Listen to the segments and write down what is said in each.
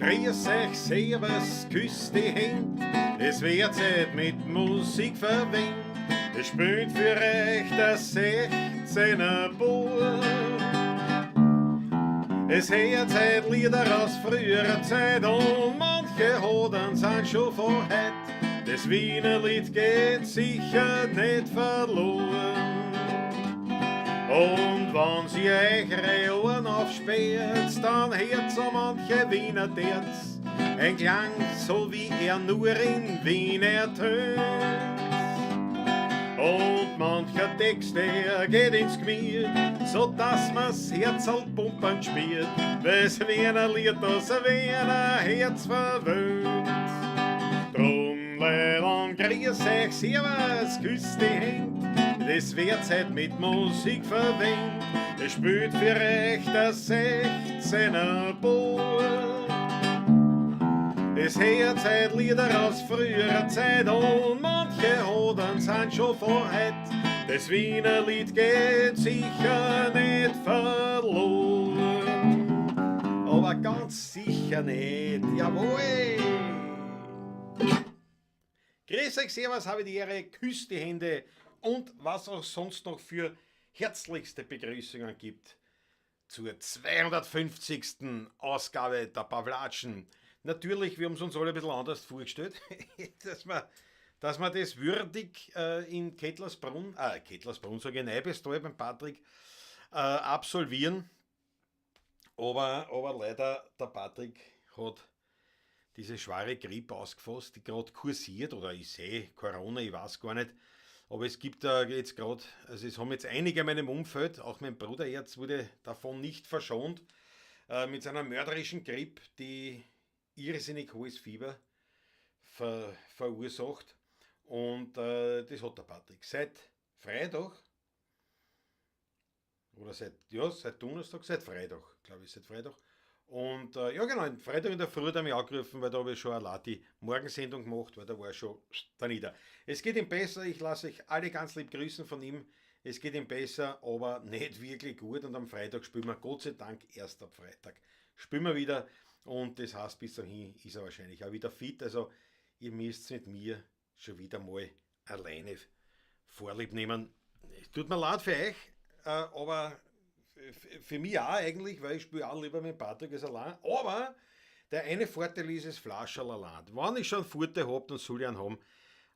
Grüß euch, Servus, küsst die Händ, es wird Zeit mit Musik verwendet. Es spielt für euch der 16er Bub. Es hört seit Lieder aus früherer Zeit und manche Hodern sind schon vor heut. Das Wienerlied geht sicher nicht verloren. Und wenn sie euch Ohren aufsperrt, dann hört so manche Wiener Terz ein Klang, so wie er nur in Wien ertönt. Und mancher Text, der geht ins Gemüt, so dass man's Herzl pumpen spürt, weil's Wiener Lied das Wiener Herz verwöhnt. Drum Leilon, grüß euch, servus, küsst die Händ, das wird Zeit mit Musik verwendet, es spielt für euch der 16er Bub. Es hört seit Lieder aus früherer Zeit und manche Hodern sind schon vor heut. Das Wiener Lied geht sicher nicht verloren. Aber ganz sicher nicht, jawohl! Grüß euch, servus, habe die Ehre, küsst die Hände und was auch sonst noch für herzlichste Begrüßungen gibt zur 250. Ausgabe der Pawlatschen. Natürlich, wir haben es uns alle ein bisschen anders vorgestellt, dass wir das würdig in Kettlersbrunn, Kettlersbrunn, sage ich, Neibestal beim Patrick, absolvieren. Aber leider, der Patrick hat diese schwere Grippe ausgefasst, die gerade kursiert, oder ich sehe Corona, ich weiß gar nicht. Aber es gibt da jetzt grad, also es haben jetzt einige in meinem Umfeld, auch mein Bruder jetzt wurde davon nicht verschont, mit seiner mörderischen Grippe, die irrsinnig hohes Fieber verursacht. Und das hat der Patrick seit Freitag, oder seit, ja, seit Donnerstag, seit Freitag, glaub ich, seit Freitag. Und ja genau, am Freitag in der Früh hat er mich angerufen, weil da habe ich schon eine Lati Morgensendung gemacht, weil da war er schon da nieder. Es geht ihm besser, ich lasse euch alle ganz lieb grüßen von ihm. Es geht ihm besser, aber nicht wirklich gut. Und am Freitag spielen wir, Gott sei Dank, erst am Freitag spielen wir wieder. Und das heißt, bis dahin ist er wahrscheinlich auch wieder fit. Also ihr müsst mit mir schon wieder mal alleine Vorlieb nehmen. Es tut mir leid für euch, aber für mich auch eigentlich, weil ich spiele auch lieber mit Patrick als allein. Aber der eine Vorteil ist, es Flascherl allein. Wenn ich schon einen Vorteil hab, dann soll ich einen haben.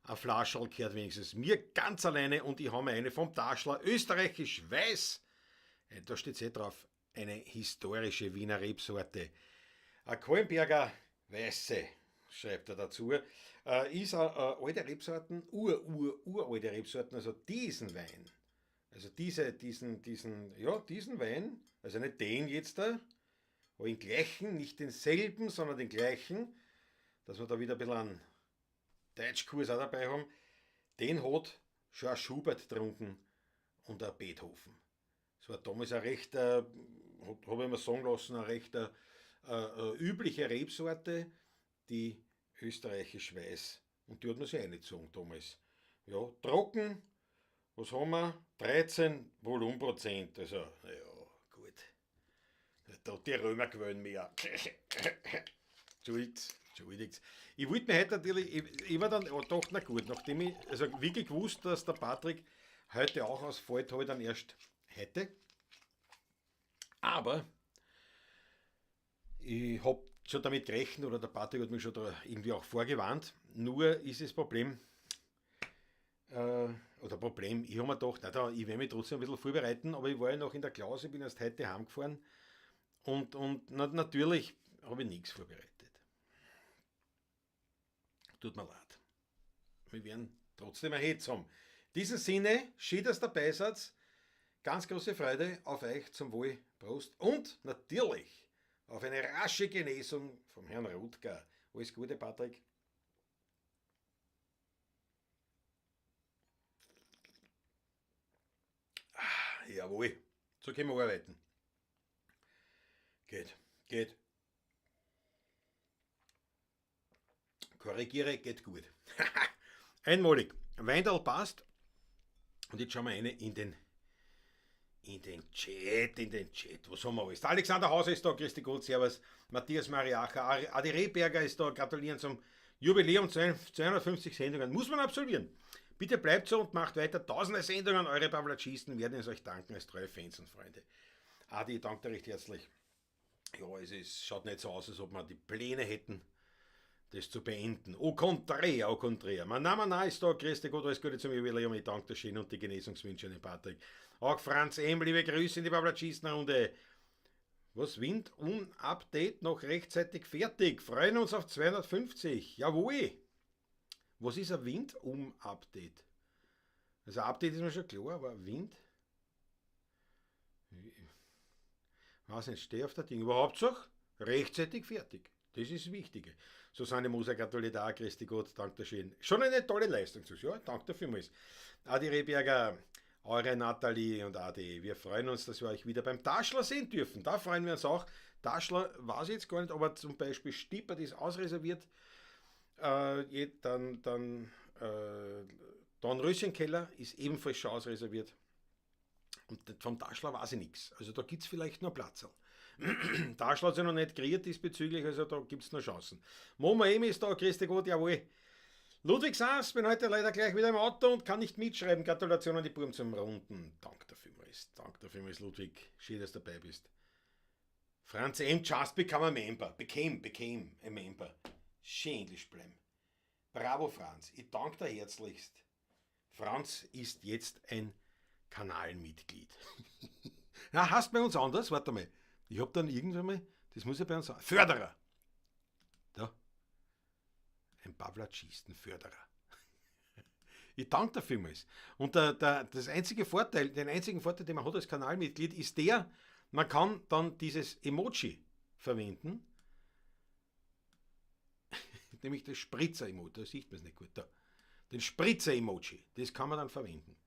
Ein Flascherl gehört wenigstens mir ganz alleine und ich habe mir eine vom Taschler, österreichisch weiß. Da steht's eh drauf, eine historische Wiener Rebsorte. Ein Kahlenberger Weiße, schreibt er dazu. Ist eine alte Rebsorten, uralte Rebsorten, also diesen Wein. Also diese, diesen, diesen, ja, diesen Wein, also nicht den jetzt da, aber den gleichen, nicht denselben, sondern den gleichen, dass wir da wieder ein bisschen einen Deutschkurs auch dabei haben, den hat schon ein Schubert getrunken und ein Beethoven. Das war damals eine recht, hab ich mir sagen lassen, eine recht übliche Rebsorte, die österreichisch weiß. Und die hat man sich reingezogen damals. Ja, trocken, was haben wir? 13 Volumenprozent, also, ja, gut. Da die Römer gewöhnen mehr. Entschuldigt, entschuldigt. Ich wollte mir heute natürlich, ich war dann, oh, doch, na gut, nachdem ich, also wirklich gewusst, dass der Patrick heute auch ausfällt, habe ich dann erst heute. Aber ich hab schon damit gerechnet, oder der Patrick hat mich schon da irgendwie auch vorgewarnt. Nur ist das Problem, oder Problem, ich hab mir gedacht, na, da, ich werde mich trotzdem ein bisschen vorbereiten, aber ich war ja noch in der Klause, bin erst heute heimgefahren und natürlich habe ich nichts vorbereitet. Tut mir leid. Wir werden trotzdem ein Hetz haben. In diesem Sinne, schön, dass ihr dabei seid. Ganz große Freude auf euch, zum Wohl, Prost und natürlich auf eine rasche Genesung vom Herrn Rutger. Alles Gute, Patrick. Ah, jawohl, so können wir arbeiten. Geht, geht. Korrigiere, geht gut. Einmalig. Weintal passt. Und jetzt schauen wir rein In den Chat, in den Chat. Was haben wir alles? Der Alexander Hauser ist da, Christi Gott, servus. Matthias Mariacher, Adi Rehberger ist da, gratulieren zum Jubiläum 250 Sendungen. Muss man absolvieren. Bitte bleibt so und macht weiter tausende Sendungen. Eure Pawlatschisten werden es euch danken als treue Fans und Freunde. Adi, ich danke dir recht herzlich. Ja, es schaut nicht so aus, als ob wir die Pläne hätten, das zu beenden. Au contraire, au contraire. Mein Name ist da, Christi Gott, alles Gute zum Jubiläum. Ich danke dir schön und die Genesungswünsche an den Patrick. Auch Franz M., liebe Grüße in die Pawlatschistenrunde. Was, Wind und Update noch rechtzeitig fertig? Freuen uns auf 250. Jawohl. Was ist ein Wind um Update? Also Update ist mir schon klar, aber Wind? Ich weiß nicht, steh auf der Ding. Aber Hauptsache rechtzeitig fertig. Das ist das Wichtige. Susanne Moser gratuliert auch, Christi Gott, danke schön. Schon eine tolle Leistung. Ja, danke dafür. Adi Rehberger, eure Nathalie und Adi, wir freuen uns, dass wir euch wieder beim Taschler sehen dürfen. Da freuen wir uns auch. Taschler weiß ich jetzt gar nicht, aber zum Beispiel Stippert ist ausreserviert. Dann Dornröschenkeller ist ebenfalls schon ausreserviert. Und vom Taschler weiß ich nichts. Also da gibt es vielleicht noch Platz. Taschler hat sich noch nicht kreiert diesbezüglich, also da gibt es noch Chancen. Moma Emi ist da, Christi Gott, jawohl. Ludwig Saas, bin heute leider gleich wieder im Auto und kann nicht mitschreiben. Gratulation an die Buben zum Runden. Dank dafür, Dank dafür, Ludwig. Schön, dass du dabei bist. Franz M. just become a member. Became a member. Schön Englisch bleiben. Bravo, Franz. Ich danke dir herzlichst. Franz ist jetzt ein Kanalmitglied. Na, hast bei uns anders? Warte mal. Ich hab dann irgendwann mal, das muss ja bei uns sein. Förderer. Da. Ein Pawlatschisten-Förderer. Ich danke dir vielmals. Und das einzige Vorteil, den einzigen Vorteil, den man hat als Kanalmitglied, ist der, man kann dann dieses Emoji verwenden. Nämlich das Spritzer-Emoji. Da sieht man es nicht gut. Da. Den Spritzer-Emoji, das kann man dann verwenden.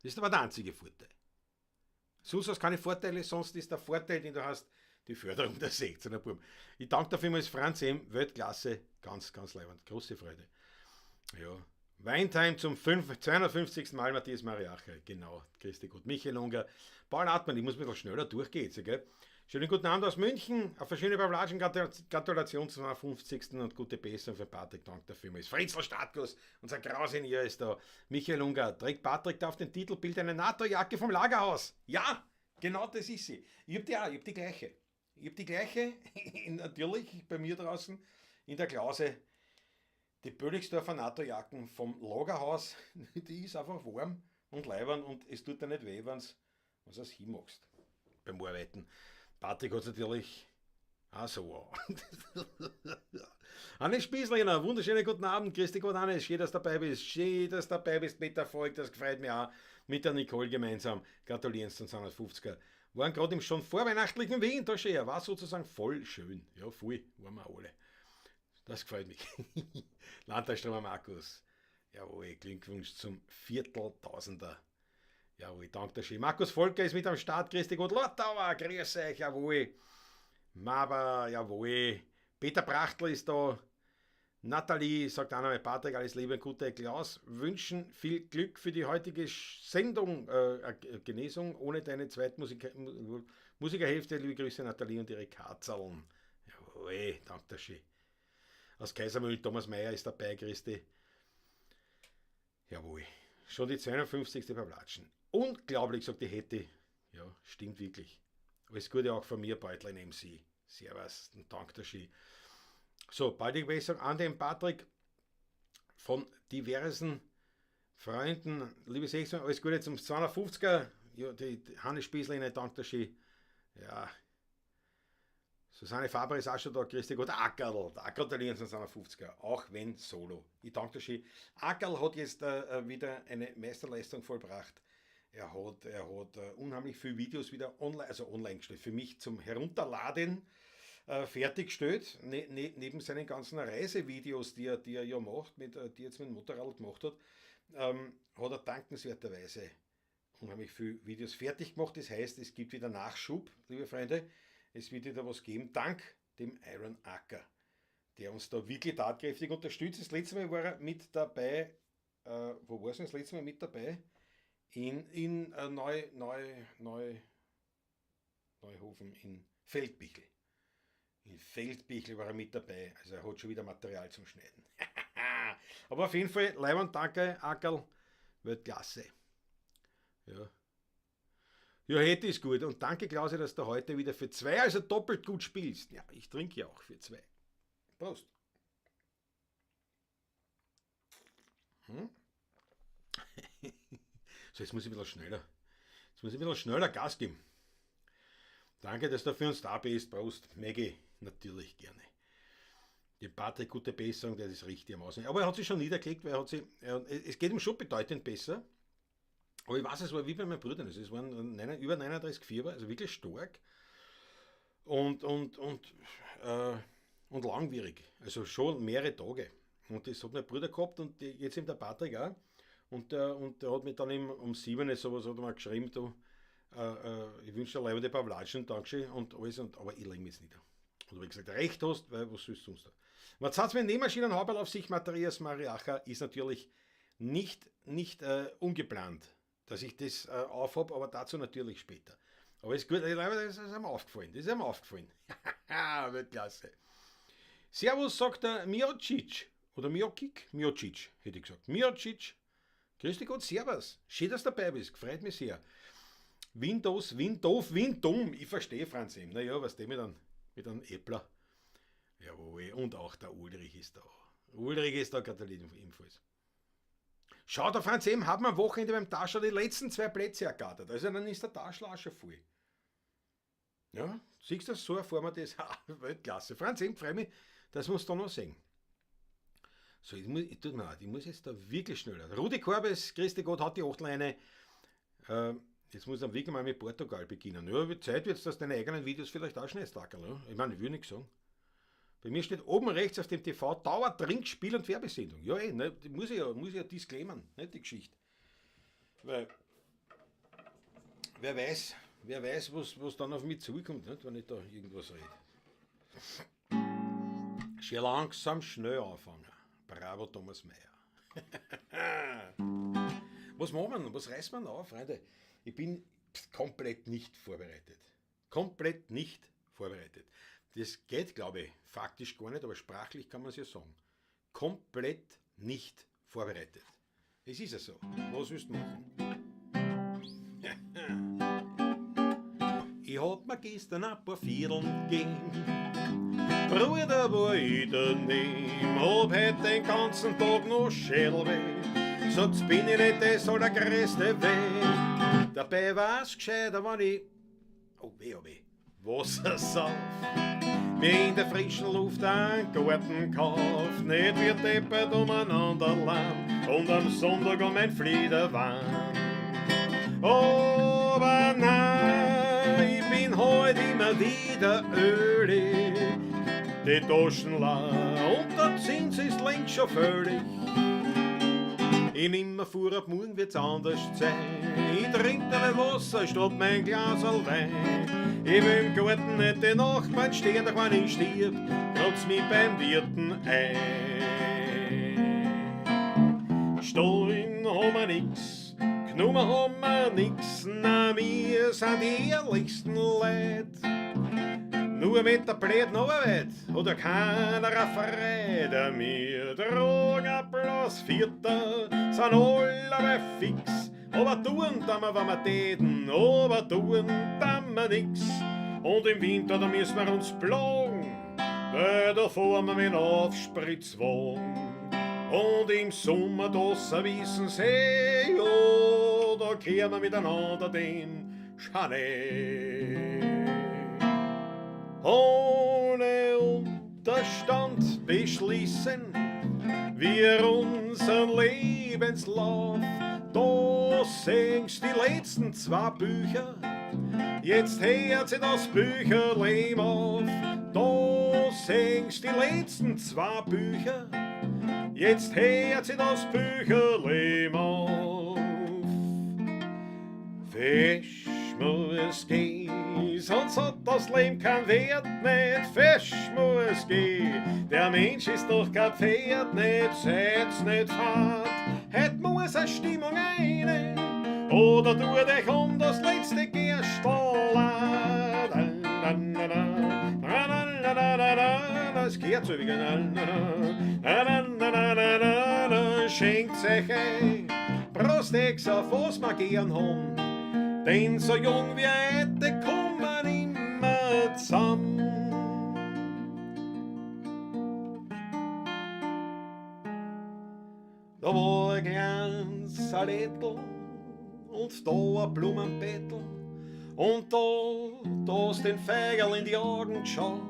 Das ist aber der einzige Vorteil. Sonst hast du keine Vorteile, sonst ist der Vorteil, den du hast, die Förderung der 16er Buben. Ich danke dir vielmals, Franz M., Weltklasse, ganz, ganz leibend, große Freude. Ja. Weintime zum 250. Mal Matthias Mariacher, genau, Christi Gott, Michael Unger, Paul Hartmann, ich muss ein bisschen schneller durchgehen jetzt, gell? Schönen guten Abend aus München, auf eine schöne Pawlatschen, Gratulation zum 250. und gute Besserung für Patrick, danke dafür. Fritzl Startkus, unser Grausenier ist da. Michael Unger, trägt Patrick da auf dem Titelbild eine NATO-Jacke vom Lagerhaus? Ja, genau das ist sie. Ich hab die auch, ich hab die gleiche. Ich hab die gleiche, natürlich bei mir draußen in der Klause. Die Bölligsdorfer NATO-Jacken vom Lagerhaus, die ist einfach warm und leibern und es tut dir nicht weh, wenn du es hinmachst beim Arbeiten. Patrick hat es natürlich auch so an. Hannes Spießlehner, wunderschönen guten Abend. Christi Gott, Hannes, schön, dass du dabei bist. Schön, dass du dabei bist mit Erfolg, das gefreut mich auch. Mit der Nicole gemeinsam. Gratulieren zum 250er. Waren gerade im schon vorweihnachtlichen Wien, da schön. War sozusagen voll schön. Ja, voll, waren wir alle. Das gefällt mich. Landtagstromer Markus. Jawohl, Glückwunsch zum Vierteltausender. Jawohl, danke schön. Markus Volker ist mit am Start. Christi Gott, Lortauer, grüß euch, jawohl. Maba, jawohl. Peter Prachtl ist da. Nathalie sagt auch nochmal, Patrick, alles Liebe und Gute. Klaus, wünschen viel Glück für die heutige Sendung, Genesung ohne deine zweite Musikerhälfte. Liebe Grüße, Nathalie und ihre Katzerln. Jawohl, danke schön. Aus Kaisermühlen, Thomas Mayer ist dabei, Christi. Jawohl, schon die 250. Pawlatschen. Unglaublich, sagt die Hetty. Ja, stimmt wirklich. Alles Gute auch von mir, Beutlein MC. Servus und danke schön. So, baldige Besserung an den Patrick von diversen Freunden. Liebe 16, alles Gute zum 250er. Ja, die Hannes Spießlehne, danke schön. Ja. Susanne Faber ist auch schon da, Christi Gott, Ackerl, da gratulieren zum 250er, auch wenn solo. Ich danke dir schön. Ackerl hat jetzt wieder eine Meisterleistung vollbracht. Er hat unheimlich viele Videos wieder online, also online gestellt, für mich zum Herunterladen fertiggestellt, neben seinen ganzen Reisevideos, die er ja macht, die er jetzt mit dem Motorrad gemacht hat, hat er dankenswerterweise unheimlich viele Videos fertig gemacht. Das heißt, es gibt wieder Nachschub, liebe Freunde. Es wird wieder was geben, dank dem Iron Acker, der uns da wirklich tatkräftig unterstützt. Das letzte Mal war er mit dabei, wo war es denn das letzte Mal mit dabei? In Neuhofen in Feldbichl. In Feldbichl war er mit dabei, also er hat schon wieder Material zum Schneiden. Aber auf jeden Fall, Leiwand, danke, Ackerl, Weltklasse. Ja. Ja, hätte ist gut. Und danke, Klausi, dass du heute wieder für zwei, also doppelt gut spielst. Ja, ich trinke ja auch für zwei. Prost. So, jetzt muss ich ein bisschen schneller. Jetzt muss ich ein bisschen schneller Gas geben. Danke, dass du für uns da bist. Prost. Maggie, natürlich gerne. Dem Patrick gute Besserung, der ist richtig am Aussehen. Aber er hat sich schon niedergelegt, weil er hat sich, er, es geht ihm schon bedeutend besser. Aber ich weiß, es war wie bei meinen Brüdern. Also es waren über 39 Fieber, also wirklich stark. Und langwierig. Also schon mehrere Tage. Und das hat mein Bruder gehabt und jetzt eben der Patrick auch. Und der hat mir dann eben um 7 Uhr sowas hat er mal geschrieben, du, ich wünsche dir leider ein paar Watschen, Dankeschön und alles, aber ich lege mich jetzt nieder. Und hab ich gesagt, recht hast, weil was sollst du sonst da? Was hat's mit Nähmaschinen Haberl auf sich, Matthias Mariacher, ist natürlich nicht ungeplant, dass ich das aufhab, aber dazu natürlich später. Aber ist gut, das ist mir aufgefallen, das ist mir aufgefallen. Weltklasse. Servus, sagt der Miocic, oder Miokik? Miocic, hätte ich gesagt. Miocic, grüß dich Gott, servus. Schön, dass du dabei bist, freut mich sehr. Windows, Windows, Windum, ich verstehe Franz M. Naja, was der mit einem Äppler. Jawohl, und auch der Ulrich ist da. Ulrich ist da, gratuliert ebenfalls. Schau, der Franz M. hat mir am Wochenende beim Taschler die letzten 2 Plätze ergattert. Also dann ist der Taschler auch schon voll. Ja, siehst du das? So erfahren wir das. Ha, Weltklasse. Franz M., freue mich, dass wir uns da noch sehen. So, ich muss, ich, tut mir leid, ich muss jetzt da wirklich schneller. Rudi Korbes, grüß dich Gott, hat die Achtleine. Jetzt muss ich dann wirklich mal mit Portugal beginnen. Ja, wie Zeit wird's, dass du deine eigenen Videos vielleicht auch schneidest, Ackerl, ne? Ich meine, ich will nichts sagen. Bei mir steht oben rechts auf dem TV Dauer, Trink, Spiel und Werbesendung. Ja, ey, ne, die muss ich ja disclaimern, ne, die Geschichte. Weil, wer weiß, was dann auf mich zukommt, nicht, wenn ich da irgendwas rede. Schön langsam schnell anfangen. Bravo, Thomas Mayer. Was machen wir denn? Was reißt man auf, Freunde? Ich bin komplett nicht vorbereitet. Komplett nicht vorbereitet. Das geht, glaube ich, faktisch gar nicht, aber sprachlich kann man es ja sagen. Komplett nicht vorbereitet. Es ist ja so. Was willst du machen? Ich hab mir gestern ein paar Vierteln gegeben. Bruder, war ich daneben. Hab heut den ganzen Tag noch Schädelweh. Sagt's, bin ich nicht das allergrößte Weh. Dabei war's gescheiter, wenn ich, oh weh, oh weh, Wasser sauf. Mir in der frischen Luft einen Garten kauft, nicht wie deppert umeinander lamm und am Sonntag um ein Fliederwahn. Aber nein, ich bin heut immer wieder ölig, die Taschen leer und der Zins ist längst schon völlig. Ich nimm mir vor, ab morgen wird's anders sein. Ich trink dabei Wasser statt mein Glaserl Wein. Ich will im Garten nicht die Nachbarn stehen, doch wenn ich stirb, kratz mich beim Wirten ein. Stollen haben wir nix, genommen haben wir nix, na, wir sind die ehrlichsten Leute. Nur mit der blöden Arbeit hat ja keiner eine Freude. Wir tragen bloß Vierter, sind alle fix. Aber tun tun wir, wenn wir täten, aber tun tun wir nix. Und im Winter, da müssen wir uns plagen, weil da fahren wir mit dem Aufspritzwagen. Und im Sommer, da wissen sie, ja, da kehren wir miteinander den Schnee. Ohne Unterstand beschließen wir unseren Lebenslauf. Da singst die letzten 2 Bücher, jetzt hört sich das Bücherleben auf. Da singst die letzten 2 Bücher, jetzt hört sich das Bücherleben auf. Fisch muss gehen, sonst hat das Leben keinen Wert nicht. Fisch muss gehen, der Mensch ist doch kein Pferd nicht. Seid's nicht fad, heut muss eine Stimmung eine. Oder tut euch um das letzte Gerstl. Das gehört so wie Schenkt euch ein Prost ex auf was wir gern haben, denn so jung wie heute kommen immer zusammen. Da war ein kleines Saletl und da ein Blumenbettel und da hast den Feigerl in die Augen geschaut.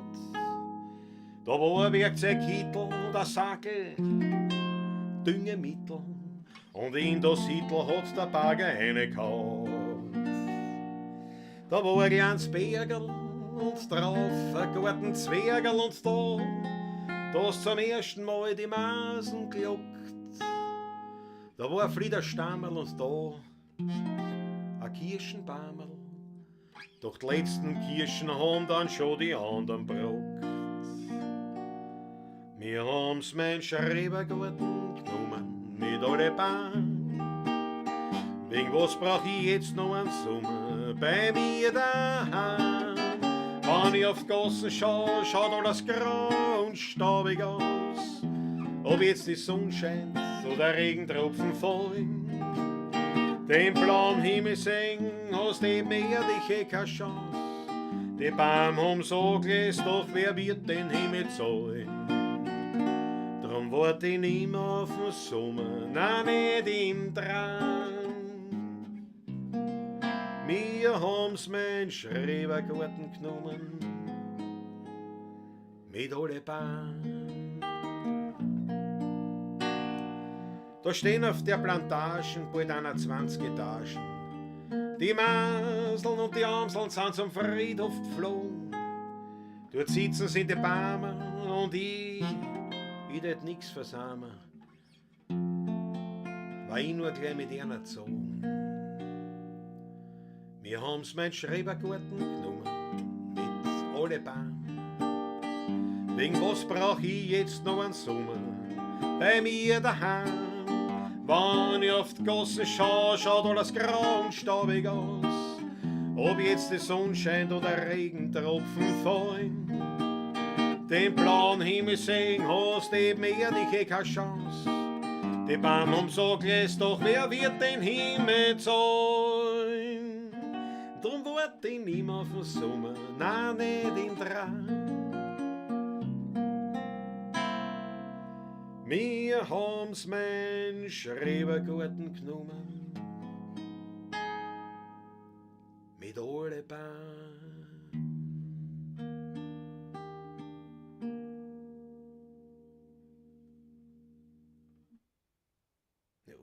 Da war ein Werkzeugkittel und ein Sackel Düngemittel und in das Hittel hat der Bagger reingehauen. Da war ein kleines Bergerl und drauf ein Gartenzwergerl und da hast zum ersten Mal die Masen gelockt. Da war ein Fliederstammerl und da ein Kirschenbaumerl. Doch die letzten Kirschen haben dann schon die anderen brockt. Wir haben's mein Schrebergarten genommen mit alle Bahn. Wegen was brauch ich jetzt noch einen Sommer bei mir daheim? Wenn ich auf die Gassen schau, schaut alles grau und staubig aus. Ob jetzt die Sonne scheint oder Regentropfen fallen. Den blauen Himmel sehen, hast eben ehrlich eh keine Chance. Die Baum haben so gelesen, doch wer wird den Himmel zahlen? Drum wart ich nimmer auf den Sommer, nein, nicht im Traum. Wir haben's mein Schrebergarten genommen, mit alle Bahn. Da stehen auf der Plantagen bald 21 Etagen. Die Maseln und die Amseln sind zum Friedhof geflogen. Dort sitzen sie in den Bäumen und ich tät nix versamen, weil ich nur gleich mit einer gezogen. Wir haben's mein Schrebergarten genommen, mit alle Baum. Wegen was brauch ich jetzt noch einen Sommer bei mir daheim? Wenn ich auf die Gassen schau, schaut alles grau und staubig aus. Ob jetzt die Sonne scheint oder Regentropfen fallen. Den blauen Himmel sehen hast eben ehrlich eh keine Chance. Die Baum haben so gelesen, doch wer wird den Himmel zahlen? Drum wart ich nimmer auf den Sommer, nein, nicht im Traum. Wir haben's mein Schrebergarten genommen, mit alle Bahn. Ja,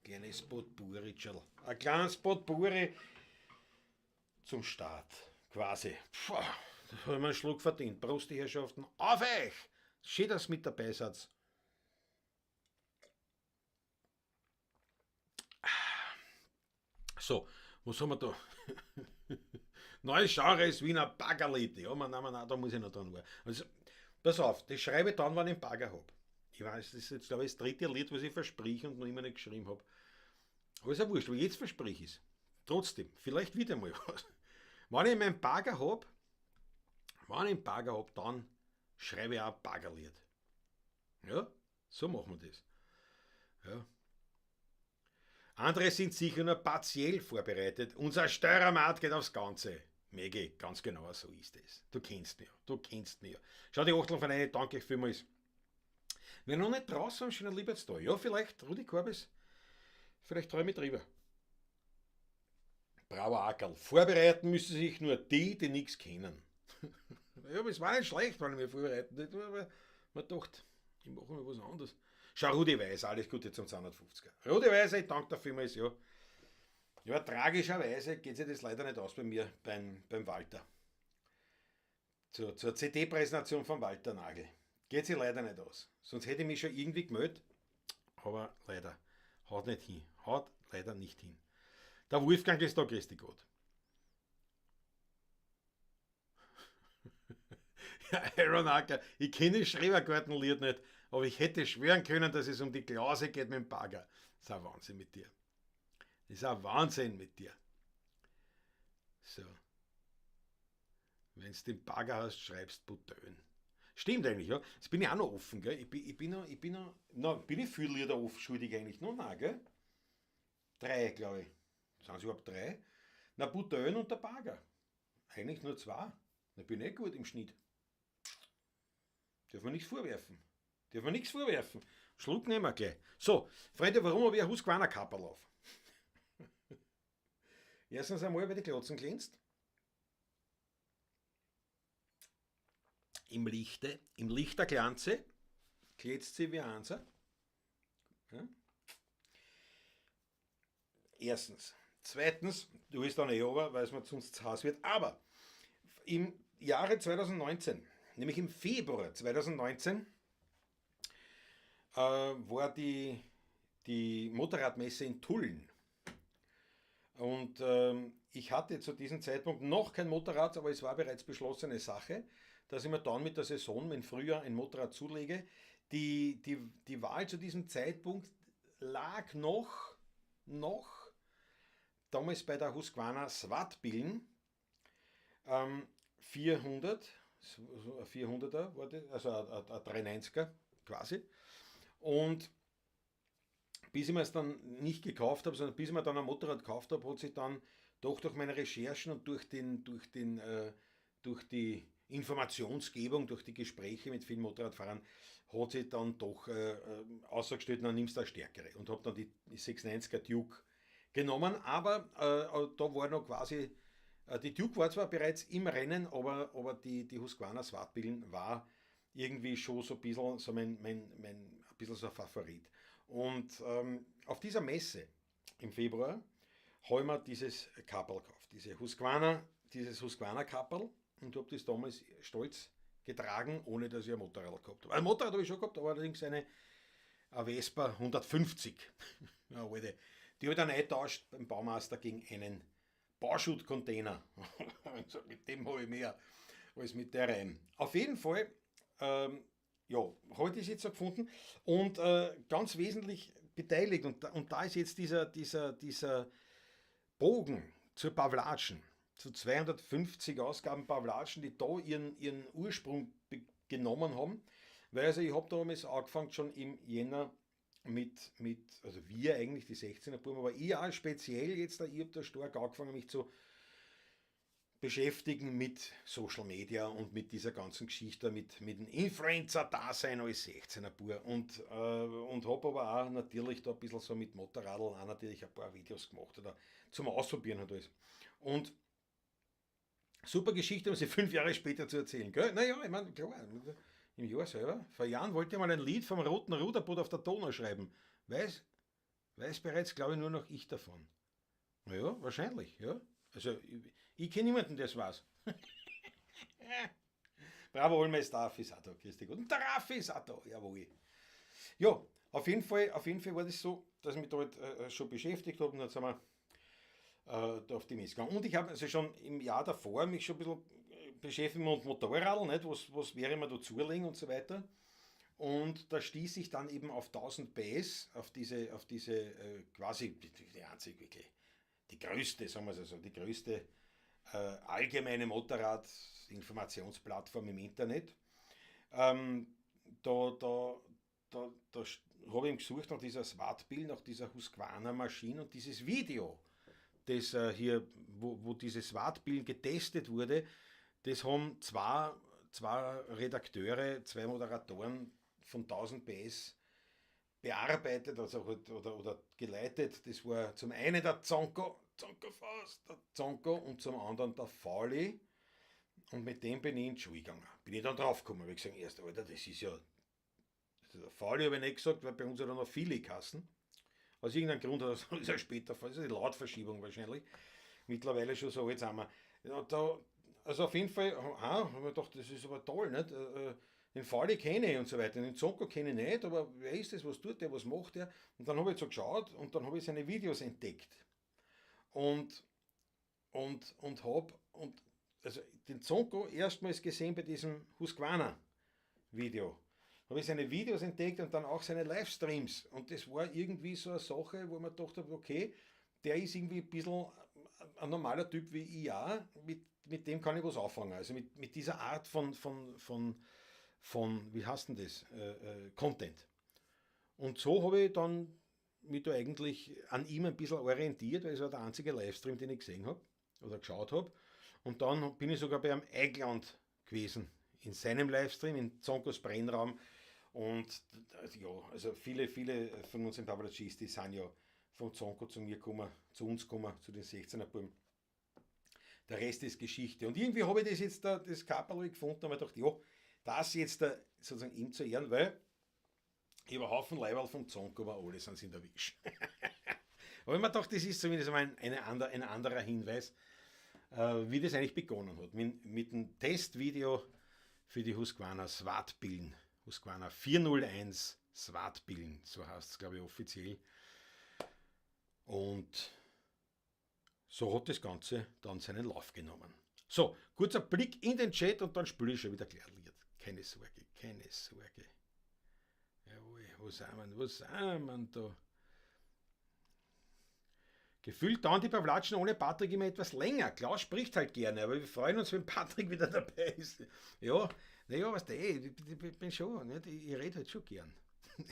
kleines Potpourri-Tscherl. Ein kleines Potpourri zum Start, quasi. Puh, da hab ich mir einen Schluck verdient. Prost, die Herrschaften. Auf euch! Schön, dass ihr mit dabei seid. So, was haben wir da? Neues Genre ist Wiener Baggerlied. Ja, man, nein, nein, da muss ich noch dran warten. Also, pass auf, das schreibe ich dann, wenn ich einen Bagger hab. Ich weiß, das ist jetzt, glaube ich, das dritte Lied, was ich verspreche und noch immer nicht geschrieben hab. Aber ist ja wurscht, aber jetzt verspreche ich's. Trotzdem, vielleicht wieder mal was. Wenn ich meinen Bagger hab, wenn ich einen Bagger hab, dann schreibe ich auch ein Baggerlied. Ja, so machen wir das. Ja. Andere sind sicher nur partiell vorbereitet. Unser Steiermarkt geht aufs Ganze. Megi, ganz genau so ist es. Du kennst mich ja, du kennst mich ja. Schau, die Achteln von einer, danke vielmals. Wenn noch nicht draußen am schönen Libertstag. Ja, vielleicht, Rudi Korbes, vielleicht träume ich drüber. Brauer Ackerl. Vorbereiten müssen sich nur die, die nichts kennen. Ja, aber es war nicht schlecht, wenn ich mich vorbereiten. Man dachte, ich mache mal was anderes. Schau, Rudi Weiß, alles Gute zum 250er. Rudi Weiß, ich danke dir vielmals, ja. Ja, tragischerweise geht sich das leider nicht aus bei mir, beim Walter. Zur C D-Präsentation von Walter Nagel. Geht sich leider nicht aus. Sonst hätte ich mich schon irgendwie gemeldet. Aber leider, haut nicht hin. Haut leider nicht hin. Der Wolfgang ist da, grüß dich Gott. Ja, Aaron Acker, ich kenne das Schrebergartenlied nicht, aber ich hätte schwören können, dass es um die Klause geht mit dem Bagger. Das ist ein Wahnsinn mit dir. Das ist ein Wahnsinn mit dir. So. Wenn du den Bagger hast, schreibst Butön. Stimmt eigentlich, ja. Das bin ich auch noch offen, gell? Ich bin noch, na, bin ich viel Lieder offen schuldig eigentlich noch? Nein, gell? Drei, glaube ich. Sind es überhaupt drei? Na, Butön und der Bagger. Eigentlich nur zwei. Da bin ich eh gut im Schnitt. Darf man nichts vorwerfen. Darf man nichts vorwerfen. Schluck nehmen wir gleich. So, Freunde, warum habe ich ein Husqvarna Kapperl auf? Erstens einmal, weil die Glotzen glänzt. Im Lichte, im Licht der Glanze, glänzt sie wie Einser. Ja. Erstens. Zweitens, du bist dann eh runter, weil es mir sonst zu heiß wird, aber im Jahre 2019, nämlich im Februar 2019, war die Motorradmesse in Tulln. Und ich hatte zu diesem Zeitpunkt noch kein Motorrad, aber es war bereits beschlossene Sache, dass ich mir dann mit der Saison im Frühjahr ein Motorrad zulege. Die Wahl zu diesem Zeitpunkt lag noch damals bei der Husqvarna Svartpilen, 400, so ein 400er war das, also ein 390er quasi. Und bis ich mir es dann nicht gekauft habe, sondern bis ich mir dann ein Motorrad gekauft habe, hat sich dann doch durch meine Recherchen und durch die Informationsgebung, durch die Gespräche mit vielen Motorradfahrern, hat sich dann doch ausgestellt, dann nimmst du eine stärkere. Und hab dann die 96er Duke genommen, aber da war noch quasi, die Duke war zwar bereits im Rennen, aber die Husqvarna Svartpilen war irgendwie schon so ein bisschen so mein, mein, mein, ein bisschen so ein Favorit. Und auf dieser Messe im Februar habe ich mir dieses Kapperl gekauft, dieses Husqvarna Kapperl, und hab das damals stolz getragen, ohne dass ich ein Motorrad gehabt habe. Ein Motorrad habe ich schon gehabt, aber allerdings eine Vespa 150. Ja, alte. Die habe ich dann eingetauscht beim Baumeister gegen einen Bauschuttcontainer. Also mit dem habe ich mehr als mit der rein. Auf jeden Fall ja, habe ich das jetzt so gefunden und ganz wesentlich beteiligt. Und da ist jetzt dieser Bogen zur Pawlatschen, zu 250 Ausgaben Pawlatschen, die da ihren Ursprung genommen haben. Weil ich hab damals angefangen schon im Jänner mit, also wir eigentlich, die 16er Buben, aber ich auch speziell jetzt da, ich hab da stark angefangen, mich zu beschäftigen mit Social Media und mit dieser ganzen Geschichte, mit dem Influencer-Dasein als 16er Bub und hab aber auch natürlich da ein bisschen so mit Motorradl auch natürlich ein paar Videos gemacht oder zum Ausprobieren und alles. Und super Geschichte, um sie 5 Jahre später zu erzählen, gell? Naja, ich mein, klar, im Jahr selber. Vor Jahren wollte ich mal ein Lied vom roten Ruderboot auf der Donau schreiben. Weiß bereits, glaube ich, nur noch ich davon. Naja, wahrscheinlich, ja. Also, ich kenn niemanden, der es weiß. Bravo, Allmeister Raffi ist auch da, grüß dich Gott. Und der Raffi ist auch da, jawohl. Ja, auf jeden Fall war das so, dass ich mich da halt schon beschäftigt hab und dann sind wir da auf die Messe gegangen. Und ich hab also schon im Jahr davor mich schon ein bisschen beschäftigt mit Motorradl, nicht? Was wäre mir da zulegen und so weiter. Und da stieß ich dann eben auf 1000 PS, auf diese, auf diese quasi, die, die, die einzige wirklich, die größte, sagen wir es also, die größte allgemeine Motorrad-Informationsplattform im Internet. Da habe ich gesucht nach dieser Svartpilen, nach dieser Husqvarna-Maschine und dieses Video, das hier, wo diese Svartpilen getestet wurde, das haben zwei Redakteure, zwei Moderatoren von 1000 PS bearbeitet, also halt, oder geleitet. Das war zum einen der Zonko, Zonko Faust, der Zonko, und zum anderen der Fauli. Und mit dem bin ich in die Schule gegangen. Bin ich dann draufgekommen, hab ich gesagt, erst, Alter, das ist ja, das ist der Fauli, hab ich nicht gesagt, weil bei uns hat er noch viele Kassen. Aus irgendeinem Grund hat er das ist ja später, das ist die Lautverschiebung wahrscheinlich. Mittlerweile schon so alt sind wir. Ja, da, also auf jeden Fall, aha, hab ich mir gedacht, das ist aber toll, nicht? Den Fauli kenne ich und so weiter, den Zonko kenne ich nicht, aber wer ist das, was tut der, was macht der? Und dann hab ich so geschaut und dann hab ich seine Videos entdeckt. Und den Zonko erstmals gesehen bei diesem Husqvarna-Video. Hab ich seine Videos entdeckt und dann auch seine Livestreams. Und das war irgendwie so eine Sache, wo man gedacht hat, okay, der ist irgendwie ein bisschen ein normaler Typ wie ich auch, mit dem kann ich was anfangen. Also mit dieser Art von, wie heißt denn das, Content. Und so habe ich dann mich da eigentlich an ihm ein bisschen orientiert, weil es war der einzige Livestream, den ich gesehen habe oder geschaut habe. Und dann bin ich sogar bei einem Eigland gewesen, in seinem Livestream, in Zonkos Brennraum. Und ja, also viele, viele von uns im Pavlatschis, die sind ja vom Zonko zu mir gekommen, zu uns gekommen, zu den 16er Buben. Der Rest ist Geschichte. Und irgendwie habe ich das jetzt, da, das Kaperl gefunden und habe gedacht, ja, das jetzt da sozusagen ihm zu ehren, weil ich habe einen Haufen Leiberl vom Zonko, aber alle sind in der Wisch. Aber ich mir gedacht, das ist zumindest mal ein anderer Hinweis, wie das eigentlich begonnen hat. Mit dem Testvideo für die Husqvarna Svartpilen. Husqvarna 401 Svartpilen, so heißt es, glaube ich, offiziell. Und so hat das Ganze dann seinen Lauf genommen. So, kurzer Blick in den Chat und dann spüle ich schon wieder Klarlied. Keine Sorge, keine Sorge. Jawohl, wo sind wir, wo sind wir da? Gefühlt dauern die Pavlatschen ohne Patrick immer etwas länger. Klaus spricht halt gerne, aber wir freuen uns, wenn Patrick wieder dabei ist. Ja, naja, weißt du, ich bin schon, nicht? Ich rede halt schon gern.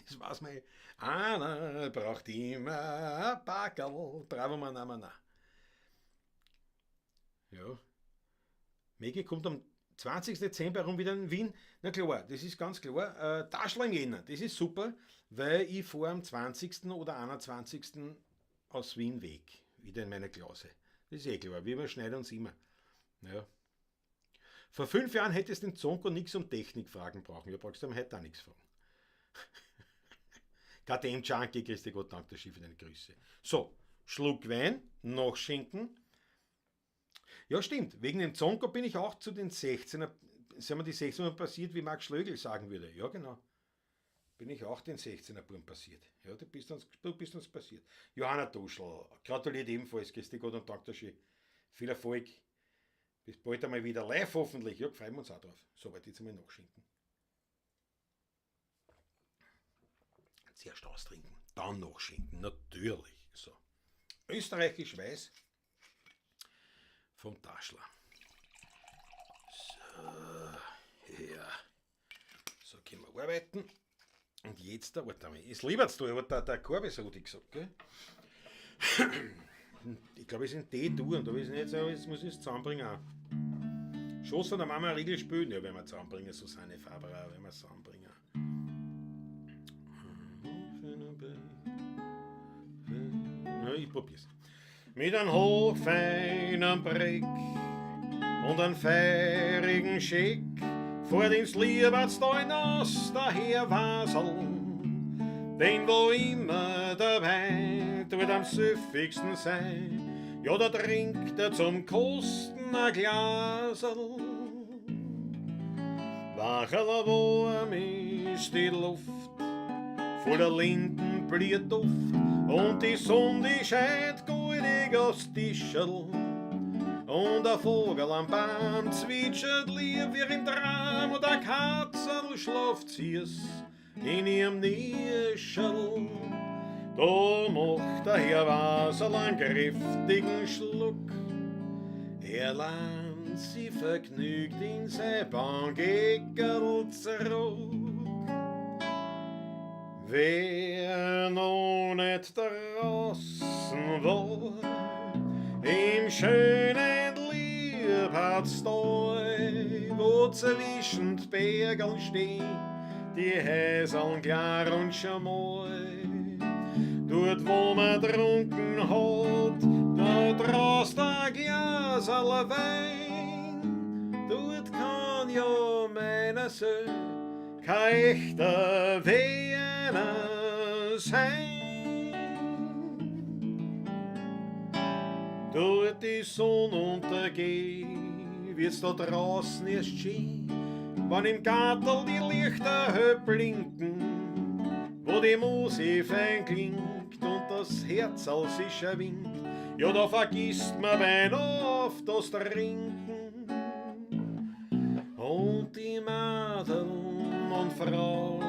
Das war's mal. Einer braucht immer ein Packerl. Bravo, man, na, na. Ja. Megi kommt am 20. Dezember rum wieder in Wien. Na klar, das ist ganz klar. Taschl im Jänner, das ist super, weil ich fahre am 20. oder 21. aus Wien weg. Wieder in meine Klause. Das ist eh klar, wir überschneiden uns immer. Ja. Vor 5 Jahren hättest du den Zonko nichts um Technik fragen brauchen. Ja, brauchst du heute auch nichts fragen. KTM Junkie, grüß dich Gott, danke der Schiff für deine Grüße. So, Schluck Wein, nachschenken. Ja, stimmt. Wegen dem Zonko bin ich auch zu den 16er, sind mir die 16er passiert, wie Max Schlögl sagen würde. Ja, genau. Bin ich auch den 16er Buben passiert. Ja, du bist uns passiert. Johanna Duschl, gratuliert ebenfalls, grüß dich Gott und danke schön. Viel Erfolg. Bis bald einmal wieder live hoffentlich. Ja, freuen wir uns auch drauf. So, warte, jetzt einmal nachschenken. Zuerst austrinken, dann nachschenken, natürlich. So. Österreichisch weiß vom Taschler. So, ja. So können wir arbeiten. Und jetzt, da, warte mal, es liebert's da, aber der Korb ist Rudi gesagt, gell? Ich glaube, es ist in D-Dur und da weiß ich nicht, jetzt muss ich es zusammenbringen auch. Schoss von der Mama Riegel spülen, ja, wenn wir zusammenbringen, Susanne Faberer, wenn wir zusammenbringen. Ja, ich probier's. Mit einem hochfeinen Breck und einem feirigen Schick fährt ins Liebertstal nass daher Wasel, denn wo immer der Wein tut am süffigsten sein, ja, da trinkt er zum Kosten ein Glaserl. Wacherl warm ist die Luft, voller Lindenblütenduft, und die Sonne scheint goldig aufs Tischerl. Und ein Vogel am Baum zwitschert lieb wie im Traum, und ein Katzel schlaft süß in ihrem Nischerl. Da macht der Herr Wasserl einen kräftigen Schluck, er lahnt sie vergnügt in sein Bankeckerl zurück. Wer noch nicht draußen war, im schönen Liebhardstal, wo zwischen die Bergeln stehen, die Häuserl klar und schmal. Dort, wo man trunken hat, da drast ein Glaserl Wein. Dort kann ja meiner Seele kein echter Wiener sein. Dort die Sonne untergeht, wird's da draußen erst schön, wann im Gartel die Lichter hell blinken, wo die Musik fein klingt und das Herzl sich erwinkt. Ja, da vergisst man beinahe auf das Trinken. Und die Madeln und Frauen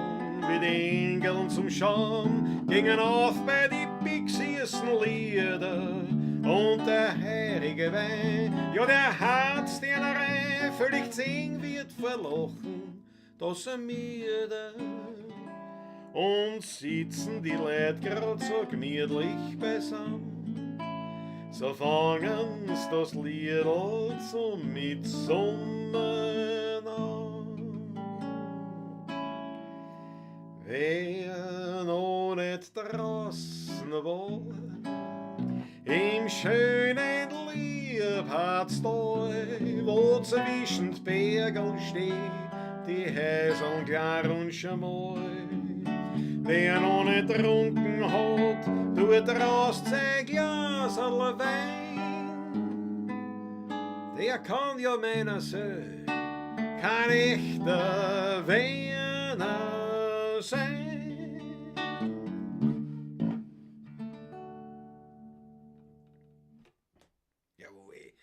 wie die Engeln zum Schauen gingen auf bei die Pixies süßen Lieder und der heurige Wein, ja, der hat's dir rein, völlig zehn wird vor Lachen, dass er mir und sitzen die Leute grad so gemütlich beisammen, so fangen's das Liedl zum Mitsummen an. Wer noch nicht draußen war, im schönen Liebhardstal, wo zwischen Bergen steht, die Häuser klar und schmal. Wer noch nicht getrunken hat, tut raus sein Glaserl Wein. Der kann ja meiner Seele kein echter Werner sein. Jawohl.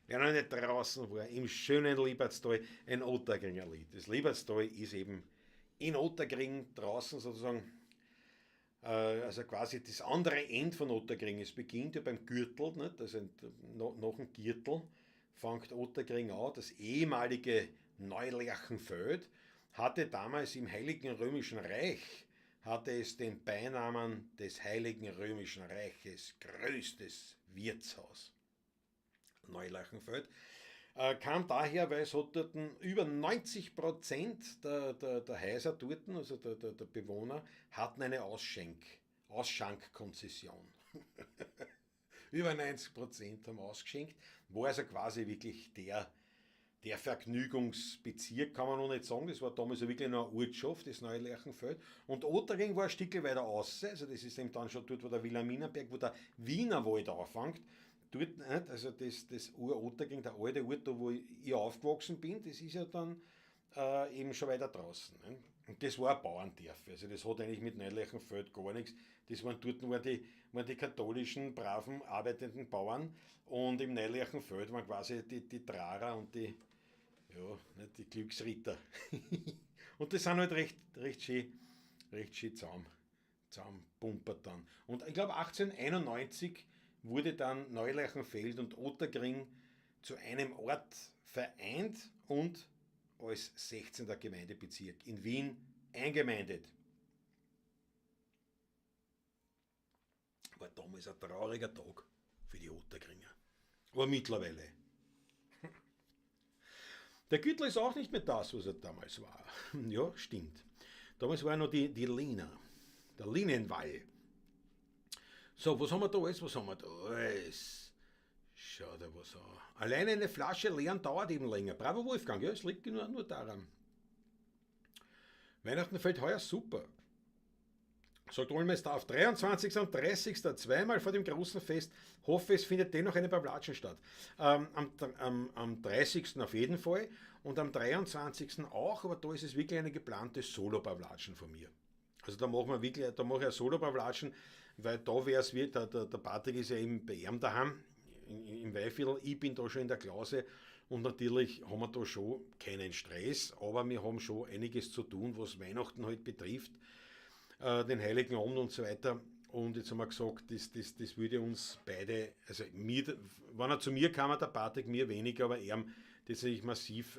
Wer noch nicht draußen war, im schönen Liebertstal, ein Ottakringer Lied. Das Liebertstal ist eben in Ottakring draußen sozusagen, also quasi das andere Ende von Ottakring. Es beginnt ja beim Gürtel, nicht? Also nach dem Gürtel fängt Ottakring an. Das ehemalige Neulerchenfeld hatte damals im Heiligen Römischen Reich, hatte es den Beinamen des Heiligen Römischen Reiches größtes Wirtshaus. Neulerchenfeld. Kam daher, weil es hat dort über 90% der Häuser dort, also der Bewohner, hatten eine Ausschankkonzession. Über 90% haben ausgeschenkt. War also quasi wirklich der Vergnügungsbezirk, kann man noch nicht sagen. Das war damals ja wirklich noch eine Ortschaft, das Neulerchenfeld. Und Ottakring war ein Stück weiter außen, also das ist eben dann schon dort, wo der Wilhelminenberg, wo der Wienerwald anfängt. Dort, nicht? Also das Ur-Ottakring, der alte Ort, da wo ich aufgewachsen bin, das ist ja dann eben schon weiter draußen. Ne? Und das war ein Bauerndorf, also das hat eigentlich mit Neulerchenfeld gar nichts. Das waren dort nur waren die katholischen, braven, arbeitenden Bauern und im Neulerchenfeld waren quasi die Trarer und die, ja, nicht, die Glücksritter. Und das sind halt recht schön zusammenpumpert dann. Und ich glaube 1891 wurde dann Neulerchenfeld und Ottakring zu einem Ort vereint und als 16. Gemeindebezirk in Wien eingemeindet. War damals ein trauriger Tag für die Ottakringer. Aber mittlerweile. Der Gürtel ist auch nicht mehr das, was er damals war. Ja, stimmt. Damals war noch die Lina, der Linenwall. So, was haben wir da alles? Was haben wir da alles? Schau dir was an. Alleine eine Flasche leeren dauert eben länger. Bravo Wolfgang, ja, es liegt nur daran. Weihnachten fällt heuer super. Sagt Olmeister auf 23. und 30. Zweimal vor dem großen Fest. Hoffe, es findet dennoch eine Pavlatschen statt. Am 30. auf jeden Fall und am 23. auch, aber da ist es wirklich eine geplante Solo-Pavlatschen von mir. Also da machen wir wirklich, da mache ich eine Solo-Pavlatschen, weil da wäre es wieder, der Patrick ist ja eben bei ihm daheim, im Weihviertel, ich bin da schon in der Klause und natürlich haben wir da schon keinen Stress, aber wir haben schon einiges zu tun, was Weihnachten halt betrifft, den Heiligen Abend und so weiter. Und jetzt haben wir gesagt, das würde uns beide, also mir, wenn er zu mir kam, der Patrick, mir weniger, aber ihm, das ist massiv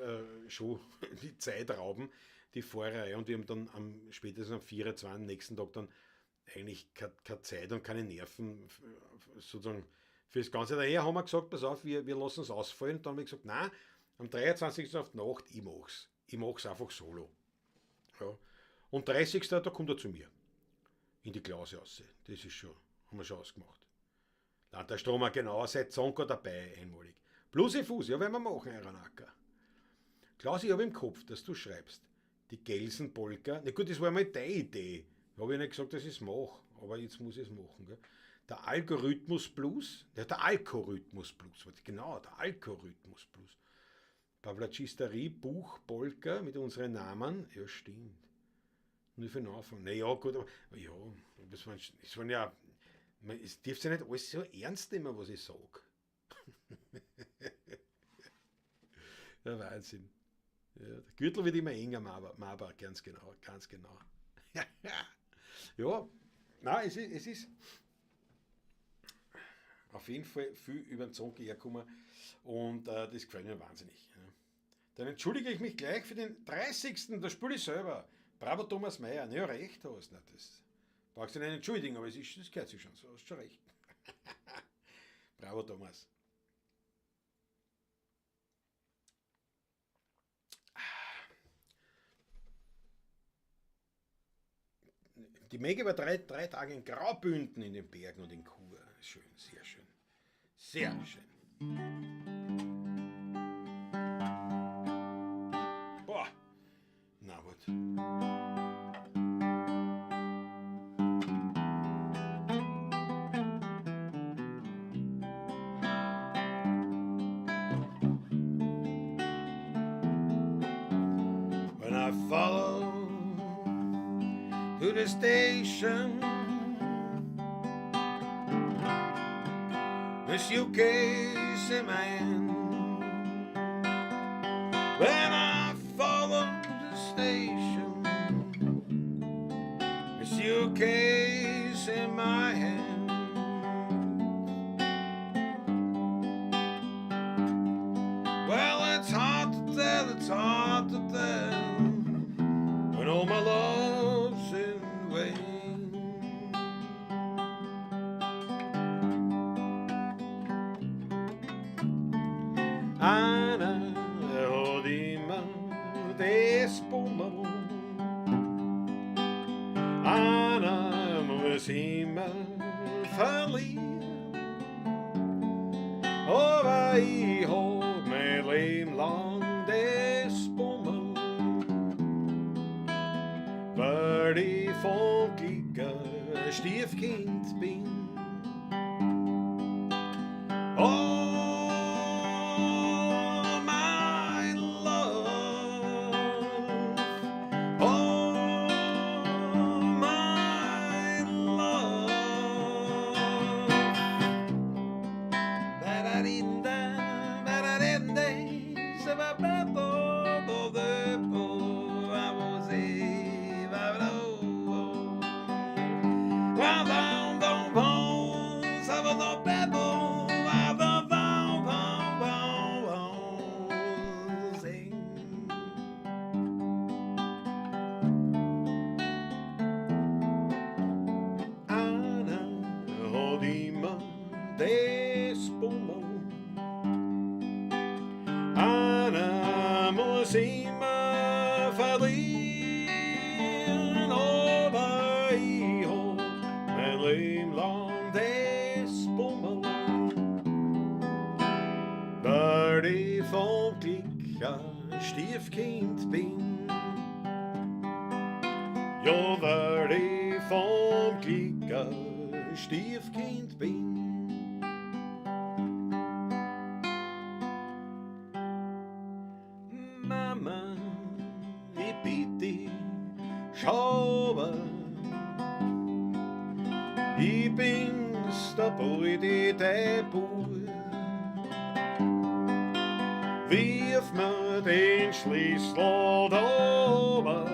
schon die Zeit rauben, die Fahrerei, und wir haben dann spätestens am 24. am nächsten Tag dann eigentlich keine Zeit und keine Nerven sozusagen für das Ganze. Daher haben wir gesagt, pass auf, wir lassen es ausfallen. Und dann haben wir gesagt, nein, am 23. auf die Nacht, ich mach's. Ich mach's einfach solo. Ja. Und 30. da kommt er zu mir. In die Klause raus. Das ist schon, haben wir schon ausgemacht. Dann der Stromer genau, seit Zonka dabei, einmalig. Plus Fuß, ja, werden wir machen, Aranaka. Klaus, ich habe im Kopf, dass du schreibst, die Gelsenpolka, na gut, das war mal deine Idee. Habe ich nicht gesagt, dass ich es mache, aber jetzt muss ich es machen. Gell? Der Algorithmus Blues, ja, der Algorithmus Blues, genau, der Algorithmus Blues. Pavlacisterie, Buch, Polka mit unseren Namen, ja, stimmt. Nur für den Anfang. Naja, gut, aber ja, das waren ja, es dürft ja nicht alles so ernst nehmen, was ich sage. Ja, Wahnsinn. Ja, der Gürtel wird immer enger, Maber, ganz genau, ganz genau. Ja, nein, es ist Auf jeden Fall viel über den Zonke hergekommen und das gefällt mir wahnsinnig. Ja. Dann entschuldige ich mich gleich für den 30. Das spiele ich selber. Bravo Thomas Mayer. Ja, recht hast du. Das brauchst du nicht entschuldigen, aber es ist, das gehört sich schon so. Hast schon recht. Bravo Thomas. Die Mege war drei Tage in Graubünden in den Bergen und in Chur. Schön, sehr schön. Sehr schön. Boah. Na gut. When I follow to the station, the suitcase in my hand. When I follow the station, the suitcase in my hand. Well, it's hard to tell, it's hard to tell when all my love's in vain. Einer hat immer das Bummel, einer muss immer verlieren, aber ich hab mein Leben lang das Bummel, weil ich vom Glück ein Stiefkind bin. Oh, my love, oh, my love. Ba-da-dee-da, ba-da-dee-da, sa-ba-ba-bo-bo-de-bo, ba-bo-ze, ba-ba-do-bo. Ba-dum-dum-bum, sa-ba-do-ba-bo, ba-ba-bum-bum-bum-bum, sing. Einer hat immer das Bummel, einer muss immer verlieren, aber ich hab mein Leben lang das Bummel, weil ich vom Glück ein Stiefkind bin. Ja, weil ich vom Glück ein Stiefkind bin. Mama, ich bitte dich, schau mal, ich bin's, der Brudi, der Bub. Wirf mir den Schlüssel da oben,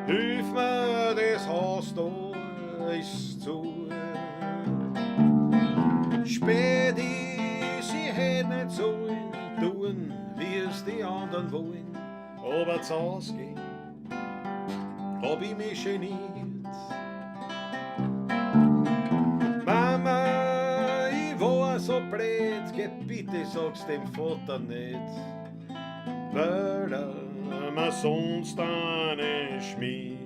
hilf mir, das Haus da ist zu. Spät ist, ich hätt nicht sollen tun, wie es die anderen wollen, aber zu Hause gehen, hab ich mich geniert. Mama, ich war so blöd, geh bitte sag's dem Vater nicht, weil er mir sonst eine schmiert.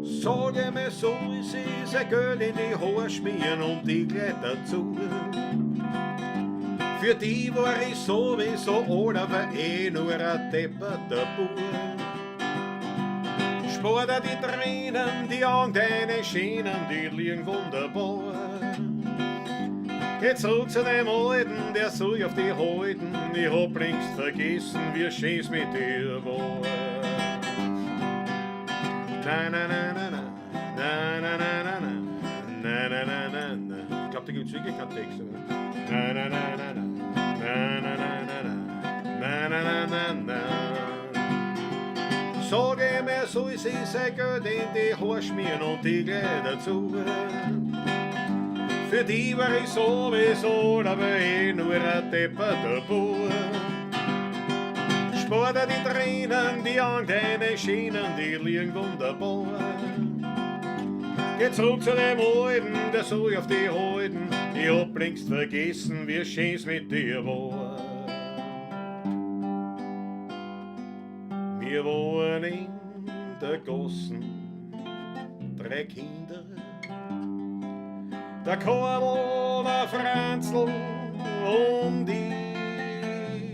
Sag ihm, er soll sich sein Geld in die Haare schmieren und die gleich dazu. Für die war ich sowieso alt, aber eh nur ein depperter Bub. Spar dir die Tränen, die Augen, deine Schienen, die liegen wunderbar. Geh zurück zu dem Alten, der soll auf die halten. Ich hab längst vergessen, wie schön's mit dir war. Na, na, na, na, na, na, na, na, na, na, na, na, na, na. Ich glaub, da gibt's wirklich keinen Text, oder? Na, na, na, na, na, na, na, na, na, na, na, na, na, na. Sag ihm, er soll sich sein Geld in die Haare schmieren und die gleich dazu. Für die war ich sowieso, da war ich nur ein depperter Bub. Spar dir die Tränen, die an deine Schienen, die liegen wunderbar. Geh zurück zu dem Alten, der soll auf die halten. Ich hab längst vergessen, wie schön's mit dir war. Wir waren in der Gossen, drei Kinder. Der Karl, der Franzl und ich.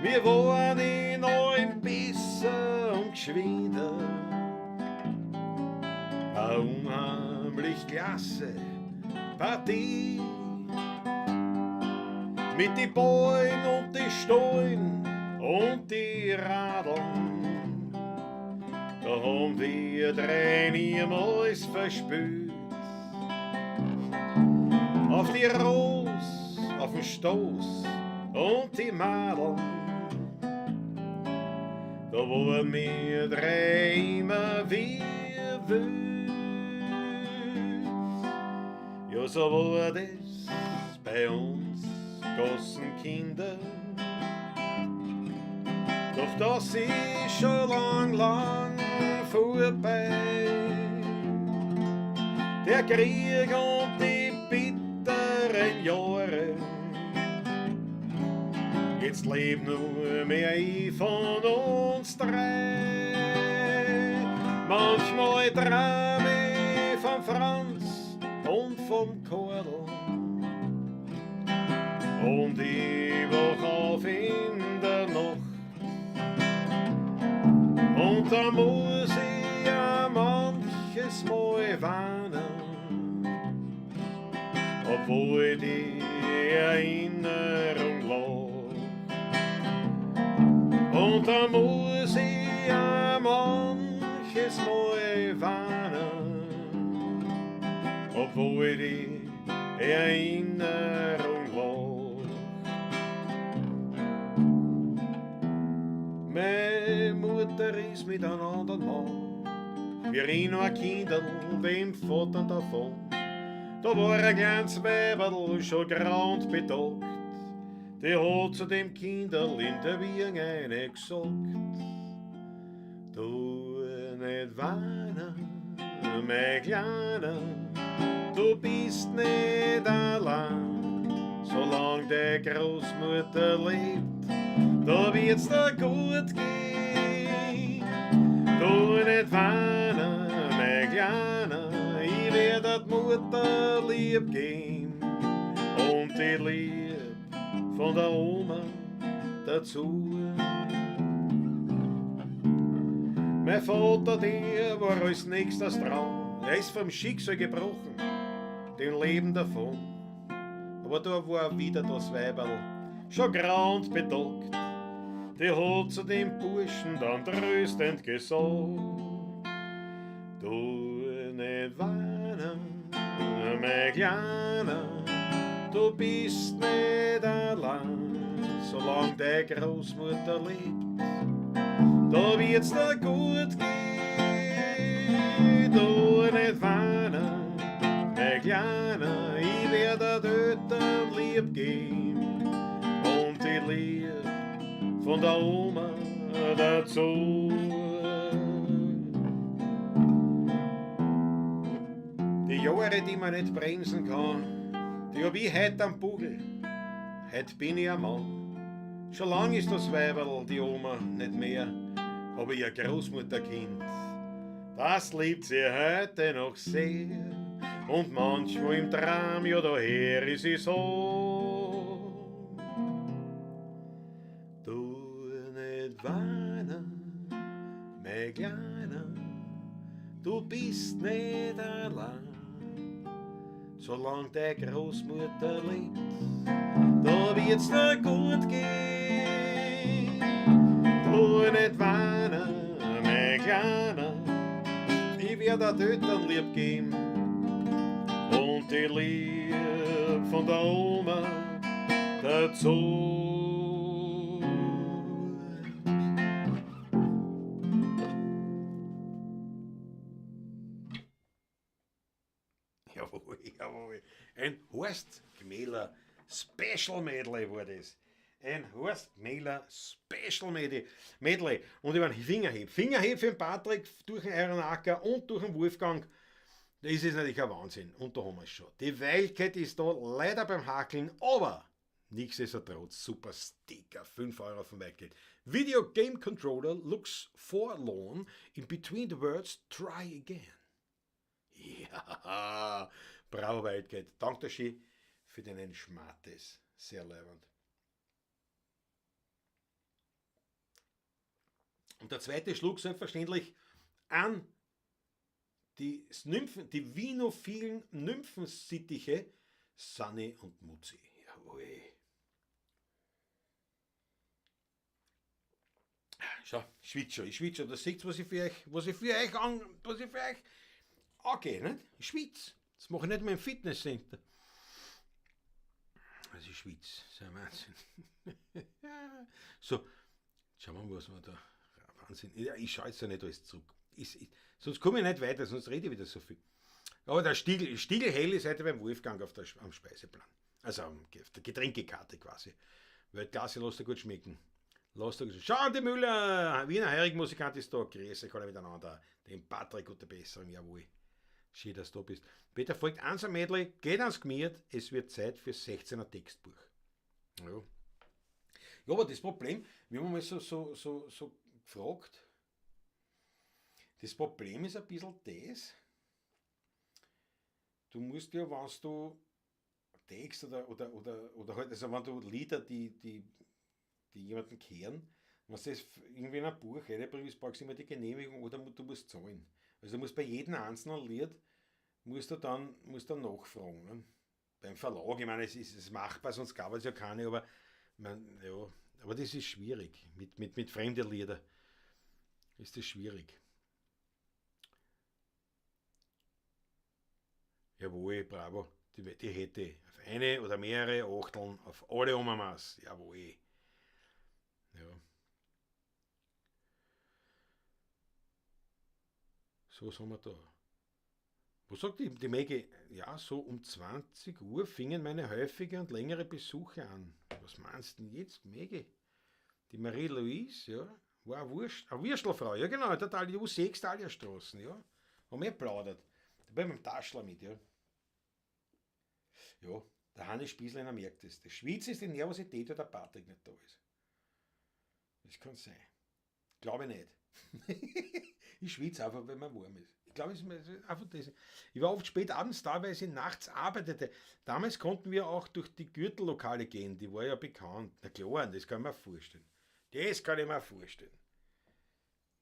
Wir waren in allem besser und geschwinder. Eine unheimlich klasse Partie. Mit die Bäumen und die Stollen und die Radeln. Da haben wir drei niemals verspürt. Auf die Ros, auf den Stoß und die Madeln. Da waren wir drei immer wie wild. Ja, so war das bei uns Gossenkinder. Doch das ist schon lang, lang vorbei. Der Krieg und die bitteren Jahre. Jetzt lebt nur mehr ich von uns drei. Manchmal träum ich vom Franz und vom Karl. Und ich wach auf in der Nacht. Und da muss ich ja manches Mal weinen, obwohl die Erinnerung lacht. Und da muss ich ja manches Mal weinen, obwohl die Erinnerung lacht. Meine Mutter ist mit einem anderen Mann, wir ich noch ein Kinderl, dem Vater davon. Da war ein kleines Weiberl schon grau und bedockt, die hat zu dem Kinderl in der Wiege eine gesagt. Du nicht weinen, mein Kleiner, du bist nicht allein, solang die Großmutter lebt, da wird's dir gut gehen. Du nicht weinen, mein Kleiner, ich werd der Mutter lieb gehen und die Lieb von der Oma dazu. Mein Vater, der war als nächstes dran, er ist vom Schicksal gebrochen, dem Leben davon. Aber da war wieder das Weiberl, schon grau und bedockt, die hat zu dem Burschen dann tröstend gesagt: Du nicht weinen, mein Kleiner, du bist nicht allein, solang deine Großmutter lebt, da wird's dir gut gehen. Du nicht weinen, mein Kleiner, ich werd dir Eltern lieb gehen und die Lieb von der Oma dazu. Die Jahre, die man nicht bremsen kann, die hab ich heut am Bugel. Heut bin ich ein Mann. Schon lang ist das Weiberl, die Oma, nicht mehr, aber ihr Großmutterkind, das liebt sie heute noch sehr. Und manchmal im Traum, ja, da hör ich sie so. Du nicht weinen, mein Kleiner, du bist nicht allein, solang deine Großmutter lebt, da wird's dir gut gehen. Du nicht weinen, mein Kleiner, ich werd dir Eltern lieb geben und die Lieb von der Oma dazu. Horst Gmäler Special Medley war das. Ein Horst Gmäler Special Medley. Und ich mein Fingerheb. Fingerheb für den Patrick durch den Iron Acker und durch den Wolfgang. Das ist natürlich ein Wahnsinn. Und da haben wir es schon. Die Wildcat ist da leider beim Hakeln, aber nichtsdestotrotz, super Sticker, 5 Euro vom Wildcat. Video Game Controller looks forlorn in between the words try again. Ja, bravo Wildcat. Danke schön für deinen Schmattes. Sehr leibend. Und der zweite Schluck selbstverständlich an die Nymphen, die vinophilen Nymphensittiche Sunny und Mutzi. Jawohl. Schau, ich schwitze schon, ich schwitze schon. Das seht ihr, was ich für euch, was ich für euch an, was ich für euch angehe, nicht? Ich schwitze. Das mache ich nicht mehr im Fitnesscenter. Also ich schwitze, das ist ein Wahnsinn. So, schauen wir mal, was wir da... Wahnsinn. Ja, ich schaue jetzt ja nicht alles zurück. Sonst komme ich nicht weiter, sonst rede ich wieder so viel. Aber der Stiegelhell ist heute beim Wolfgang am Speiseplan. Also auf der Getränkekarte quasi. Weil Klasse, lass dir gut schmecken. Lass dir gut schmecken. Schau, Andi Müller, Wiener Heurigmusikant ist da. Grüß euch alle miteinander. Dem Patrick, gute Besserung, jawohl. Schön, dass du da bist. Peter folgt eins am Mädel, geht ans Gmiert, es wird Zeit für 16er Textbuch. Ja. Ja, aber das Problem, wir haben mal so gefragt, das Problem ist ein bisschen das, du musst ja, wenn du Text oder halt, also wenn du Lieder, die jemanden kehren, wenn du das irgendwie in ein Buch reinbringst, brauchst du immer die Genehmigung oder du musst zahlen. Also du musst bei jedem einzelnen Lied, musst du dann, musst dann nachfragen. Ne? Beim Verlag, ich meine, es ist machbar, sonst gab es ja keine, aber, man, ja, aber das ist schwierig. Mit fremden Liedern ist das schwierig. Jawohl, bravo, die hätte ich. Auf eine oder mehrere Achteln, auf alle Omamas. Jawohl. Ja. So sind wir da. Was sagt die Maggie? Ja, so um 20 Uhr fingen meine häufige und längere Besuche an. Was meinst du denn jetzt, Maggie? Die Marie-Louise, ja, war eine Wurst, eine Würstelfrau, ja genau, der Thalia, U6 Thalierstraßen, ja. Haben wir geplaudert. Da bin ich mit dem Taschler mit, ja. Ja, der Hannes Spießleiner merkt es. Der Schweiz ist die Nervosität, weil der Patrick nicht da ist. Das kann sein. Glaube ich nicht. Ich schwitze einfach, wenn man warm ist. Ich glaube, es ist einfach das. Ich war oft spät abends da, weil ich nachts arbeitete. Damals konnten wir auch durch die Gürtellokale gehen, die war ja bekannt. Na klar, das kann ich mir vorstellen. Das kann ich mir vorstellen.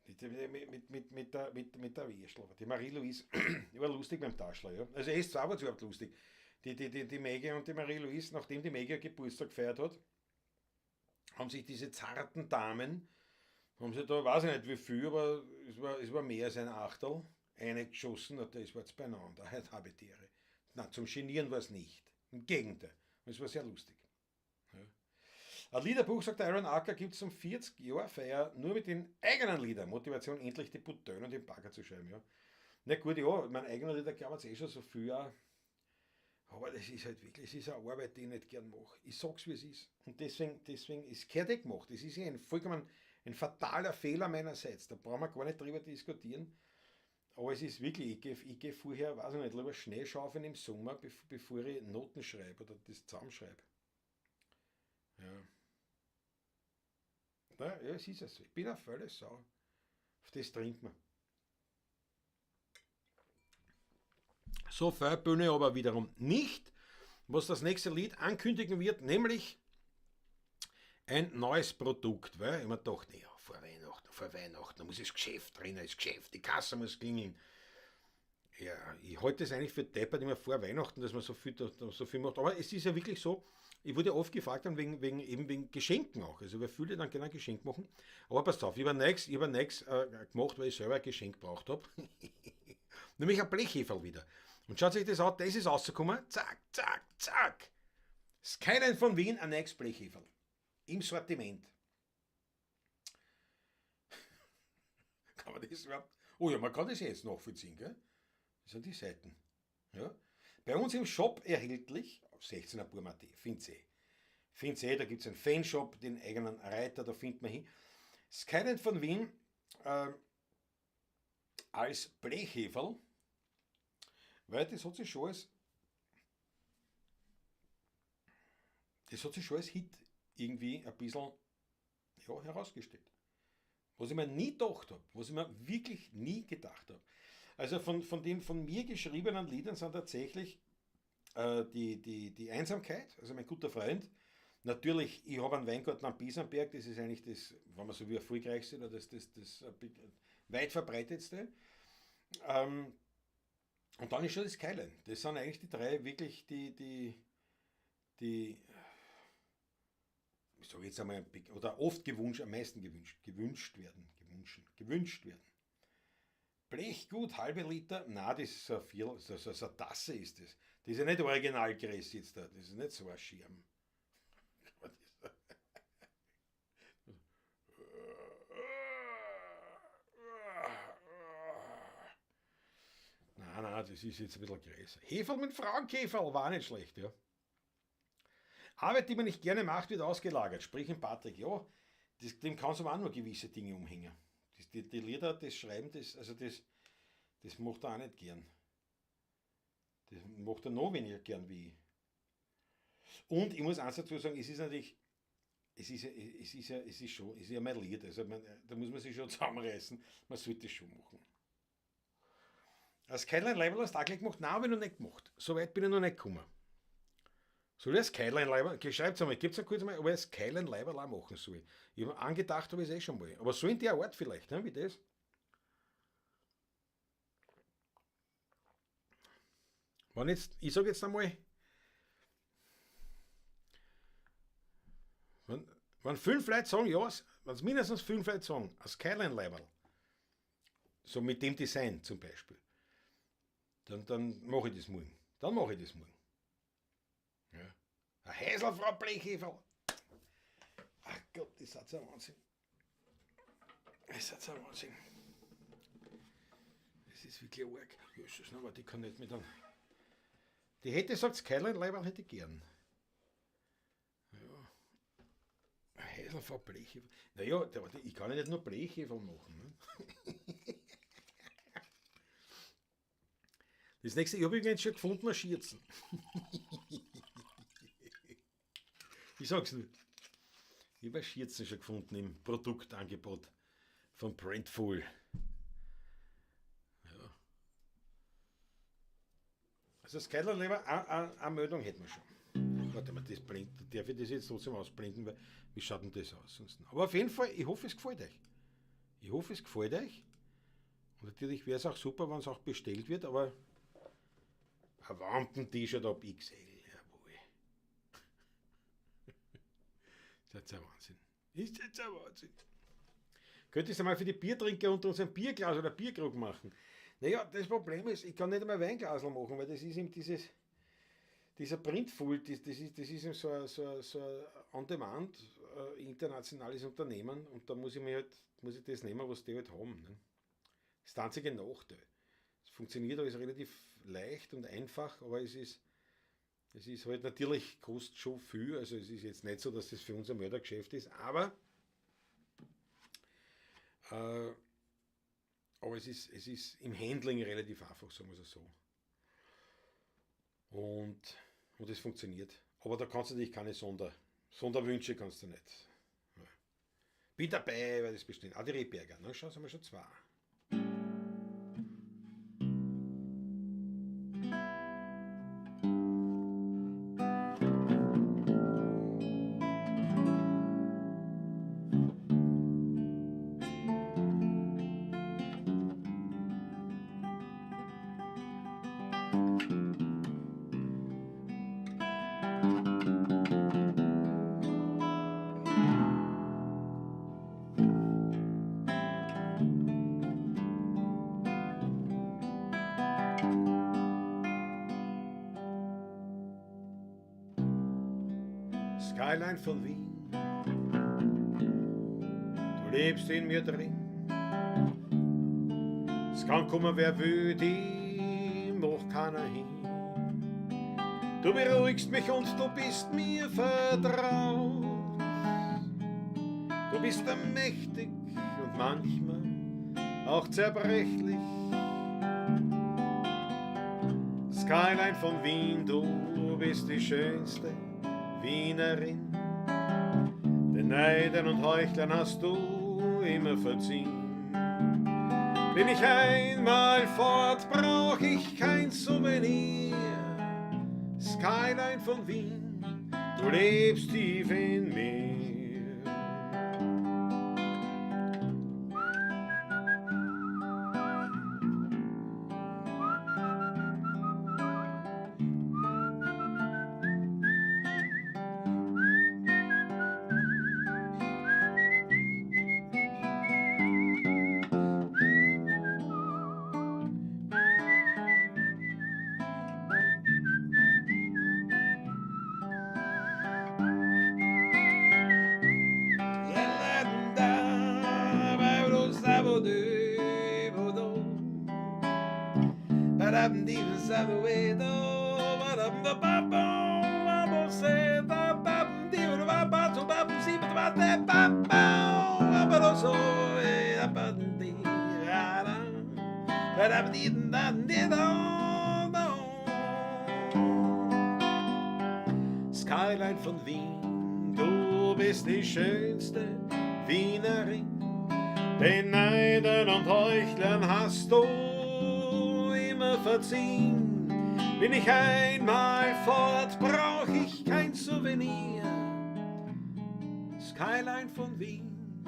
Mit der Würstel. Die Marie-Louise, die war lustig beim Taschler. Ja. Also S2 war überhaupt lustig. Die Maggie und die Marie-Louise, nachdem die Maggie Geburtstag gefeiert hat, haben sich diese zarten Damen, haben sie da, weiß ich nicht wie viel, aber es war mehr als ein Achtel, eine geschossen, und das war jetzt beieinander, heute habe ich Tiere. Nein, zum Genieren war es nicht. Im Gegenteil. Es war sehr lustig. Ja. Ein Liederbuch, sagt der Iron Acker, gibt es zum 40-Jahr-Feier nur mit den eigenen Liedern. Motivation, endlich die Bouteille und den Bagger zu schreiben. Ja. Na gut, ja, mein eigener Lieder glaube ich eh schon so viel. Auch. Aber das ist halt wirklich, es ist eine Arbeit, die ich nicht gern mache. Ich sag's, wie es ist. Und deswegen ist es eh gemacht. Es ist eh ein vollkommen ein fataler Fehler meinerseits. Da brauchen wir gar nicht drüber diskutieren. Aber es ist wirklich, ich geh vorher, weiß ich nicht, lieber Schnee schaufeln im Sommer, bevor ich Noten schreibe oder das zusammenschreibe. Ja. Na, ja, es ist ja so. Ich bin eine volle Sau. Auf das trinkt man. So viel Bühne aber wiederum nicht, was das nächste Lied ankündigen wird, nämlich ein neues Produkt, weil ich mir dachte, ja, vor Weihnachten, da muss das Geschäft drin, das Geschäft, die Kasse muss klingeln. Ja, ich halte es eigentlich für deppert immer vor Weihnachten, dass man so viel macht, aber es ist ja wirklich so, ich wurde oft gefragt dann wegen Geschenken auch, also wer viele dann gerne ein Geschenk machen, aber passt auf, ich habe nichts gemacht, weil ich selber ein Geschenk gebraucht habe, nämlich ein Blechheferl wieder. Und schaut sich das an, das ist rausgekommen, zack, zack, zack. Skyline von Wien, ein neues Blechheferl. Im Sortiment. Kann man das überhaupt? Oh ja, man kann das jetzt nachvollziehen, gell? Das sind die Seiten. Ja. Bei uns im Shop erhältlich, 16er Burm.at, find's eh. Find's eh, da gibt's einen Fanshop, den eigenen Reiter, da findet man hin. Skyline von Wien als Blechheferl, weil das hat sich schon als, das hat sich schon als Hit irgendwie ein bisschen, ja, herausgestellt. Was ich mir nie gedacht hab, was ich mir wirklich nie gedacht hab. Also von den von mir geschriebenen Liedern sind tatsächlich die Einsamkeit, also mein guter Freund. Natürlich, ich hab einen Weingarten am Bisamberg, das ist eigentlich das, wenn man so wie erfolgreichste oder das weit verbreitetste. Und dann ist schon das Skyline. Das sind eigentlich die drei wirklich die, ich sag jetzt einmal, oder oft gewünscht, am meisten gewünscht, gewünscht werden, gewünscht, gewünscht werden. Blechgut, halbe Liter, na, das ist so ein Viertel, so eine Tasse ist das. Das ist ja nicht Originalgröße jetzt da, das ist nicht so ein Schirm. Nein, nein, das ist jetzt ein bisschen größer. Heferl mit Frauenkäferl war nicht schlecht, ja. Arbeit, die man nicht gerne macht, wird ausgelagert. Sprich in Patrick, ja, das, dem kannst du aber auch nur gewisse Dinge umhängen. Das, die, die Lieder, das Schreiben, das, also das, das macht er auch nicht gern. Das macht er noch weniger gern wie ich. Und ich muss eins dazu sagen, es ist natürlich, es ist ja, es ist ja, es ist schon, es ist ja mein Lied, also man, da muss man sich schon zusammenreißen, man sollte es schon machen. Das Skyline-Leiberl hast du auch gleich gemacht? Nein, hab ich noch nicht gemacht. So weit bin ich noch nicht gekommen. Soll ich das Skyline-Leiberl, okay, schreibt's einmal, gibt's ja kurz mal, ob ich das Skyline-Leiberl auch machen soll. Ich hab angedacht, hab ich's eh schon mal. Aber so in der Art vielleicht, ne, wie das. Wenn jetzt, ich sag jetzt einmal, wenn 5 Leute sagen, ja, wenn's mindestens 5 Leute sagen, ein Skyline-Leiberl, so mit dem Design zum Beispiel, dann mach ich das morgen. Dann mach ich das morgen. Ja. Ein Häsel, Frau Blechheferl. Ach Gott, das ist ein Wahnsinn. Das ist ein Wahnsinn. Das ist wirklich arg. Jesus, aber die kann nicht mit einem. Die hätte, sagt Skyline-Leiberl, hätte ich gern. Ja. Ein Häsel, Frau Blechheferl. Naja, ich kann ja nicht nur Blechheferl machen. Ne? Das nächste, ich habe übrigens schon gefunden, ein Schürzen. Ich sag's nur. Ich habe ein Schürzen schon gefunden im Produktangebot von Printful. Ja. Also Skyline-Leiberl, eine Meldung hätten wir schon. Warte mal, das blinkt. Darf ich das jetzt trotzdem ausblenden, weil wie schaut denn das aus? Sonst? Aber auf jeden Fall, ich hoffe, es gefällt euch. Ich hoffe, es gefällt euch. Und natürlich wär's auch super, wenn's auch bestellt wird, aber ein Wampen-T-Shirt ab XL, jawohl. Das ist jetzt ein Wahnsinn. Ist jetzt ein Wahnsinn. Könntest du mal für die Biertrinker unter uns ein Bierglas oder Bierkrug machen? Naja, das Problem ist, ich kann nicht einmal Weinglasl machen, weil das ist eben dieses, dieser Printful, das ist eben so ein On-Demand internationales Unternehmen und da muss ich mir halt, muss ich das nehmen, was die halt haben. Ne? Das ist der einzige Nachteil. Es funktioniert alles relativ leicht und einfach, aber es ist halt natürlich, kostet schon viel, also es ist jetzt nicht so, dass das für uns ein Mördergeschäft ist, aber es ist im Handling relativ einfach, sagen wir es so. Und es funktioniert. Aber da kannst du natürlich keine Sonderwünsche kannst du nicht. Ja. Bin dabei, weil das bestimmt. Ah, die Rehberger, ne? Schau, sind wir schon zwei. Skyline von Wien, du lebst in mir drin. Es kann kommen, wer will, die macht keiner hin. Du beruhigst mich und du bist mir vertraut. Du bist mächtig und manchmal auch zerbrechlich. Skyline von Wien, du bist die schönste Wienerin. Den Neidern und Heuchlern hast du immer verziehen. Bin ich einmal fort, brauch ich kein Souvenir. Skyline von Wien, du lebst tief in mir. Skyline von Wien, du bist die schönste Wienerin. Den Neidern und Heuchlern hast du immer verziehen. Bin ich einmal fort, brauch ich kein Souvenir. Skyline von Wien,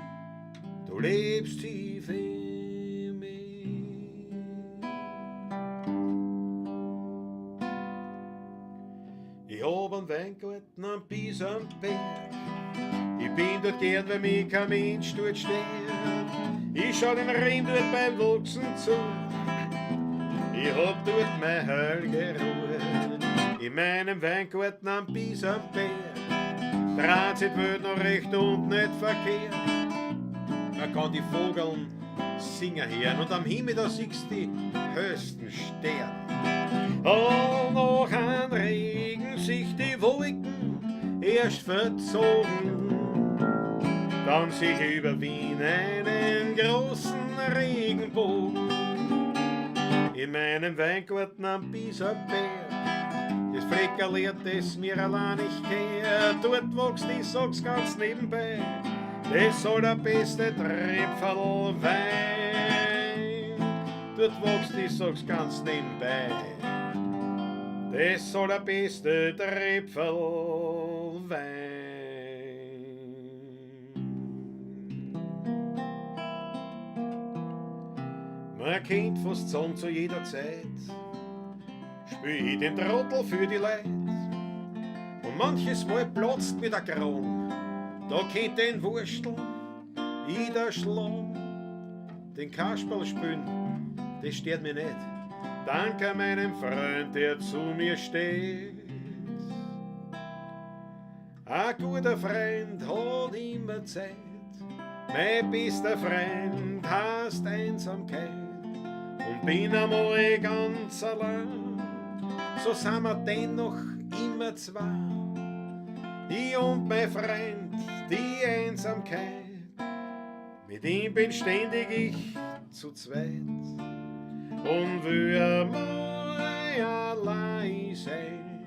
du lebst tief in mir. Ich hab einen Weingarten am Bisamberg. Ich bin dort gern, weil mich kein Mensch dort stört. Ich schau den Reben dort beim Wachsen zu. Ich hab dort meine heilige Ruhe. In meinem Weingarten am Bisamberg dreht sich die Welt noch recht und nicht verkehrt. Man kann die Vogeln singen hören und am Himmel da siehst du die höchsten Sterne. Und nach einem Regen sich die Wolken erst verzogen, dann sich über Wien einen großen Regenbogen. In meinem Weingarten am Bisamberg, das Fleckerl, das mir allein nicht gehört, dort wächst, ich sag's ganz nebenbei, das allerbeste Tröpferl Wein. Dort wächst, ich sag's ganz nebenbei, das allerbeste Tröpferl Wein. Man kennt fast sagen zu jeder Zeit, spiel ich den Trottel für die Leid. Und manches Mal platzt mir der Kron, da kennt den Wurstel jeder schlagen. Den Kasperl spielen, das stört mir nicht. Danke meinem Freund, der zu mir steht. Ein guter Freund hat immer Zeit. Mein bester Freund heißt Einsamkeit. Und bin einmal ganz allein, so sind wir dennoch immer zwei. Ich und mein Freund, die Einsamkeit, mit ihm bin ständig ich zu zweit. Und will einmal allein sein,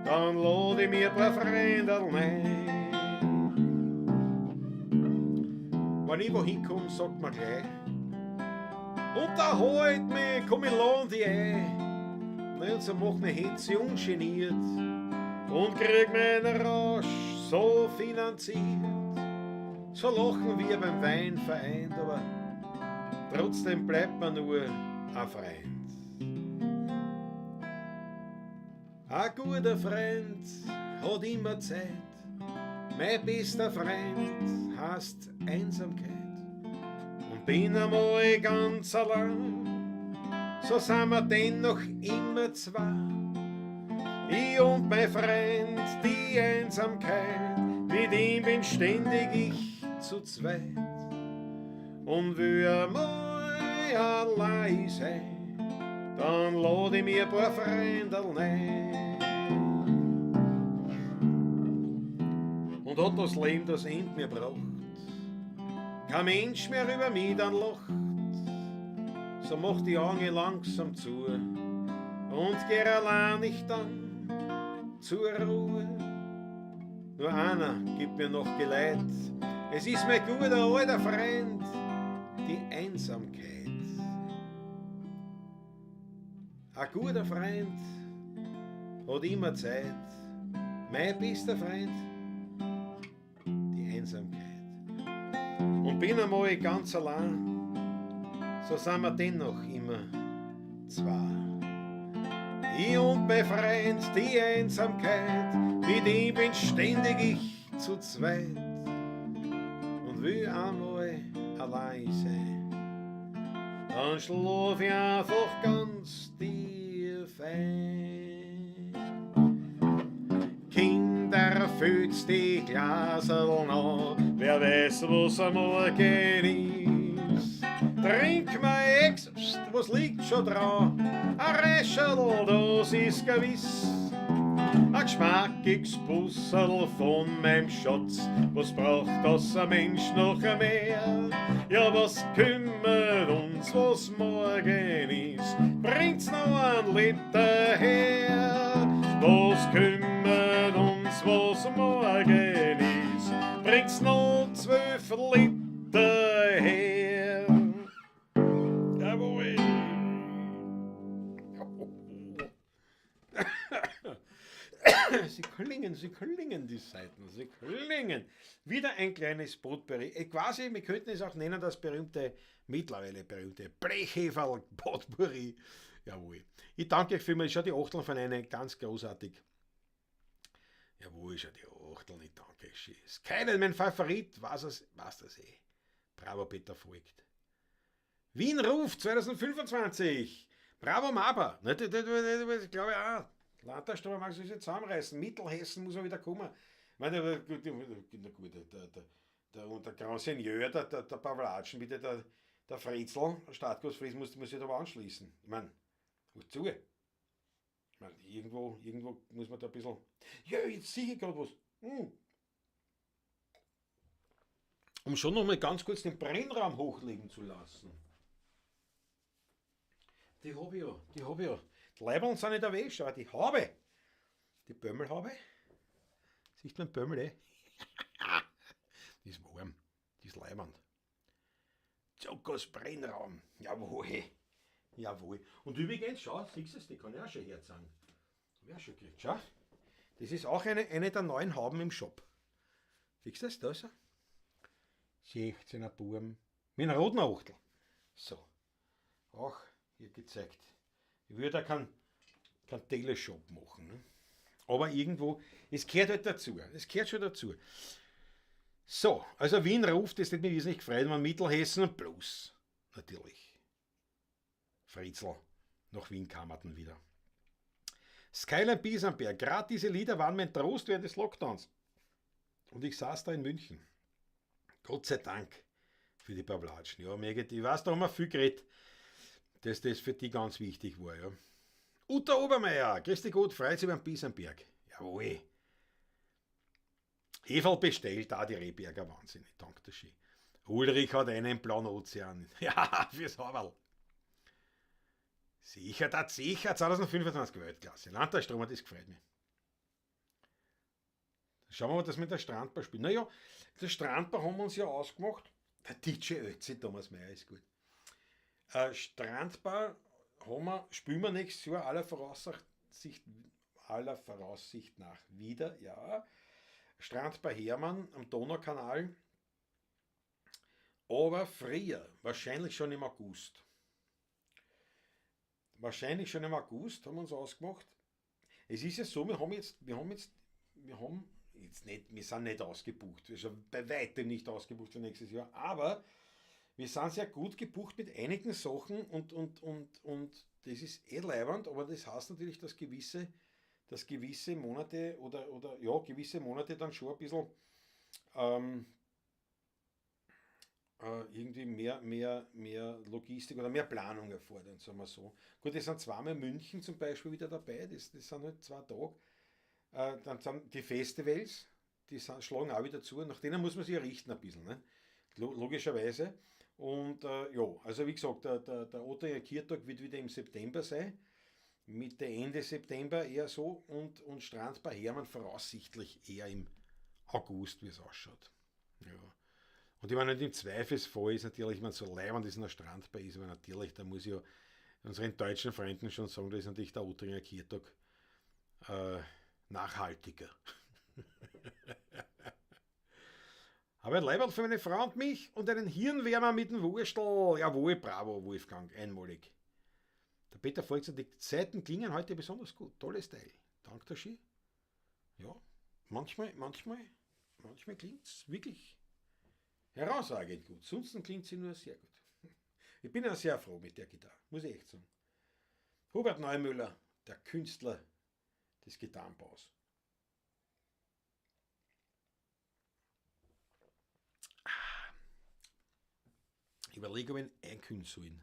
dann lad ich mir ein paar Freunde ein. Wenn ich wohin komm, sagt man gleich, unterhalt mich, komm, ich lad dich ein. Und so mach mich Hetze ungeniert und krieg meinen Rausch so finanziert. So lachen wir beim Wein vereint, aber trotzdem bleibt man nur ein Freund. Ein guter Freund hat immer Zeit. Mein bester Freund heißt Einsamkeit. Und bin einmal ganz allein, so sind wir dennoch immer zwei. Ich und mein Freund, die Einsamkeit, mit ihm bin ständig ich zu zweit. Und will einmal allein sein, dann lad ich mir ein paar Freunde ein. Und hat das Leben das End mir braucht. Kein Mensch mehr über mich dann lacht. So mach die Augen langsam zu und geh allein nicht dann zur Ruhe. Nur einer gibt mir noch Geleit, es ist mein guter alter Freund, die Einsamkeit. Ein guter Freund hat immer Zeit, mein bester Freund, die Einsamkeit. Und bin einmal ganz allein, so sind wir dennoch immer zwei. Ich und mein Freund, die Einsamkeit, mit ihm bin ständig ich zu zweit und will einmal allein sein. Dann schlaf ich einfach ganz tief ein. Kinder, füllt's die Glaserl an, wer weiß, was am Morgen ist. Trink mein Ex, was liegt schon dran? Ein Rescherl, das ist gewiss. Ein geschmackiges Busserl von meinem Schatz, was braucht das ein Mensch noch mehr? Ja, was kümmert uns, was morgen ist? Bringt's noch ein Liter her? Was kümmert uns, was morgen ist? Bringt's noch 12 Liter her? Jawohl! Sie klingen, die Saiten, sie klingen. Wieder ein kleines Potpourri. Quasi, wir könnten es auch nennen, das berühmte, mittlerweile berühmte Blechheferl-Potpourri. Jawohl. Ich danke euch vielmals. Schau die Achteln von einer, ganz großartig. Jawohl, schau die Achteln, ich danke euch schön. Skyline, mein Favorit, was das eh. Bravo, Peter Voigt. Wien ruft 2025. Bravo, Maba. Ne, das glaube ich auch. Landtagsstrom mag sich jetzt zusammenreißen. Mittelhessen muss er wieder kommen. Ich meine, gut, der Grand Seigneur, der Pawlatschen, bitte, der Fritzl, der Stadtgroß Fritzl, muss sich da aber anschließen. Ich meine, wozu? Ich meine, irgendwo muss man da ein bisschen. Ja, jetzt sehe ich gerade was. Um schon noch mal ganz kurz den Brennraum hochlegen zu lassen. Die habe ich ja, die habe ich ja. Die Leiberl sind nicht der Wäsche, aber die Haube. Die Bömmelhaube. Sieht man Bömmel, eh? Die ist warm, die ist leibend. Zokos Brennraum. Jawohl. Jawohl. Und übrigens, schau, siehst du es, die kann ich auch schon herzeigen. Hab ich auch schon gekriegt. Schau. Das ist auch eine der neuen Hauben im Shop. Siehst du das? Da ist er. 16er Burm. Mit einem roten Achtel. So. Auch hier gezeigt. Ich würde da keinen Teleshop machen. Ne? Aber irgendwo, es gehört halt dazu. Es gehört schon dazu. So, also Wien ruft, das hätte mich wesentlich gefreut, wenn Mittelhessen plus, natürlich. Fritzl, nach Wien kamerten wieder. Skyline Bisamberg, gerade diese Lieder waren mein Trost während des Lockdowns. Und ich saß da in München. Gott sei Dank für die Pawlatschen. Ja, ich weiß, da haben wir viel geredet, dass das für die ganz wichtig war. Ja. Uta Obermeier, grüß dich Gott, freut sich beim Bisamberg. Jawohl. Heferl bestellt, da die Rehberger Wahnsinn. Ich danke dir schön. Ulrich hat einen im blauen Ozean. Ja, fürs Haberl. Sicher, da sicher, 2025 Weltklasse. Landtagsstrom hat das gefreut mich. Schauen wir mal, das mit der Strandbar spielt. Naja, der Strandbar haben wir uns ja ausgemacht. Der DJ Ötzi, Thomas Mayer ist gut. Strandbar haben wir, spielen wir nächstes Jahr aller Voraussicht nach wieder, ja. Strandbar Hermann am Donaukanal. Aber früher, wahrscheinlich schon im August. Wahrscheinlich schon im August haben wir uns ausgemacht. Es ist ja so, wir sind nicht ausgebucht. Wir sind bei weitem nicht ausgebucht für nächstes Jahr, aber wir sind sehr gut gebucht mit einigen Sachen und das ist eh leibend, aber das heißt natürlich, dass gewisse Monate oder ja, gewisse Monate dann schon ein bisschen irgendwie mehr Logistik oder mehr Planung erfordern, sagen wir so. Gut, es sind zweimal München zum Beispiel wieder dabei, das sind halt 2 Tage. Dann sind die Festivals, Die schlagen auch wieder zu. Nach denen muss man sich ja richten ein bisschen, ne? Logischerweise. Und ja, also wie gesagt, der Ottinger Kirtag wird wieder im September sein. Mitte, Ende September eher so und Strand bei Hermann voraussichtlich eher im August, wie es ausschaut. Ja. Und ich meine, im Zweifelsfall ist natürlich, ich meine, so leibend ist ein Strand bei ist, aber natürlich, da muss ich ja unseren deutschen Freunden schon sagen, da ist natürlich der Ottinger Kirtag nachhaltiger. Aber ein Leiberl für meine Frau und mich und einen Hirnwärmer mit dem Wurstel. Jawohl, bravo, Wolfgang, einmalig. Der Peter Volk sagt, die Zeiten klingen heute besonders gut. Tolles Teil. Danke, Tashi. Ja, manchmal klingt's wirklich herausragend gut. Sonst klingt sie nur sehr gut. Ich bin ja sehr froh mit der Gitarre, muss ich echt sagen. Hubert Neumüller, der Künstler des Gitarrenbaus. Ich überlege, ob ich ihn einkühlen sollen.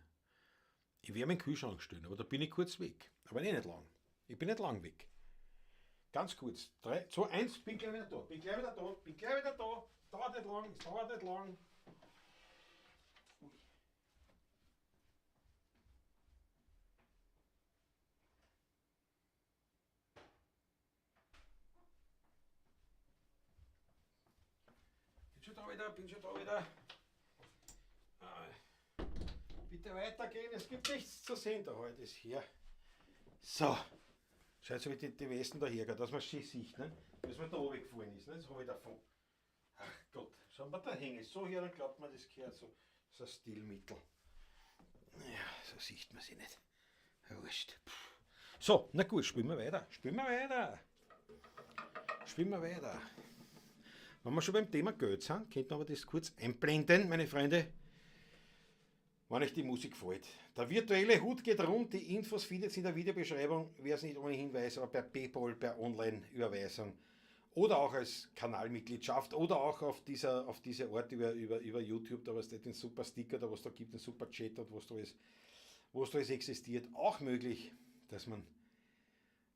Ich werde meinen Kühlschrank stellen, aber da bin ich kurz weg. Aber eh nicht lang. Ich bin nicht lang weg. Ganz kurz. 3, 2, 1, bin gleich wieder da. Bin gleich wieder da. Bin gleich wieder da. Dauert nicht lang. Es dauert nicht lang. Ui. Bin schon da wieder, bin schon da wieder. Bitte weitergehen, es gibt nichts zu sehen, da heute ist her. So, schaut so wie die Westen da hergehen, dass man schön sieht, ne? Dass man da runtergefallen ist, ne? Das hab ich davon. Ach Gott, schauen wir, da hänge ich so her, dann glaubt man, das gehört so. Das ist ein Stilmittel. Ja, so sieht man sie nicht. Wurscht. Puh. So, na gut, spielen wir weiter. Spielen wir weiter. Spielen wir weiter. Wenn wir schon beim Thema Geld sind, könnten wir aber das kurz einblenden, meine Freunde. Wenn euch die Musik gefällt. Der virtuelle Hut geht rund, die Infos findet ihr in der Videobeschreibung, wer es nicht ohnehin weiß, aber per PayPal, per Online-Überweisung oder auch als Kanalmitgliedschaft oder auch auf diese Art über YouTube, da was den super Sticker, da was da gibt, den super Chat und was da alles existiert, auch möglich, dass man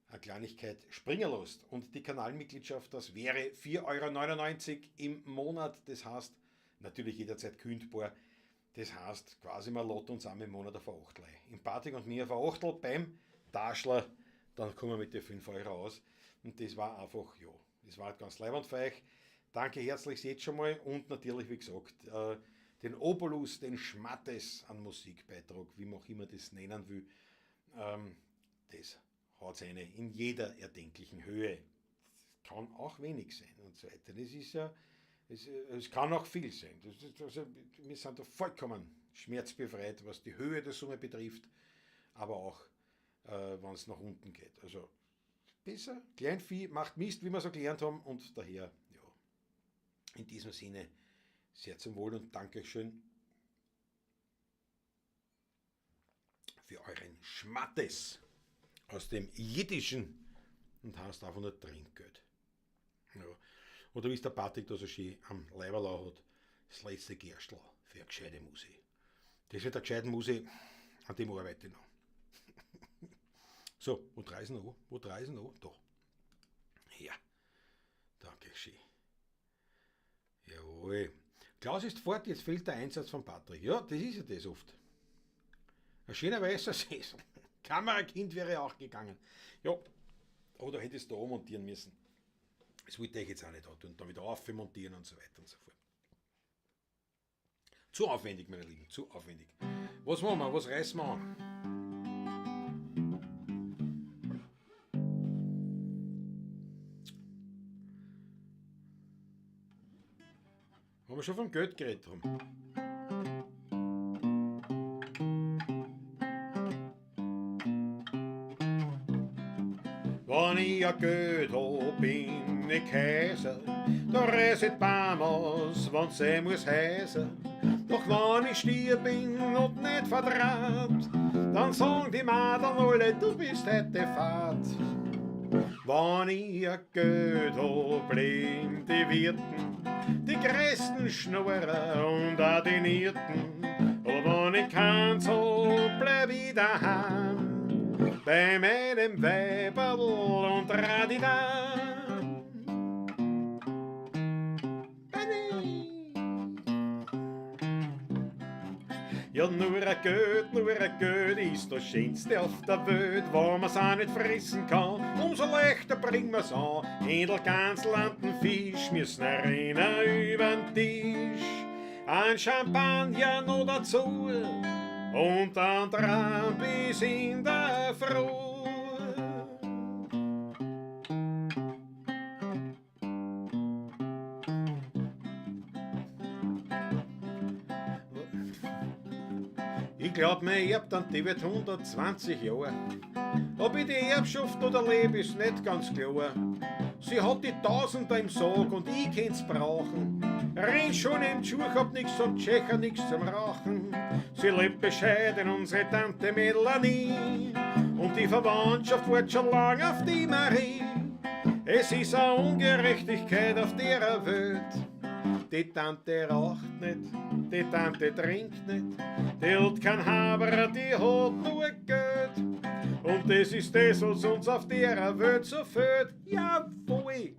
eine Kleinigkeit springen lässt. Und die Kanalmitgliedschaft, das wäre 4,99 € im Monat, das heißt natürlich jederzeit kündbar. Das heißt, quasi man lädt uns einmal im Monat auf ein Achtel ein. Im Patrick und mir auf ein Achtel beim Taschler, dann kommen wir mit den 5 Euro aus. Und das war einfach, ja, das war halt ganz leibend für euch. Danke herzlich jetzt schon mal und natürlich, wie gesagt, den Obolus, den Schmattes an Musikbeitrag, wie man auch immer das nennen will, das haut eine in jeder erdenklichen Höhe. Das kann auch wenig sein und so weiter. Das ist ja, es kann auch viel sein. Wir sind da vollkommen schmerzbefreit, was die Höhe der Summe betrifft, aber auch, wenn es nach unten geht. Also besser, Kleinvieh macht Mist, wie wir so gelernt haben, und daher, ja, in diesem Sinne sehr zum Wohl und Dankeschön für euren Schmattes aus dem Jiddischen und heißt einfach nur Trinkgeld. Ja. Oder wie es der Patrick da so schön am Leiberlau hat, das letzte Gerstl für eine gescheite Musik. Das mit der gescheiten Musik, an dem arbeite ich noch. So, wo dreisen noch? Wo dreisen noch? Da. Ja, danke schön. Jawohl. Klaus ist fort, jetzt fehlt der Einsatz von Patrick. Ja, das ist ja das oft. Ein schöner weißer Sessel. Kamerakind wäre auch gegangen. Ja, oder hätte ich es da montieren müssen. Das wollte ich jetzt auch nicht da tun, da wieder aufmontieren und so weiter und so fort. Zu aufwendig, meine Lieben, zu aufwendig. Was machen wir? Was reißen wir an? Haben wir schon vom Geld geredet haben. Wenn ich ein Geld hab, bin ich Kaiser, da reiß ich die Bäume aus, wenn's sein muss heiser. Doch wenn ich Stier bin und nicht vertraut, dann sagen die Madeln alle, du bist heute fad. Wenn ich ein Geld hab, leben die Wirten, die größten Schnurrer und auch die Nierten. Aber wenn ich keins hab, bleib ich daheim, bei meinem Weiberl und Radida. Ja, nur ein Geld ist das Schönste auf der Welt, wenn man's auch nicht fressen kann, umso leichter bringen wir's an. Händel, Gansel an den Fisch, müssen rennen übern Tisch. Ein Champagner noch dazu und dann dran bis in der Früh. Ich glaub, mein Erbtante wird 120 Jahre. Ob ich die Erbschaft oder lebe, ist nicht ganz klar. Sie hat die Tausender im Sarg und ich kennt's brauchen. Renn schon im Schuh, hab nix zum Tschecher, nix zum Rauchen. Sie lebt bescheiden, unsere Tante Melanie. Und die Verwandtschaft wartet schon lang auf die Marie. Es ist eine Ungerechtigkeit auf der Welt. Die Tante raucht nicht, die Tante trinkt nicht, die hat kein Haber, die hat nur Geld. Und das ist das, was uns auf der Welt so fehlt. Jawohl!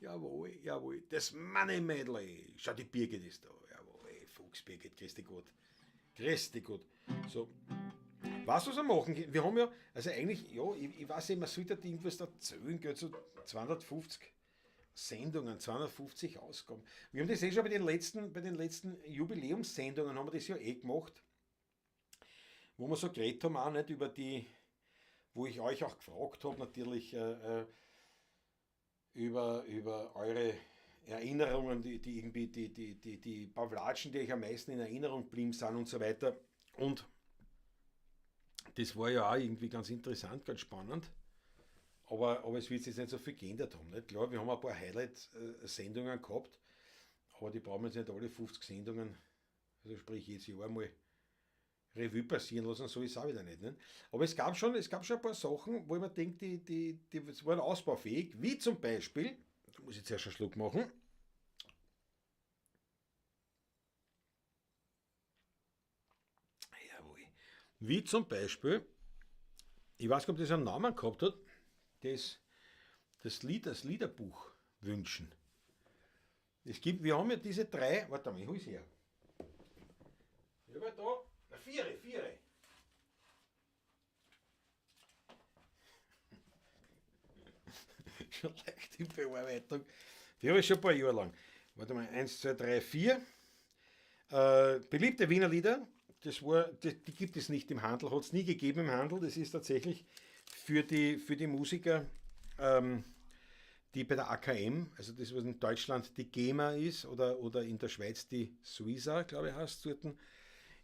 Jawohl, jawohl. Das Money Medley. Schau, die Birgit ist da. Jawohl, Fuchs Birgit, grüß dich Gott. Grüß dich Gott. So. Weißt du, was wir machen? Wir haben ja, also eigentlich, ja, ich weiß nicht, man sollte irgendwas erzählen, gell, so 250 Sendungen, 250 Ausgaben. Wir haben das eh schon bei den letzten Jubiläumssendungen haben wir das ja eh gemacht, wo wir so geredet haben, auch nicht über die, wo ich euch auch gefragt habe, natürlich über eure Erinnerungen, die Pawlatschen, die euch am meisten in Erinnerung geblieben sind und so weiter. Und das war ja auch irgendwie ganz interessant, ganz spannend. Aber es wird sich jetzt nicht so viel geändert haben. Nicht? Klar, wir haben ein paar Highlight-Sendungen gehabt, aber die brauchen wir jetzt nicht alle 50 Sendungen, also sprich jedes Jahr mal Revue passieren lassen, so ist es auch wieder nicht. Nicht? Aber es gab schon ein paar Sachen, wo ich mir denke, die waren ausbaufähig, wie zum Beispiel, da muss ich zuerst einen Schluck machen. Jawohl. Wie zum Beispiel, ich weiß nicht, ob das einen Namen gehabt hat, das Lied, das Liederbuch wünschen. Es gibt, wir haben ja diese drei, warte mal, ich hol's her. Ich habe da, vier. Schon leicht in Bearbeitung. Die habe ich schon ein paar Jahre lang. Warte mal, 1, 2, 3, 4. Beliebte Wiener Lieder, die gibt es nicht im Handel, hat es nie gegeben im Handel. Das ist tatsächlich für die Musiker, die bei der AKM, also das, was in Deutschland die GEMA ist oder in der Schweiz die SUISA, glaube ich, heißt es dort,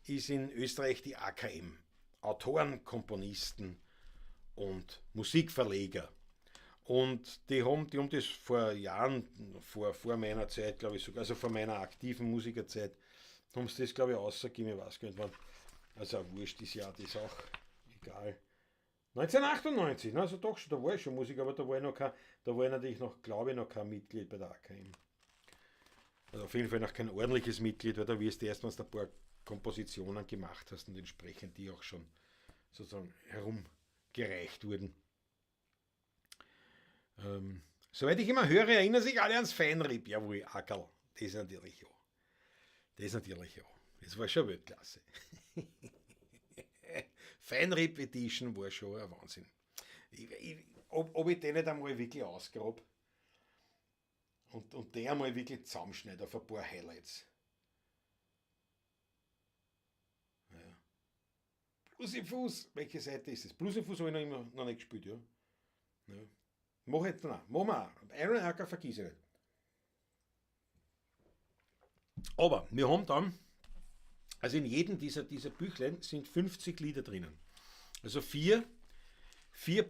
ist in Österreich die AKM. Autoren, Komponisten und Musikverleger. Und die haben das vor Jahren, vor meiner Zeit, glaube ich sogar, also vor meiner aktiven Musikerzeit, haben sie das, glaube ich, rausgegeben, ich weiß gar nicht wann. Also auch wurscht ist ja, das ist auch egal. 1998, also doch schon, da war ich schon Musiker, aber da war ich noch kein, da war ich natürlich noch, glaube ich, noch kein Mitglied bei der AKM. Also auf jeden Fall noch kein ordentliches Mitglied, weil da wirst du erst, wenn du ein paar Kompositionen gemacht hast und entsprechend die auch schon sozusagen herumgereicht wurden. Soweit ich immer höre, erinnern sich alle ans Feinripp. Jawohl, Ackerl, das ist natürlich ja. Das ist natürlich ja. Das war schon Weltklasse. Feinripp Edition war schon ein Wahnsinn. Ob ich den nicht einmal wirklich ausgrab und den einmal wirklich zusammenschneide auf ein paar Highlights. Ja. Blues im Fuß, welche Seite ist das? Blues im Fuß habe ich noch immer noch nicht gespielt, ja. Ja. Mach jetzt noch, mach mal. Iron Hacker vergiss ich nicht. Aber wir haben dann, also in jedem dieser Büchlein sind 50 Lieder drinnen. Also vier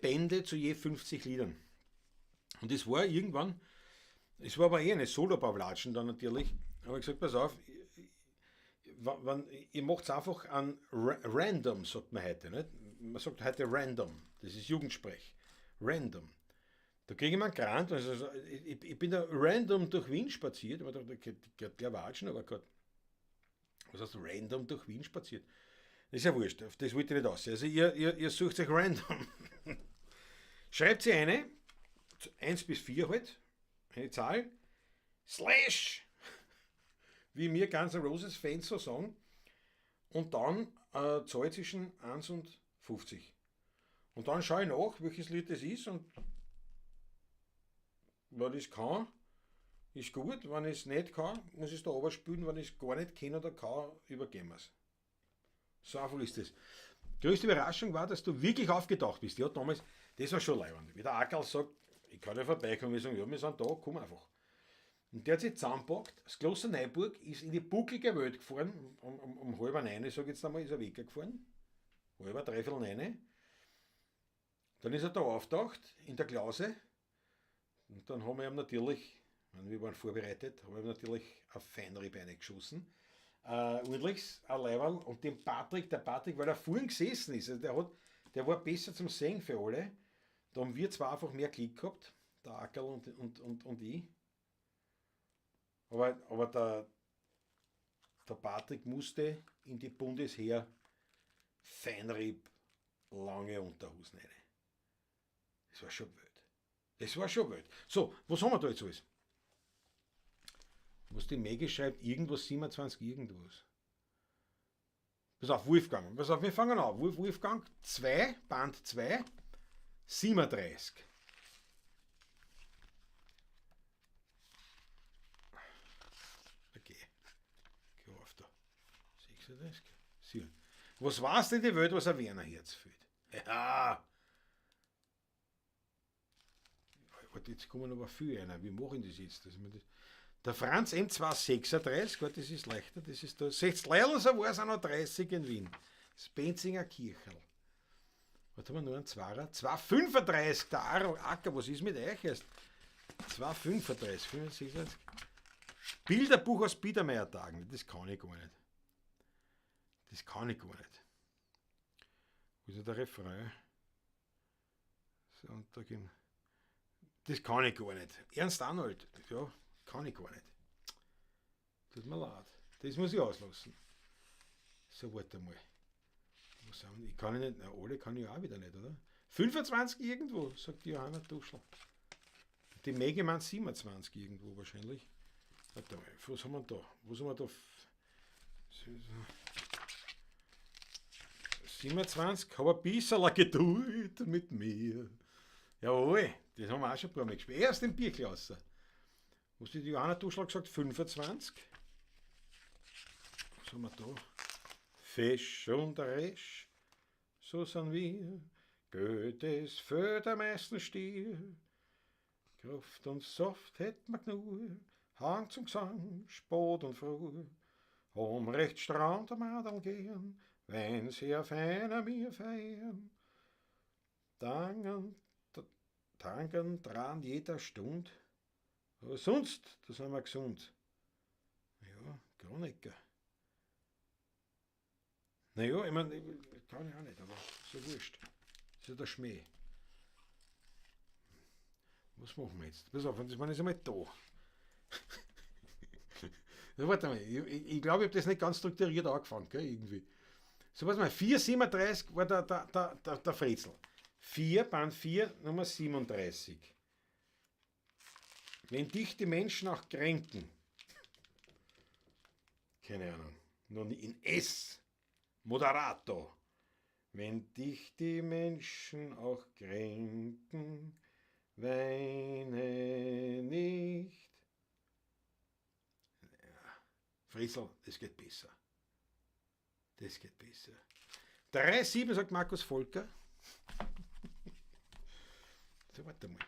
Bände zu je 50 Liedern. Und das war irgendwann, es war aber eh eine Solo-Pawlatschen dann natürlich, habe ich gesagt, pass auf, ihr macht es einfach an random, sagt man heute. Nicht? Man sagt heute random, das ist Jugendsprech. Random. Da kriege ich mir einen Grant, also ich bin da random durch Wien spaziert, ich habe gedacht, gleich watschen, aber Gott, was heißt random durch Wien spaziert? Das ist ja wurscht, auf das wollte ich nicht aus. Also ihr sucht euch random. Schreibt sie eine, 1 bis 4 halt, eine Zahl, slash, wie mir Guns N' Roses Fans so sagen. Und dann zahle ich zwischen 1 und 50. Und dann schaue ich nach, welches Lied das ist und wenn ich es kann, ist gut. Wenn ich es nicht kann, muss ich es da runterspülen. Wenn ich es gar nicht kenne oder kann, übergeben wir es. So einfach ist das. Die größte Überraschung war, dass du wirklich aufgetaucht bist. Die hat damals, das war schon leibend. Wie der Ackerl sagt, ich kann ja vorbeikommen. Wir sagen, ja, wir sind da, komm einfach. Und der hat sich zusammengepackt. Das Kloster Neuburg ist in die bucklige Welt gefahren. Um 8:30, sag ich jetzt einmal, ist er weggefahren. Halb, dreiviertel neun. Dann ist er da auftaucht, in der Klause. Und dann haben wir ihm natürlich, ich meine, wir waren vorbereitet, haben wir ihm natürlich ein Feinripp reingeschossen. Ordentliches, ein Leiberl. Und dem Patrick, der Patrick, weil er vorhin gesessen ist, also der war besser zum Sehen für alle. Da haben wir zwar einfach mehr Glück gehabt, der Ackerl und ich. Aber der Patrick musste in die Bundesheer Feinripp lange Unterhosen rein. Das war schon wild. Das war schon wild. So, was haben wir da jetzt alles? Was die Maggie schreibt, irgendwas 27, irgendwas. Pass auf, Wolfgang. Pass auf, wir fangen an. Wolfgang 2, Band 2, 37. Okay. Geh auf da. 36, 7. Was war's denn die Welt, was ein Werner Herz fehlt? Ja! Warte, jetzt kommen aber viele einer. Wie machen die das jetzt? Das ist mir das der Franz M236, warte, das ist leichter, das ist da. 60 Leidl, so war's auch noch 30 in Wien. Das Benzinger Kircherl. Was haben wir nur einen Zwarer? 2,35, der Aro Acker, was ist mit euch erst? 2,35, 65. Bilderbuch aus Biedermeiertagen, das kann ich gar nicht. Das kann ich gar nicht. Wo ist denn der Refrain? Sonntag im. Das kann ich gar nicht. Ernst Arnold, ja, kann ich gar nicht. Tut mir leid. Das muss ich auslassen. So, warte mal. Was haben die? Ich kann ich nicht, na, alle kann ich auch wieder nicht, oder? 25 irgendwo, sagt die Johanna Duschl. Die Maggie meint 27 irgendwo wahrscheinlich. Warte mal, was haben wir da? Was haben wir da? 27, hab ein bisschen Geduld mit mir. Jawohl, das haben wir auch schon ein paar Mal gespielt. Erst im Bierklasse. Was hat die Johanna Duschl gesagt? 25. Was haben wir da? Fisch und Resch, so sind wir. Goethes Fördermeister Stier. Kraft und Saft hätt man genug, Hang zum Gesang, Sport und Früh. Um recht Strand am Adel gehen, wenn sie auf einer mir feiern. Tangen, tanken dran jeder Stund. Aber sonst, da sind wir gesund. Ja, Chroniker. Naja, ich mein, ich kann ich auch nicht, aber so wurscht. Das ist ja der Schmäh. Was machen wir jetzt? Pass auf, das war jetzt einmal da. Ja, warte mal, ich glaube, ich hab das nicht ganz strukturiert angefangen, gell, irgendwie. So, warte mal, 4,37 war der Fritzl. 4, Band 4, Nummer 37. Wenn dich die Menschen auch kränken. Keine Ahnung. Noch nie in S. Moderato. Wenn dich die Menschen auch kränken, weine nicht. Ja, Fritzl, das geht besser. Das geht besser. 3,7 sagt Markus Volker. So, warte mal.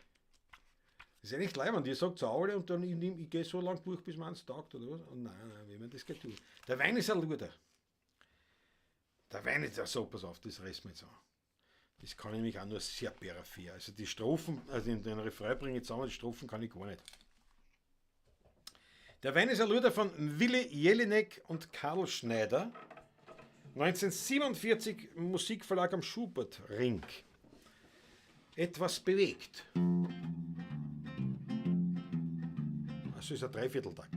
Das ist ja nicht leibend. Ihr sagt zu alle und dann ich gehe so lange durch, bis man eins taugt, oder was? Und nein, nein, wie man das geht durch. Der Wein ist ein Luder. Der Wein ist ja so, pass auf, das reißt mir jetzt an. Das kann ich nämlich auch nur sehr peripher. Also die Strophen, also den Refrain bringe ich zusammen, die Strophen kann ich gar nicht. Der Wein ist ein Luder von Willi Jelinek und Karl Schneider. 1947 Musikverlag am Schubertring. Etwas bewegt. Also ist ein Dreivierteltakt.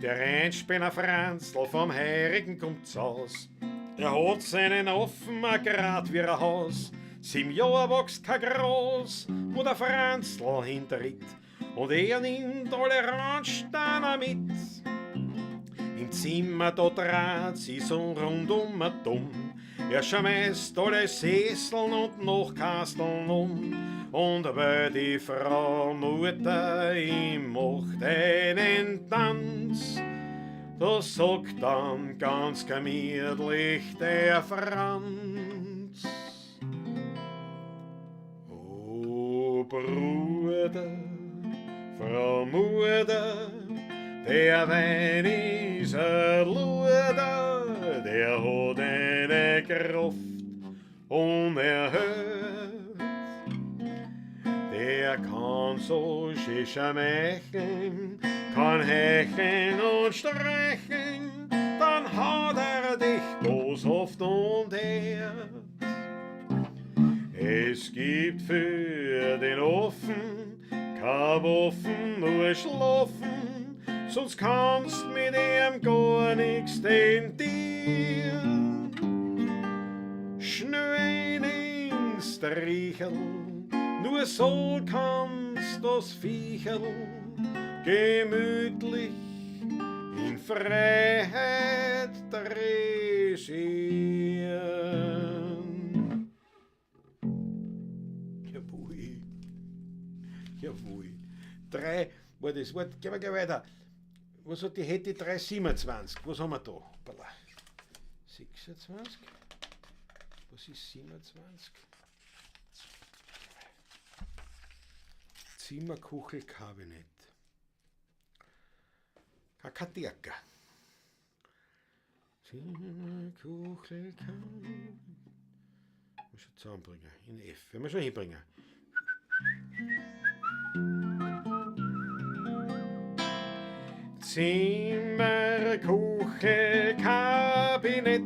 Der Rheinspinner Franzl vom Heirigen kommt's aus. Er hat seinen Offen a grad wie ein Haus. 7 Jahre wächst kein Gras, wo der Franzl hinterritt. Und er nimmt alle Randsteiner mit. Im Zimmer da dreht sie so rundum dumm. Er schmeißt alle Sesseln und Nachkasteln um. Und weil die Frau Mutter ihm macht einen Tanz, da sagt dann ganz gemütlich der Franz. O Bruder, Frau Mutter, der Wein ist ein Luder, der hat eine Kraft unerhört. Der kann so schön schmeicheln, kann hecheln und streicheln, dann hat er dich boshaft und ehrt. Es gibt für den Ofen keine Waffen, nur Schlafen, sonst kannst mit ihm gar nichts tendieren. Schnell ins Trichel, nur so kannst das Viecherl gemütlich in Freiheit dressieren. Jawohl. Jawohl. Drei, war das, warte, gehen wir gleich weiter. Was hat die Hetty 3,27? Was haben wir da? Hoppala. 26? Was ist 27? Zimmerkuchelkabinett. Katerka. Zimmerkuchelkabinett. Muss schon zusammenbringen. In F. Werden wir schon hinbringen. Zimmerkuchelkabinett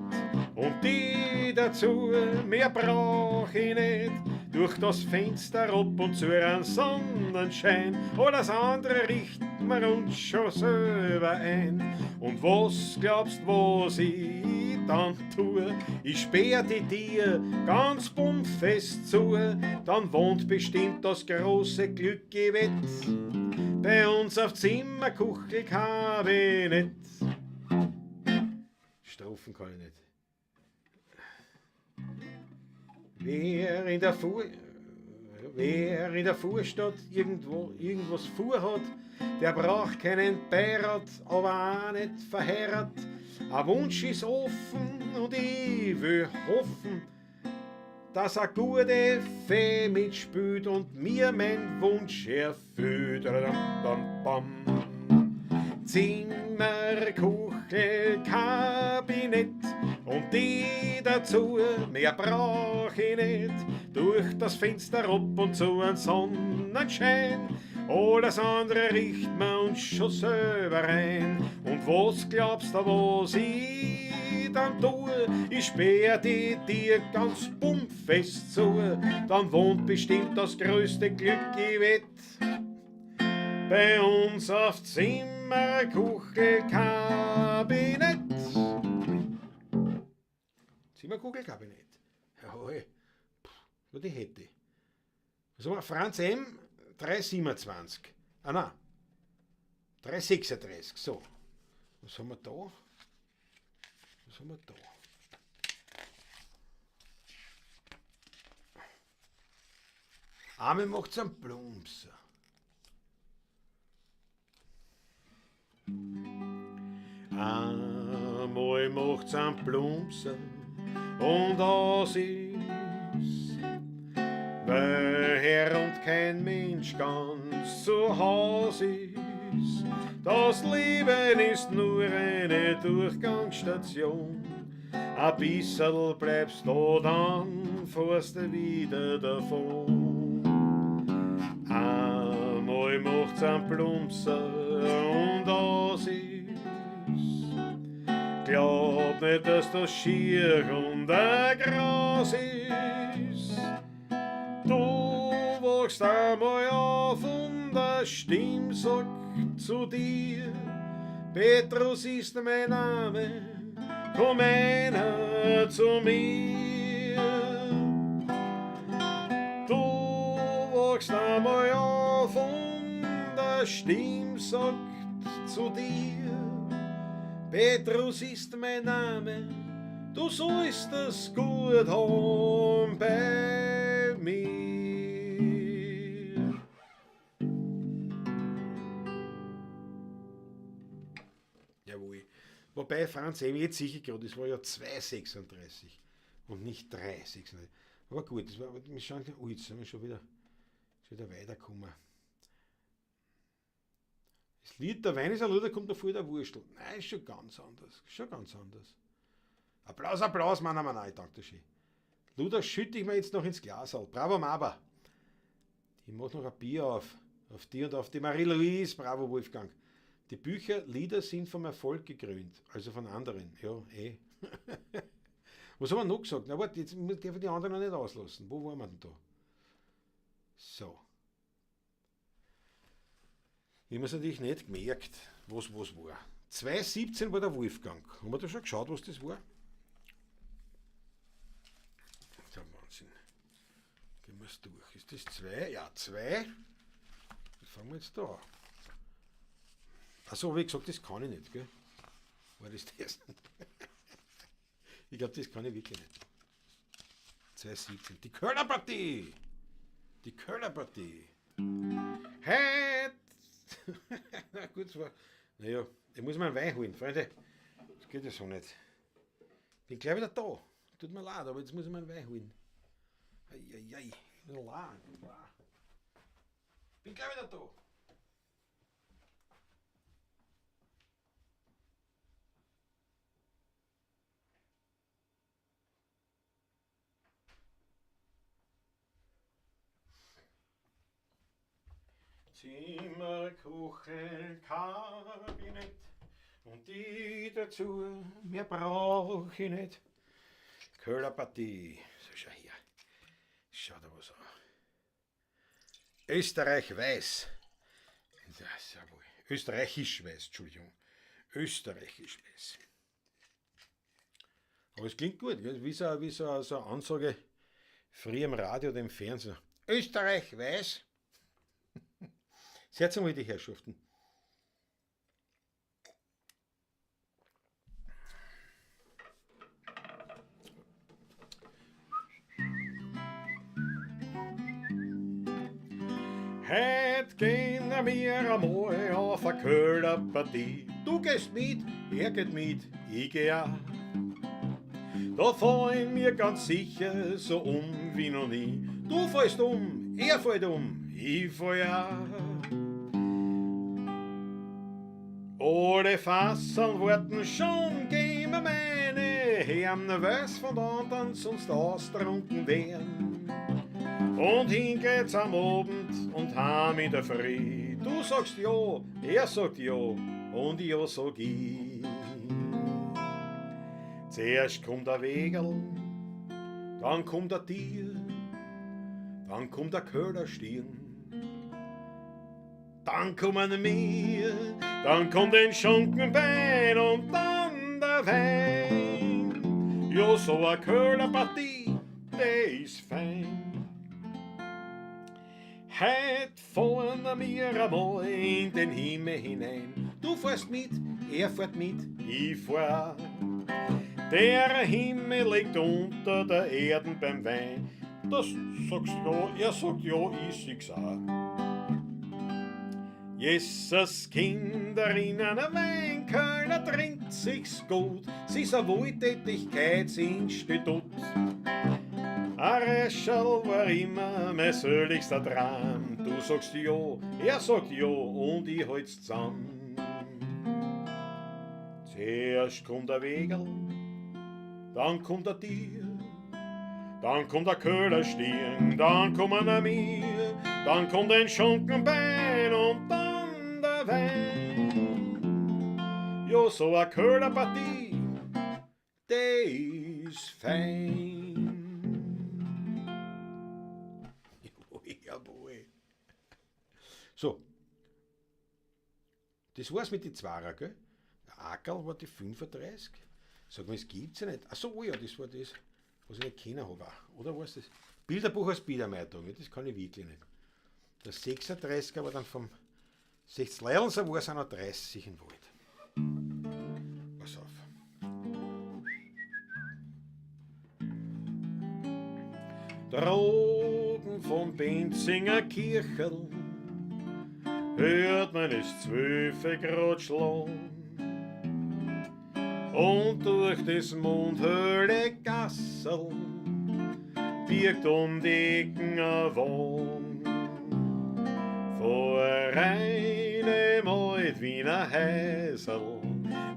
und die dazu, mehr brauch ich nicht. Durch das Fenster ab und zu ein Sonnenschein, alles andere richten wir uns schon selber ein. Und was glaubst, was ich dann tue? Ich sperr die Tier ganz bummfest zu, dann wohnt bestimmt das große Glück im Bett bei uns auf Zimmerkuchelkabinett. Strophen kann ich nicht. Wer in der Fuhr, wer in der Vorstadt irgendwo irgendwas vorhat, der braucht keinen Beirat, aber auch nicht verheiratet. Ein Wunsch ist offen und ich will hoffen, dass a gute Fee mitspielt und mir mein Wunsch erfüllt. Bam, bam. Zimmer, Kuchel, Kabinett und die dazu, mehr brauch ich nicht. Durch das Fenster ab und zu ein Sonnenschein, alles andere riecht man uns schon selber ein. Und was glaubst du, was ich dann tue? Ich sperr die dir ganz bummfest zu, dann wohnt bestimmt das größte Glück im Wett bei uns auf Zimmer, Kuchelkabinett. Zimmerkuchelkabinett. Jawohl. Puh, die hätte ich. Was haben wir? Franz M. 3,27. Ah nein. 3,36. So. Was haben wir da? Was haben wir da? Einmal macht's einen Plumpser. Einmal macht's einen Plumpser und das ist, weil Herr und kein Mensch ganz zu Haus ist. Das Leben ist nur eine Durchgangsstation. Ein bisserl bleibst du, dann fährst du wieder davon. Einmal macht's einen Plumpser und das ist, glaub nicht, dass das schier und ein Gras ist. Du wachst einmal auf und eine Stimme sagt zu dir, Petrus ist mein Name, komm einer zu mir. Du wachst einmal auf und Eine Stimme sagt zu dir, Petrus ist mein Name, du sollst es gut haben bei mir. Jawohl. Wobei, Franz, eben jetzt sicher gerade, das war ja 2,36 und nicht 3,36. Aber gut, das war, wir schauen, oh, jetzt sind wir schon wieder weitergekommen. Das Lied, der Wein ist ein Luder, kommt da voll der Wurstel. Nein, ist schon ganz anders. Schon ganz anders. Applaus, Applaus, Mann, Mann, ich danke dir schön. Luder schütte ich mir jetzt noch ins Glas auf. Bravo, Maba. Ich mach noch ein Bier auf. Auf die und auf die Marie-Louise. Bravo, Wolfgang. Die Bücher, Lieder sind vom Erfolg gekrönt. Also von anderen. Ja, eh. Was haben wir noch gesagt? Na warte, jetzt darf ich die anderen noch nicht auslassen. Wo waren wir denn da? So. Ich habe es natürlich nicht gemerkt, was war. 2017 war der Wolfgang. Haben wir da schon geschaut, was das war? Das ist ja Wahnsinn. Gehen wir es durch. Ist das 2? Ja, 2. Das fangen wir jetzt da an. Achso, wie gesagt, das kann ich nicht, gell? War das das? Ich glaube, das kann ich wirklich nicht. 2017. Die Kölnerpartie! Die Kölnerpartie! Hey! Na gut, es war. Naja, ich muss mir einen Wein holen, Freunde. Das geht ja so nicht. Bin gleich wieder da. Tut mir leid, aber jetzt muss ich mir einen Wein holen. Eieiei. Bin gleich wieder da. Zimmer, Küche, Kabinett und die dazu, mehr brauch ich nicht. Kölnerpartie, so schau her, schau da was an. Österreich weiß, ja, sehr wohl. Österreichisch weiß, Entschuldigung, Österreichisch weiß. Aber es klingt gut, gell? Wie so eine Ansage früher im Radio oder im Fernsehen. Österreich weiß. Sehr zum Wohl, die Herrschaften. Heut gehen wir einmal auf eine Kölnerpartie. Du gehst mit, er geht mit, ich geh auch. Da fallen wir ganz sicher so um wie noch nie. Du fällst um, er fällt um, ich fall auch. Alle Fassern warten schon, gehen wir meine Herren, weil's von anderen sonst austrunken wären. Und hin geht's am Abend und heim in der Früh. Du sagst ja, er sagt ja und ja sag ich. Zuerst kommt der Wegerl, dann kommt der Tier, dann kommt der Köhlerstirn. Dann kommen wir, dann kommt ein Schankenbein und dann der Wein. Ja, so a Köhlerpartie, der ist fein. Heut fahren wir einmal in den Himmel hinein. Du fährst mit, er fährt mit, ich fahr. Der Himmel liegt unter der Erde beim Wein. Das sagst ja, er sagt ja, ich sieh's auch. Jesus Kinder in einer Weinkeller trinkt sich's gut, sie ist ein Wohltätigkeitsinstitut. Ein Rescherl war immer mein seligster Traum. Du sagst ja, er sagt ja und ich halt's zusammen. Zuerst kommt der Wegerl, dann kommt der Tier, dann kommt der Köhlerstirn, dann kommen wir, dann kommt ein Schankenbein und dann der Wein. Ja, so a Köhlerpartie, der ist fein. Jawohl, jawohl. So, das war's mit den Zwarer, gell? Der Ackerl war die 35. Sag mal, das gibt's ja nicht. Ach so, oh ja, das war das, was ich nicht kennen habe. Oder was das? Bilderbuch als Biedermeitung, das kann ich wirklich nicht. Der 36er war dann vom Seht's Leidl, so war's auch noch 30 im Wald. Pass auf. Drogen vom Benzinger Kirchel hört man es 12 Grad schlagen. Und durch das mondhöhle Gassel birgt um die Ecken ein Wagen. Vor einem alt Wiener Häusl,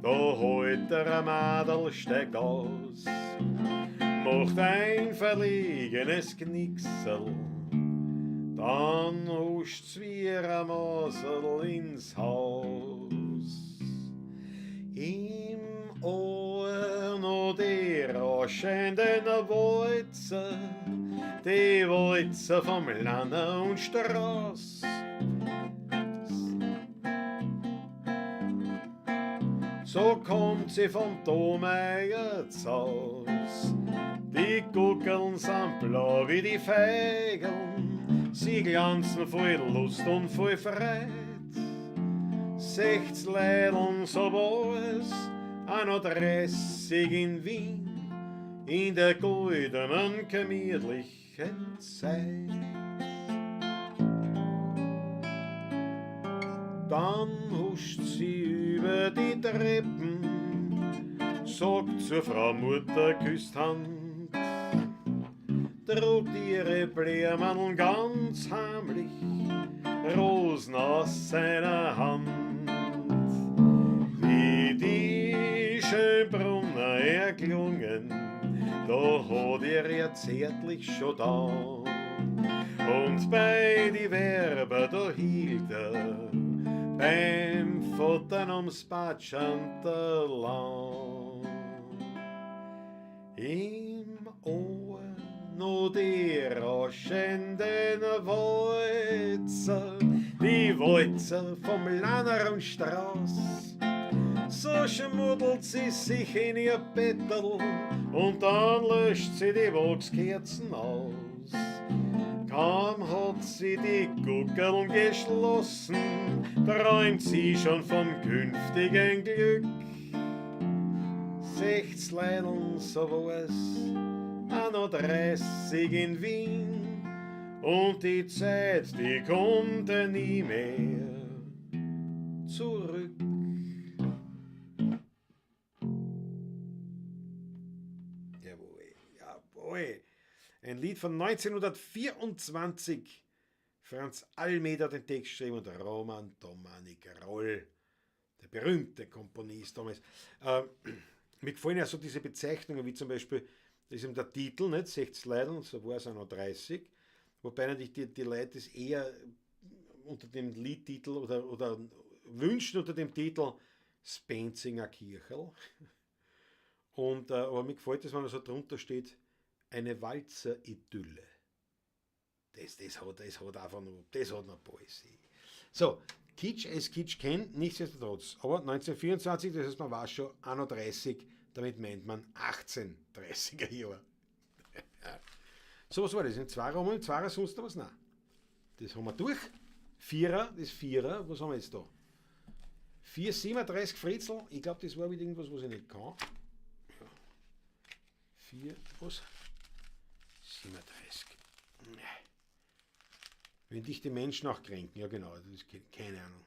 da holt der Madel, steigt aus, macht ein verlegenes Knicksel, dann huscht's wie ein Masel ins Haus. Im Ohr noch die rauschenden Walzer, die Walzer vom Lanner und Strauß. So kommt sie vom Domeier Haus. Die Guckeln sind blau wie die Feigeln, sie glanzen voll Lust und voll Freude. 16 Leideln, so war's, auch noch 30 in Wien, in der goldenen, gemütlichen Zeit. Dann huscht sie über die Treppen, sagt zur Frau Mutter, küsst Hand, trug ihre Blähmann ganz heimlich, Rosen aus seiner Hand. Wie die Schönbrunner erklungen, da hat er ihr zärtlich schon da. Und bei die Werber, da hielt er beim Futtern ums Batschanterl lang. Im Ohr noch die rauschenden Walzer, die Walzer vom Lanner und Strauß. So schmuddelt sie sich in ihr Bettel und dann löscht sie die Wachskerzen aus. Kaum hat sie die Guckeln geschlossen, träumt sie schon vom künftigen Glück. 16 Leideln, so war's, auch noch 30 in Wien, und die Zeit, die kommt nie mehr zurück. Jawohl, jawohl. Ein Lied von 1924. Franz Almeder hat den Text geschrieben und Roman Domanik Roll, der berühmte Komponist damals. Mir gefallen ja so diese Bezeichnungen, wie zum Beispiel, das ist eben der Titel, nicht? 16 Leideln, so war es auch noch 30. Wobei natürlich die Leute das eher unter dem Liedtitel oder wünschen unter dem Titel Spenzinger Kirchel. Aber mir gefällt das, wenn da so drunter steht, eine Walzer-Idylle. Das hat einfach nur, das hat noch Poesie. So, Kitsch es Kitsch kennt, nichtsdestotrotz. Aber 1924, das heißt, man war schon 31, damit meint man 1830er Jahre. So, was war das? Ein Zweier haben wir, ein Zweier sonst noch was? Nein. Das haben wir durch. Vierer, das Vierer, was haben wir jetzt da? 4,37 Fritzl, ich glaub, das war wieder irgendwas, was ich nicht kann. Ja. 4, was? 37. Nee. Wenn dich die Menschen auch kränken, ja genau, das ist keine Ahnung.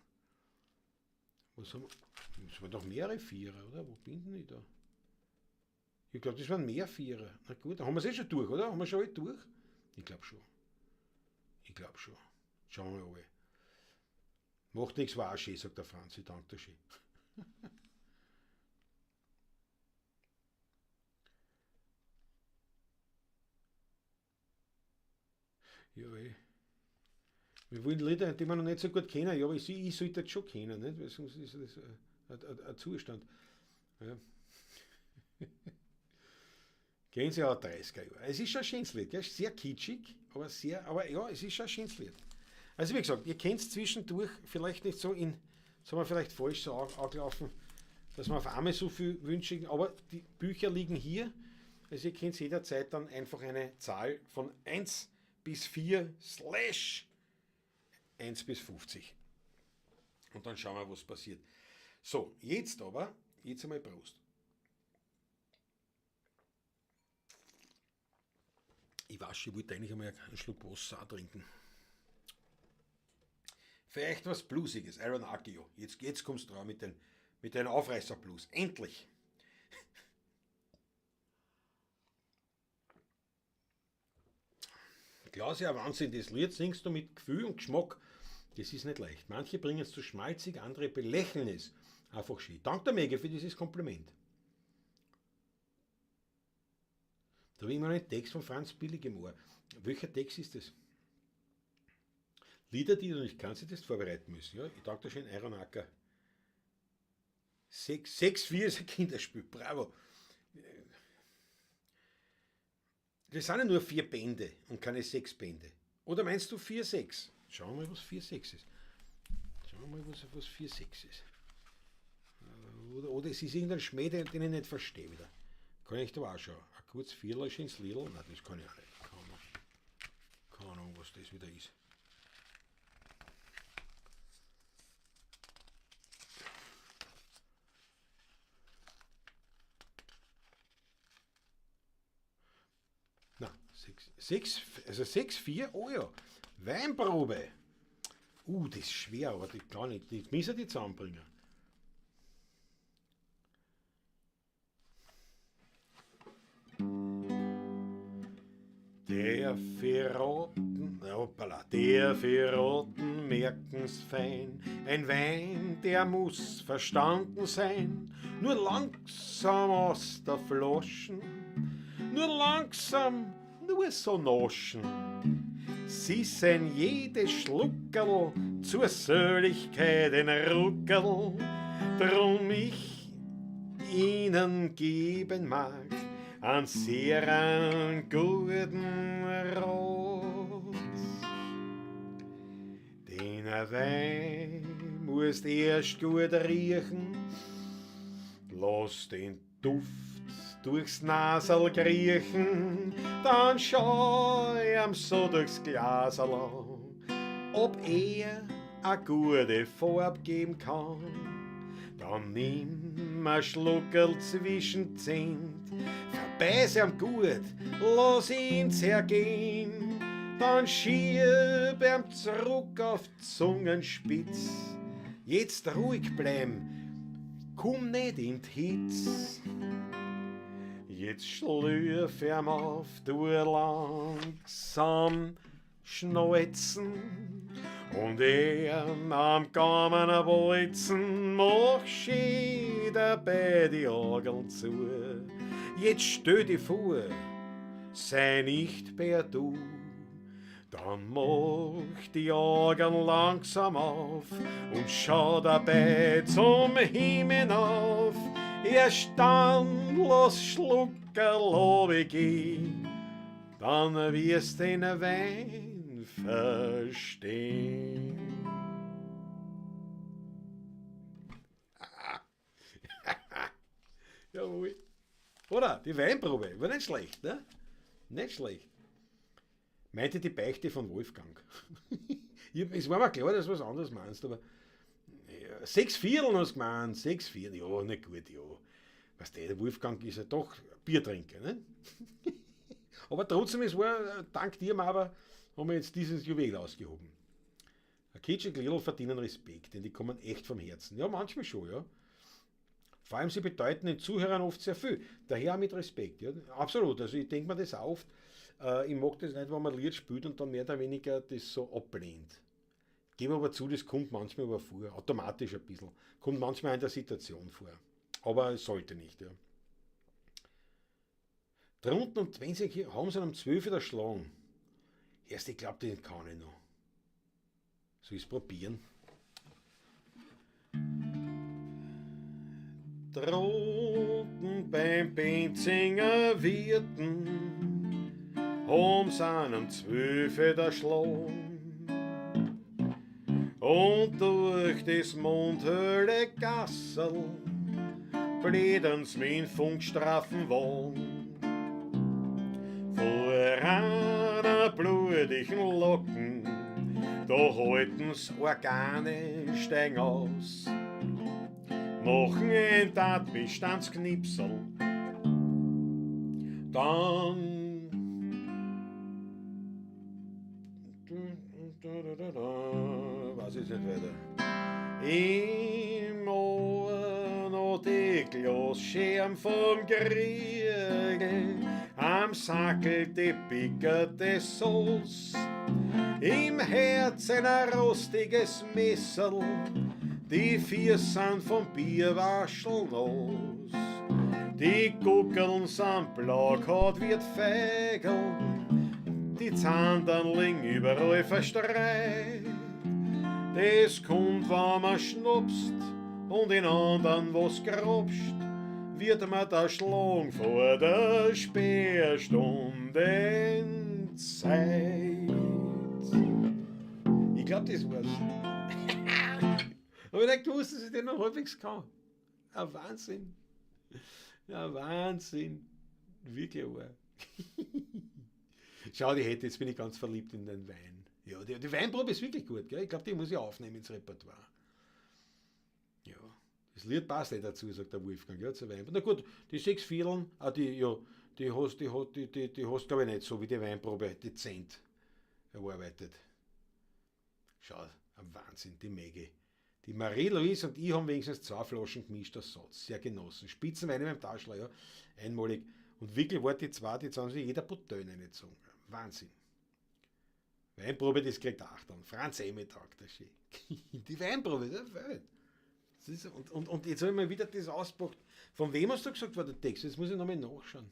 Was haben wir? Das waren doch mehrere Vierer, oder? Wo bin denn ich da? Ich glaub, das waren mehr Vierer. Na gut, dann haben wir's eh schon durch, oder? Haben wir schon alle durch? Ich glaub schon. Ich glaub schon. Schauen wir mal alle. Macht nichts, war auch schön, sagt der Franz. Ich danke dir schön. Ja, eh. Wir wollen Lieder, die wir noch nicht so gut kennen. Ja, aber ich sollte das schon kennen, nicht? Weil sonst ist das ein Zustand. Ja. Gehen Sie auch 30er Jahre. Es ist schon ein schönes Lied, gell? Sehr kitschig, aber sehr, aber ja, es ist schon ein schönes Lied. Also wie gesagt, ihr kennt's zwischendurch vielleicht nicht so in, das haben wir vielleicht falsch so angelaufen, dass man auf einmal so viel wünschen, aber die Bücher liegen hier. Also ihr könnt jederzeit dann einfach eine Zahl von 1 bis 4 slash 1 bis 50. Und dann schauen wir, was passiert. So, jetzt aber, jetzt einmal Prost. Ich weiß, ich wollte eigentlich einmal einen Schluck Wasser auch trinken. Vielleicht was Bluesiges, Iron Akio. Jetzt kommst du drauf mit den Aufreißer-Blues. Endlich! Klaus, ja Wahnsinn, das Lied singst du mit Gefühl und Geschmack. Das ist nicht leicht. Manche bringen es zu schmalzig, andere belächeln es. Einfach schön. Danke der Mega für dieses Kompliment. Da habe ich immer einen Text von Franz Billig im Ohr. Welcher Text ist das? Lieder, die du nicht kannst, hättest vorbereiten müssen. Ja, ich danke dir schön, Iron Acker. 6-4 ist ein Kinderspiel. Bravo. Das sind ja nur 4 Bände und keine 6 Bände. Oder meinst du 4-6? Schauen wir mal, was 4-6 ist. Schauen wir mal, was 4-6 ist. Oder es ist irgendein Schmäh, den ich nicht verstehe wieder. Kann ich da auch schauen. Ein kurzes Viertel ist ins Lidl. Nein, das kann ich auch nicht. Keine Ahnung, was das wieder ist. Na, 6, 6, also 6, 4, oh ja. Weinprobe. Das ist schwer, aber die kann ich, die müssen die zusammenbringen. Der Verroten, hoppala, der Verroten merken's fein, ein Wein, der muss verstanden sein, nur langsam aus der Flaschen, nur langsam, nur so naschen. Sie sind jedes Schluckerl zur Seligkeit ein Ruckerl, drum ich ihnen geben mag einen sehr guten Rat. Den Wein musst erst gut riechen, lass den Duft durchs Nasel kriechen, dann schau ihm so durchs Glaserl an, ob er a gute Farb geben kann. Dann nimm a Schluckerl zwischen Zehnt, verbeiß ihm gut, lass ihn zergehen, dann schieb ihm zurück auf die Zungenspitz. Jetzt ruhig bleiben, komm nicht in die Hitz. Jetzt schlürf ihm auf, du langsam schneuzen und er am Gaumen bolzen, mach schön dabei die Augen zu. Jetzt stell dich vor, sei nicht mehr du, dann mach die Augen langsam auf und schau dabei zum Himmel auf. Erst dann lass Schluckerl runtergehen, dann wirst den Wein verstehen. Jawohl. Oder? Die Weinprobe war nicht schlecht, ne? Nicht schlecht. Meinte die Beichte von Wolfgang. Es war mir klar, dass du was anderes meinst, aber ja, 6 Viertel hast du gemeint, 6 Viertel, ja, nicht gut, ja. Weißt du, der Wolfgang ist ja doch Biertrinker, ne? Aber trotzdem, es war, dank dir, aber haben wir jetzt dieses Juwel ausgehoben. Ein Kitschig Lidl verdienen Respekt, denn die kommen echt vom Herzen. Ja, manchmal schon, ja. Vor allem, sie bedeuten den Zuhörern oft sehr viel. Daher auch mit Respekt. Ja. Absolut, also ich denke mir das auch oft. Ich mag das nicht, wenn man ein Lied spielt und dann mehr oder weniger das so ablehnt. Gebe aber zu, das kommt manchmal aber vor, automatisch ein bisschen. Kommt manchmal in der Situation vor. Aber es sollte nicht, ja. Drunten und wenn sie hier, haben sie um 12 Uhr erschlagen. Erst, ich glaub, den kann ich noch. Soll ich's probieren? Drunten beim Benzinger Wirten haben sie um 12 Uhr erschlagen. Und durch das mondhelle Gasserl blädern's mit funkstraffen Wagen. Vor einer blutigen Locken, Da halten's Organe, steigen aus, machen ein Tatbestandsknipsel. Dann weiß ich nicht weiter. Im Ohr noch die Glasscherben vom Kriegel, am Sackel die pickerte Sauce, im Herzen ein rostiges Messerl, die vier sind vom Bierwaschel nass. Die Guckeln sind blau gehaut wie Feigl, die Zahndern liegen überall verstreut. Das kommt, wenn man schnupst und in anderen was grobst, wird mir der Schlag vor der Sperrstundenzeit. Ich glaub, das war's. Hab ich nicht gewusst, dass ich den noch halbwegs kann. Ein Wahnsinn. Ein Wahnsinn. Wirklich wahr. Schau, die hätte, jetzt bin ich ganz verliebt in den Wein. Ja, die Weinprobe ist wirklich gut, gell? Ich glaub, die muss ich aufnehmen ins Repertoire. Ja, das Lied passt nicht dazu, sagt der Wolfgang, ja, zur Weinprobe. Na gut, die 6 Vierteln, ah, die, ja, die hast, die hat, die, die, die hast, glaub ich, nicht so wie die Weinprobe dezent erarbeitet. Schau, ein Wahnsinn, die Maggie. Die Marie-Louise und ich haben wenigstens 2 Flaschen gemischter Satz. Sehr genossen. Spitzenweine beim Taschler, ja, einmalig. Und wirklich war die 2, die 20, jeder Bouteille reingezogen. Wahnsinn. Weinprobe, das kriegt 8 an. Franz Emmy taugt das schön. Die Weinprobe, das ist eine Welt. Das ist, und jetzt habe ich mal wieder das ausgepackt. Von wem hast du gesagt, war der Text? Jetzt muss ich nochmal nachschauen,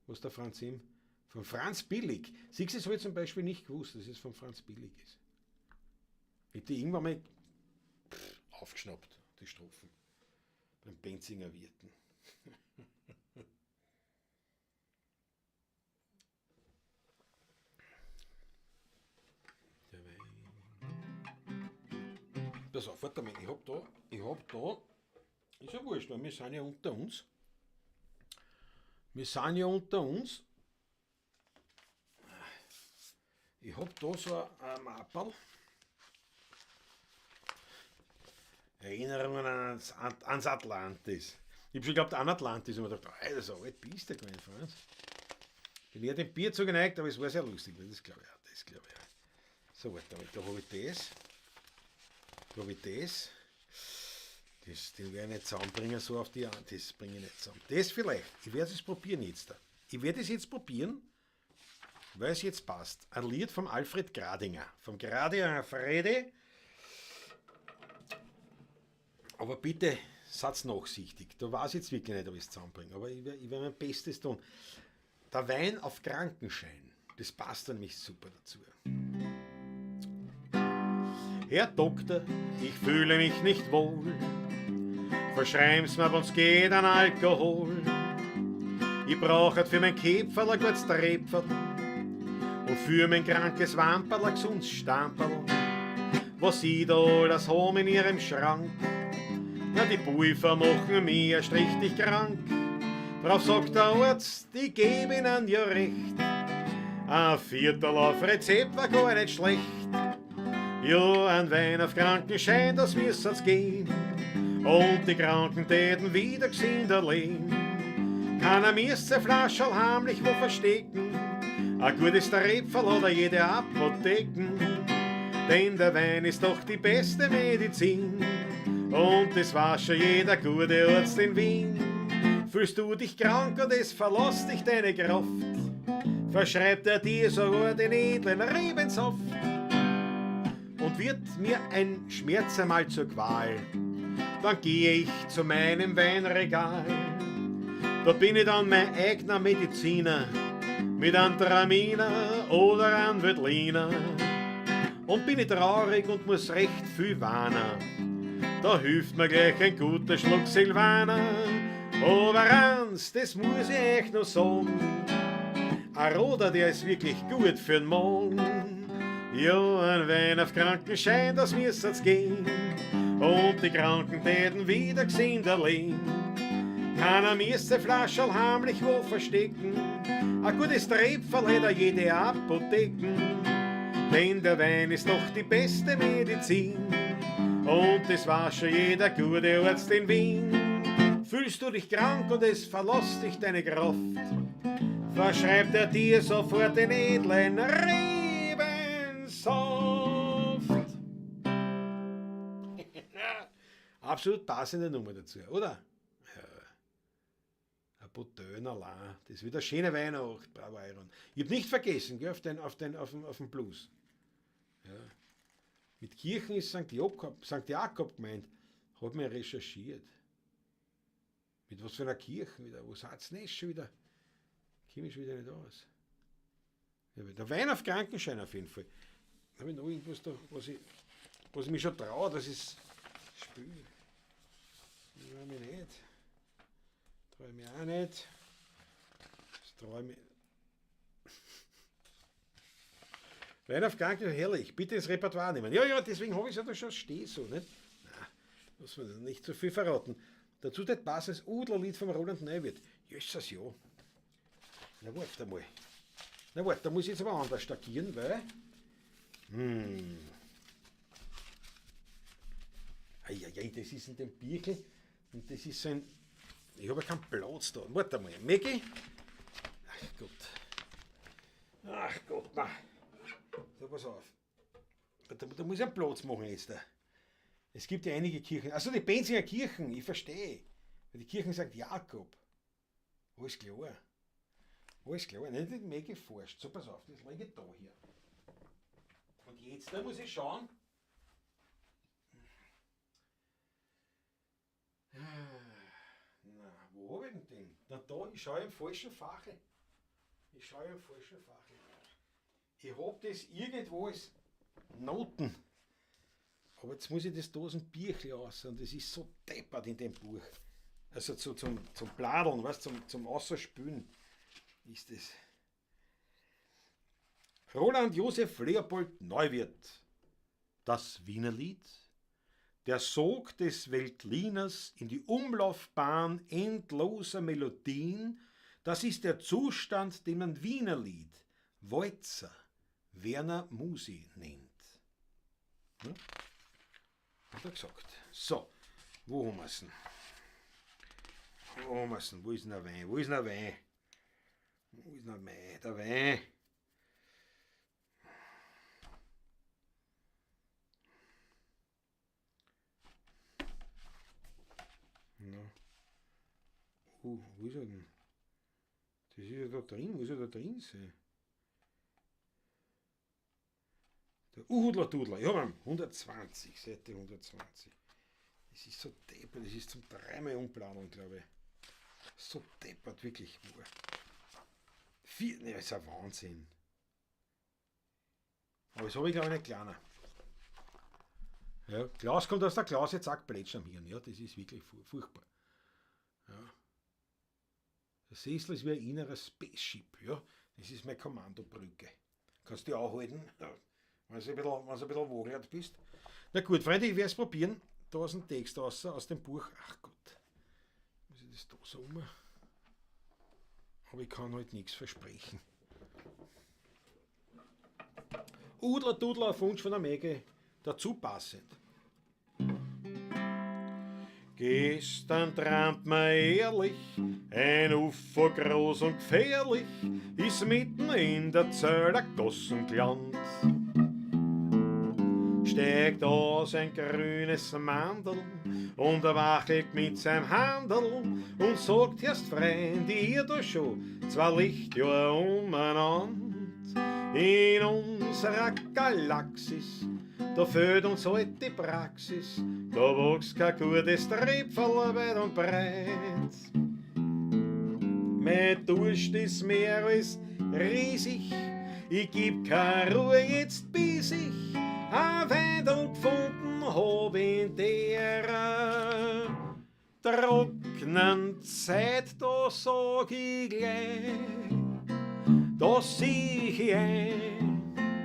was der Franz M. Von Franz Billig. Siehst du, das habe ich zum Beispiel nicht gewusst, dass es von Franz Billig ist. Ich hab die irgendwann mal aufgeschnappt, die Strophen. Beim Benzinger Wirten. Der Wein. Pass auf, warte mal, ich hab da, ist ja wurscht, weil wir sind ja unter uns. Wir sind ja unter uns. Ich hab da so ein Mapperl. Erinnerungen ans Atlantis. Ich hab schon geglaubt an Atlantis und mir gedacht, oh, das ist eine alte Piste gewesen, Franz. Bin eher dem Bier zugeneigt, aber es war sehr lustig, das glaub ich auch, das glaub ich auch. So, warte mal, da hab ich das. Da hab ich das. Das, den werde ich nicht zusammenbringen, so auf die Hand. Das bringe ich nicht zusammen. Das vielleicht. Ich werde es probieren jetzt da. Ich werde es jetzt probieren, weil es jetzt passt. Ein Lied vom Alfred Gradinger. Vom Gradinger Fredi. Aber bitte, seid nachsichtig. Da weiß ich jetzt wirklich nicht, ob ich es zusammenbringe. Aber ich werd mein Bestes tun. Der Wein auf Krankenschein, das passt dann nämlich super dazu. Herr Doktor, ich fühle mich nicht wohl. Verschreiben's mir, wenn's geht, an Alkohol. Ich brauch halt für mein Käpferl ein gutes Tröpferl und für mein krankes Wamperl ein gesundes Stamperl. Was ich da alles hab in ihrem Schrank, na, die Pulver machen mich erst richtig krank. Drauf sagt der Arzt, ich geb Ihnen ja recht. Ein Viertel auf Rezept war gar nicht schlecht. Ja, ein Wein auf Krankenschein, das müssen's gehen. Und die Kranken täten wieder gesünder leben. Keiner müsste seine Flascherl heimlich wo verstecken. Ein gutes Tröpferl hat er jede Apotheken. Denn der Wein ist doch die beste Medizin. Und das weiß schon jeder gute Arzt in Wien. Fühlst du dich krank und es verlässt dich deine Kraft, verschreibt er dir sogar den edlen Rebensaft. Und wird mir ein Schmerz einmal zur Qual, dann gehe ich zu meinem Weinregal. Da bin ich dann mein eigener Mediziner, mit einem Traminer oder einem Veltliner. Und bin ich traurig und muss recht viel weinen, da hilft mir gleich ein guter Schluck Silvaner. Aber eins, das muss ich euch noch sagen, ein Roter, der ist wirklich gut für'n Magen. Ja, ein Wein auf Krankenschein, das müssen's gehen. Und die Kranken täten wieder gesünder leben. Keiner müsste Flascherl heimlich wo verstecken. Ein gutes Tröpferl hätt er jede Apotheken. Denn der Wein ist doch die beste Medizin. Und das war schon jeder gute Arzt in Wien. Fühlst du dich krank und es verlässt dich deine Kraft, verschreibt er dir sofort den edlen Rebensaft. Absolut passende Nummer dazu, oder? Ja. Ein Bouteille allein. Das ist wieder eine schöne Weihnacht, bravo Iron. Ich hab nicht vergessen, gell, auf den Blues. Ja. Mit Kirchen ist Sankt Jakob gemeint. Hat mir recherchiert. Mit was für einer Kirche wieder? Wo seid's denn schon wieder? Komm ich schon wieder nicht aus. Ja, der Wein auf Krankenschein auf jeden Fall. Da hab ich noch irgendwas da, was ich mich schon traue, dass ich's spüle. Trau ich mich nicht. Trau ich mich auch nicht. Das trau ich mich. Wein auf Krankenschein, herrlich. Bitte ins Repertoire nehmen. Ja, ja, deswegen hab ich's ja da schon stehen so, nicht? Na, muss man nicht zu viel verraten. Dazu das passendes Udlerlied vom Roland Neuwirth. Jesus, ja. Na, warte einmal. Na, warte, da muss ich jetzt aber anders agieren, weil... Eieiei, das ist in dem Birkel und das ist so ein... Ich habe ja keinen Platz da. Warte mal, Maggie. Ach Gott. Ach Gott, na. So, pass auf. Da muss ich einen Platz machen jetzt da. Es gibt ja einige Kirchen. Also die Penzinger Kirchen, ich verstehe. Die Kirchen Sankt Jakob. Alles klar. Alles klar. Nicht mit mir geforscht. So, pass auf, das lege ich da hier. Und jetzt, da muss ich schauen. Na, wo hab ich denn den? Na da, ich schaue im falschen Fache. Ich schaue im falschen Fache. Ich hab das irgendwo als Noten. Aber jetzt muss ich das da aus dem Bierchen raus und das ist so deppert in dem Buch. Also zum Bladeln, weißt, zum Ausspülen ist das. Roland Josef Leopold Neuwirth. Das Wienerlied. Der Sog des Veltliners in die Umlaufbahn endloser Melodien, das ist der Zustand, den man Wienerlied, Walzer, Werner Musi nennt. Hat er gesagt. So, wo haben wir's denn? Wo haben wir's denn? Wo ist denn der Wein? Wo ist denn der Wein? Wo ist denn der Wein? Der Wein. Na. Wo ist er denn? Das ist ja da drin. Wo ist er da drin sein? Der Uhudler Dudler, ja, Mann, 120, Seite 120. Das ist so deppert, das ist zum dreimal umplanen, glaube ich. So deppert, wirklich. Boah. Vier, ne, das ist ein Wahnsinn. Aber das habe ich, glaube ich, nicht kleiner. Ja, Klaus kommt aus der Klause, zack, Plätsch am Hirn. Ja, das ist wirklich furchtbar. Ja. Der Sessel ist wie ein innerer Spaceship. Ja, das ist meine Kommandobrücke. Kannst du dich auch halten? Ja. Wenn du ein bisschen wohlert bist. Na gut, Freunde, ich werde es probieren. Da ist ein Text raus, aus dem Buch. Ach Gott, muss ich das da so um? Aber ich kann halt nichts versprechen. Udler Dudler auf Wunsch von der Maggie, dazu passend. Gestern trampt mir ehrlich, ein Ufo groß und gefährlich, ist mitten in der Zöller Gossen gelandet. Steigt aus ein grünes Mandel und er wackelt mit seinem Handel und sagt, erst Freund, ihr da schon 2 Lichtjahre umeinander. In unserer Galaxis, da fehlt uns halt die Praxis, da wächst kein gutes Tröpferl weit und breit. Mein Durst ist mehr als riesig, ich geb keine Ruhe jetzt, bis ich ein Weindl gefunden hab in der trockenen Zeit, da sag ich gleich, da sieh ich ein.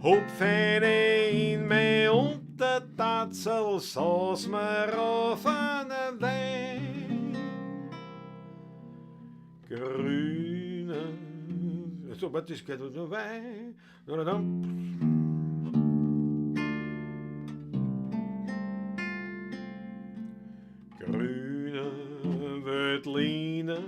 Hab feine in mein Untertatzel, saß mir auf einen Wein. Grüne, So, warte, das geht so weit. Grüner Veltliner,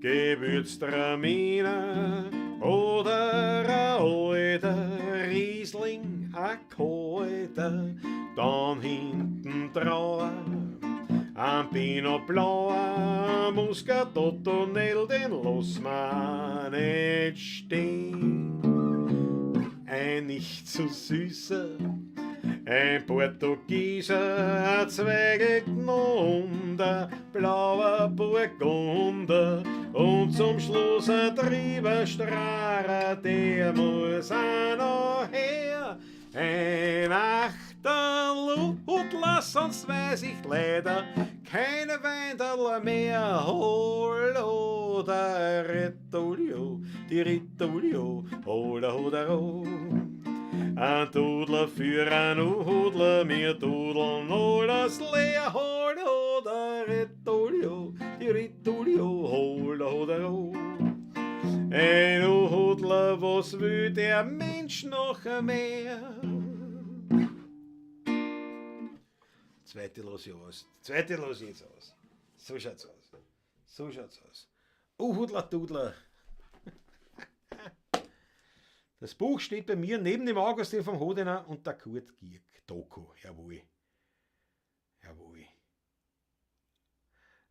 Gewürztraminer oder ein alter Riesling, ein kalter, dann hinten drauf ein Pinot Blauer, Muscat Ottonel, den lass ma nicht stehen. Ein nicht zu süßer, ein Portugieser, ein Zweigegnunder, blauer Burgunder und zum Schluss ein Trieberstrahrer, der muss auch noch her. Ein Achterl sonst weiß ich leider keine Weinderl mehr. Hallo, der Rettolio, die Rittolio, hola, hola, ho. Ein Dudler für ein Udler, mir dudeln alles leer. Hallo, der Rettolio, die Rittolio, hola, hola, ho. Ein Udler, was will der Mensch noch mehr? Zweite los ich aus. Zweite los ich jetzt aus. So schaut's aus. So schaut's aus. Uhudler Dudler. Das Buch steht bei mir neben dem Augustin vom Hodener und der Kurt Gierk. Doku. Jawohl. Jawohl.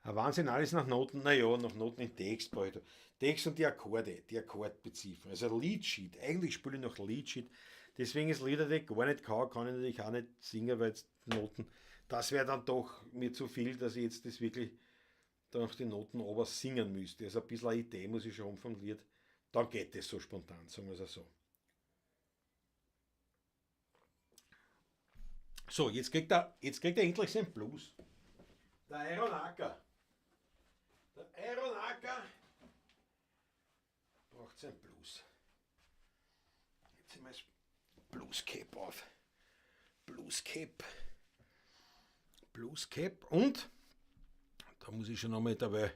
Ein Wahnsinn, alles nach Noten. Naja, nach Noten in Text brauche ich da. Text und die Akkorde, die Akkordbeziffern. Also Leadsheet. Eigentlich spiele ich noch Leadsheet. Deswegen ist Lieder, die ich gar nicht kann, kann ich natürlich auch nicht singen, weil jetzt Noten. Das wäre dann doch mir zu viel, dass ich jetzt das wirklich nach den Noten aber singen müsste. Also ein bisschen eine Idee muss ich schon haben vom Lied. Dann geht das so spontan, sagen wir es so. So, jetzt kriegt er endlich seinen Blues. Der Iron Acker. Der Iron Acker braucht seinen Blues. Jetzt ziehen wir das Blues Cap auf. Blues Cap. Blues Cap. Und da muss ich schon nochmal dabei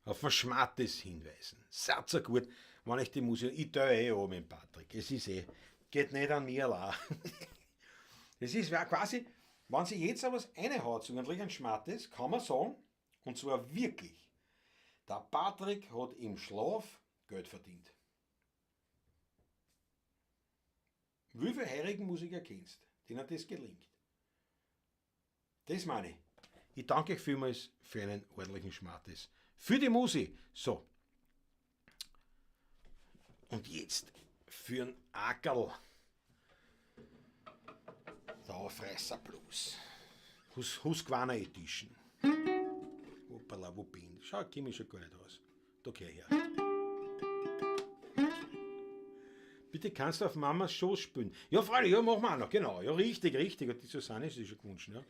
auf den Schmattes hinweisen. Satzer gut, wenn ich die Musik. Ich tue eh an mit Patrick. Es ist eh. Geht nicht an mir allein. Es ist quasi, wenn sie jetzt aber was reinhaut, so ein Schmattes, kann man sagen, und zwar wirklich, der Patrick hat im Schlaf Geld verdient. Wie viele heurigen Musiker kennst, denen das gelingt? Das meine ich. Ich danke euch vielmals für einen ordentlichen Schmattes. Für die Musi. So. Und jetzt für den Ackerl. Der Aufreißer Blues. Husqvarna Edition. Hoppala, wo bin ich? Schau, komm ich schon gar nicht aus. Da geh her. Bitte kannst du auf Mamas Schoß spielen. Ja, freilich, ja, machen wir auch noch. Genau, ja, richtig, richtig. Hat die Susanne sich schon gewünscht, ja.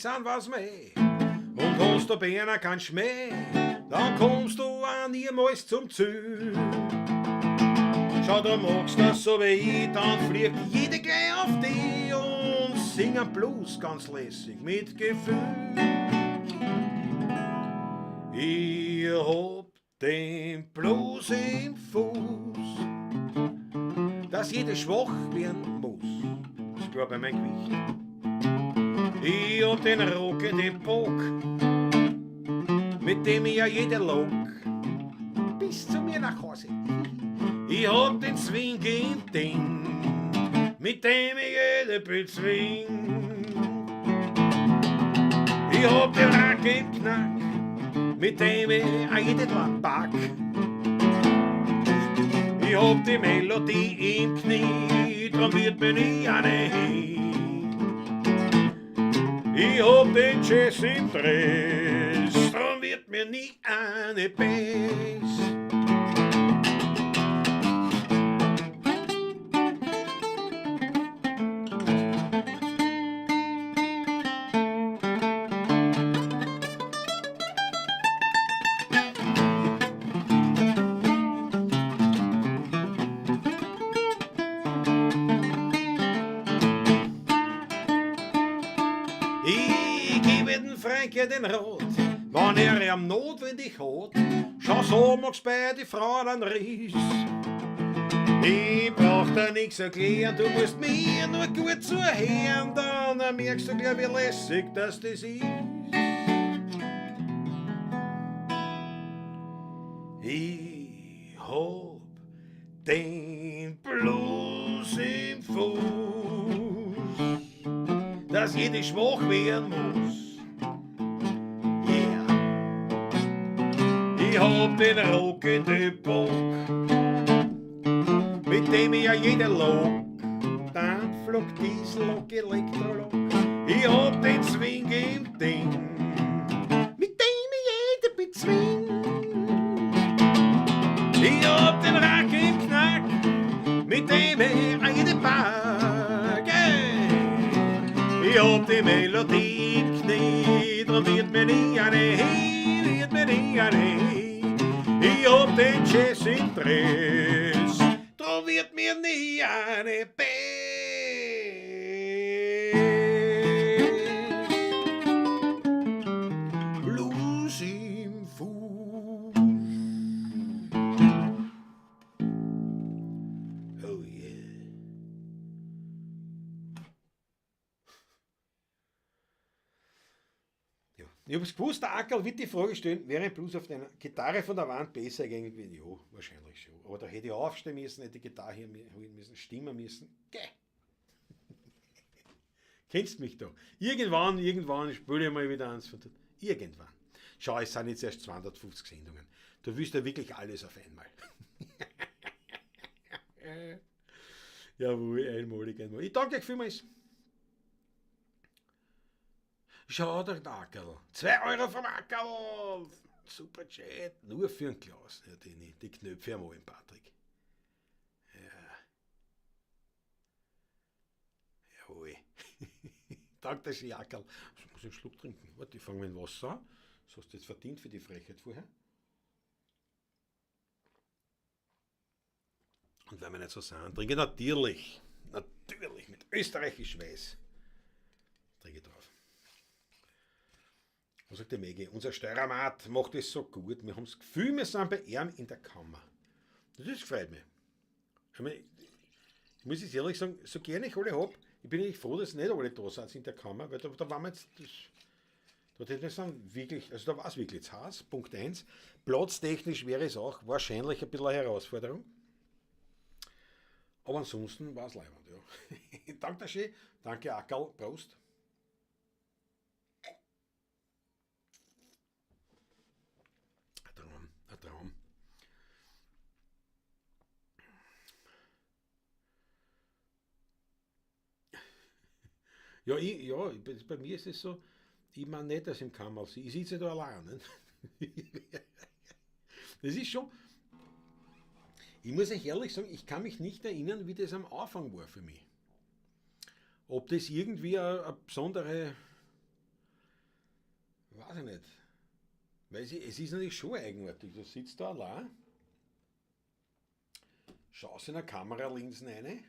Sind, was meh. Und hast du bei einer keinen Schmäh, dann kommst du auch niemals zum Ziel. Schau, du magst das so wie ich, dann fliegt jede gleich auf dich und singen Blues ganz lässig mit Gefühl. Ich hab den Blues im Fuß, dass jede schwach werden muss, ist klar bei meinem Gewicht. Ich hab den Rock in den Bock, mit dem ich ja jede log, bis zu mir nach Hause. Ich hab den Swing im Ding, mit dem ich jede bezwing. Ich hab den Rack im Knack, mit dem ich auch jede pack. Ich hab die Melodie im Knie, drum wird mir nie eine hin. Ich hab den Jazz im Dress, Drum wird mir nie eine Bass. Ich gebe den Franke den Rat, wenn er am notwendig hat, schau so magst bei die Frauen einen Riss. Ich brauch da nix erklären, du musst mir nur gut zuhören, dann merkst du gleich, wie lässig dass das ist. Ich hab den Blues im Fuß, dass jede schwach werden muss. Yeah. Ich hab den Rock in den Bock, mit dem ich ja jede Lok, Dampflok, Diesellok, Elektrolok. Ich hab den Swing im Ding, mit dem ich jede bezwing. Ich hab den Rack im Knack, mit dem ich jede pack. Hey. Ich hab die Melodie im Knie, drum wird mir nie eine hin, wird mir nie eine hin. Ich hab den Jazz im Dress, drum wird mir nie eine Bass. Blues im Fuß. Oh yeah. Ja. Ich hab's gewusst, der Ackerl wird die Frage stellen, wäre ein Blues auf deiner Gitarre von der Wand besser gegangen gewesen? Ja, wahrscheinlich schon. Aber da hätte ich aufstehen müssen, hätte die Gitarre hier holen müssen, stimmen müssen. Geh! Kennst mich doch. Irgendwann, irgendwann spiele ich mal wieder eins von dort. Irgendwann. Schau, es sind jetzt erst 250 Sendungen. Da willst du wirklich alles auf einmal. Jawohl, einmalig, einmalig. Ich danke euch vielmals. Schau, der Ackerl. 2 Euro vom Ackerl. Super Chat. Nur für den Klaus. Ja, die Knöpfe haben wir im Patrick. Ja. Jawohl. Danke, der Ackerl. Ich muss einen Schluck trinken. Warte, ich fange mit dem Wasser an. Das hast du jetzt verdient für die Frechheit vorher. Und weil wir nicht so sind, trinke ich natürlich, natürlich mit österreichisch Weiß. Trinke ich drauf. Was sagt der Maggie? Unser Steiermarkt macht es so gut. Wir haben das Gefühl, wir sind bei ihm in der Kammer. Das freut mich. Ich meine, ich muss jetzt ehrlich sagen, so gerne ich alle hab, ich bin eigentlich froh, dass nicht alle da sind in der Kammer, weil da waren wir jetzt, das, da hätten wir es dann wirklich, also da war es wirklich zu heiß, Punkt 1. Platztechnisch wäre es auch wahrscheinlich ein bisschen eine Herausforderung. Aber ansonsten war es leibend, ja. Danke schön, danke Ackerl, Prost. Ein Traum, ein Traum. Ja, bei mir ist es so, ich meine nicht, dass ich im Kammerl sitze. Ich sitze da allein. Nicht? Das ist schon. Ich muss euch ehrlich sagen, ich kann mich nicht erinnern, wie das am Anfang war für mich. Ob das irgendwie eine besondere, weiß ich nicht. Weil es ist natürlich schon eigenartig. Du sitzt da allein, schaust in eine Kameralinsen rein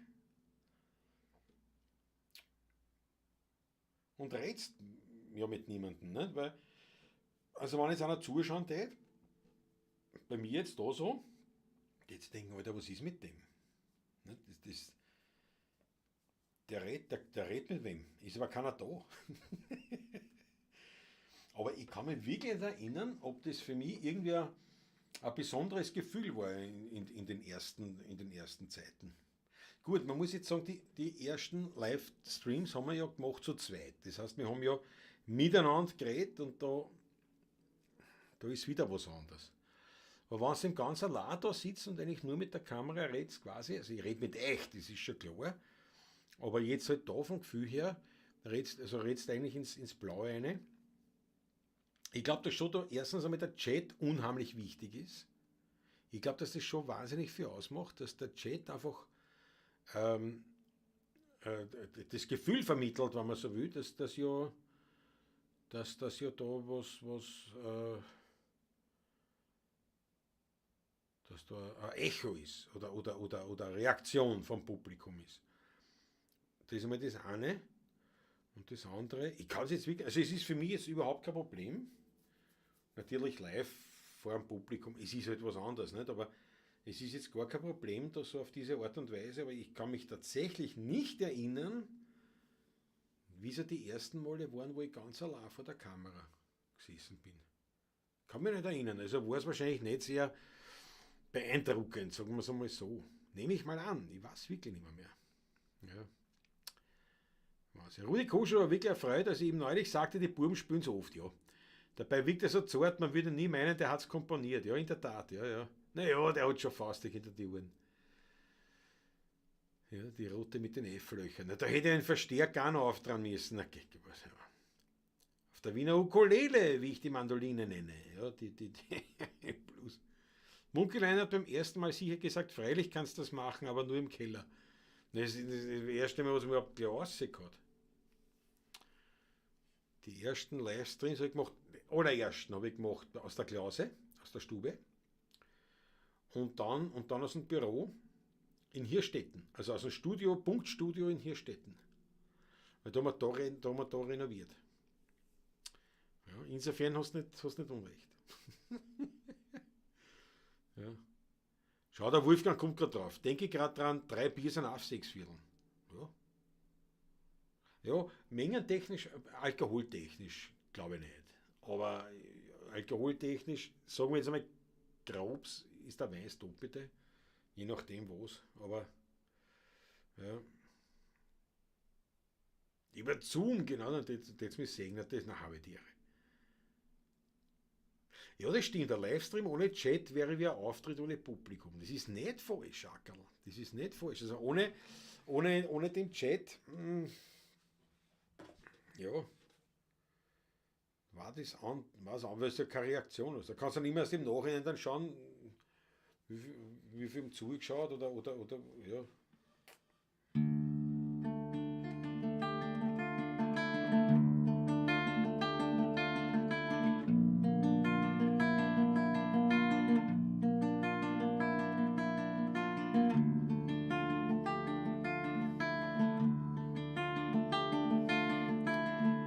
und redst ja mit niemandem. Nicht? Weil, also wenn jetzt einer zuschauen tät, bei mir jetzt da so, jetzt denken, Alter, was ist mit dem? Nicht? Der redet mit wem? Ist aber keiner da. Aber ich kann mich wirklich nicht erinnern, ob das für mich irgendwie ein besonderes Gefühl war in den ersten Zeiten. Gut, man muss jetzt sagen, die ersten Livestreams haben wir ja gemacht zu zweit. Das heißt, wir haben ja miteinander geredet und da ist wieder was anderes. Aber wenn du im ganz allein da sitzt und eigentlich nur mit der Kamera redest, quasi, also ich rede mit echt, das ist schon klar, aber jetzt halt da vom Gefühl her, redest du eigentlich ins Blaue rein. Ich glaube, dass schon da erstens einmal der Chat unheimlich wichtig ist. Ich glaube, dass das schon wahnsinnig viel ausmacht, dass der Chat einfach das Gefühl vermittelt, wenn man so will, dass das ja da was, was dass da ein Echo ist oder eine Reaktion vom Publikum ist. Das ist einmal das eine. Und das andere, ich kann es jetzt wirklich, also es ist für mich jetzt überhaupt kein Problem. Natürlich live vor dem Publikum, es ist halt was anderes, nicht? Aber es ist jetzt gar kein Problem, da so auf diese Art und Weise, aber ich kann mich tatsächlich nicht erinnern, wie so die ersten Male waren, wo ich ganz allein vor der Kamera gesessen bin. Kann mich nicht erinnern, also war es wahrscheinlich nicht sehr beeindruckend, sagen wir es einmal so. Nehme ich mal an, ich weiß wirklich nicht mehr. Ja. Was. Rudi Koscher war wirklich erfreut, als ich ihm neulich sagte, die Buben spielen so oft, ja. Dabei wirkt er so zart, man würde nie meinen, der hat's komponiert. Ja, in der Tat, ja, ja. Naja, der hat schon faustig hinter die Ohren. Ja, die rote mit den F-Löchern. Na, da hätte ich einen Verstärker auch noch auftragen müssen. Na, geht, was, ja. Auf der Wiener Ukulele, wie ich die Mandoline nenne. Ja, die Blues. Munkelein hat beim ersten Mal sicher gesagt, freilich kannst du das machen, aber nur im Keller. Das ist das erste Mal, was ich überhaupt gleich rausgehört hat. Die ersten Livestreams habe ich gemacht, allerersten habe ich gemacht aus der Klause, aus der Stube. Und dann aus dem Büro in Hirschstetten, also aus dem Studio, Punktstudio in Hirschstetten. Weil da haben wir da, da haben wir da renoviert. Ja, insofern hast du nicht Unrecht. Ja. Schau, der Wolfgang kommt grad drauf. Denke grad dran, 3 Bier sind auf 6 Vierteln. Ja. Ja, mengentechnisch, alkoholtechnisch glaube ich nicht. Aber alkoholtechnisch, sagen wir jetzt einmal, grob ist der Wein das Doppelte. Je nachdem was. Aber ja. Über Zoom, genau, dann das mich sehen, das ist eine halbe Tiere. Ja, das stimmt. Der Livestream ohne Chat wäre wie ein Auftritt ohne Publikum. Das ist nicht falsch, Schackerl. Das ist nicht falsch. Also ohne den Chat, ja, war das an, war's an, weil es ja keine Reaktion ist. Da kannst du dann immer erst im Nachhinein dann schauen, wie viel ihm zugeschaut oder, ja.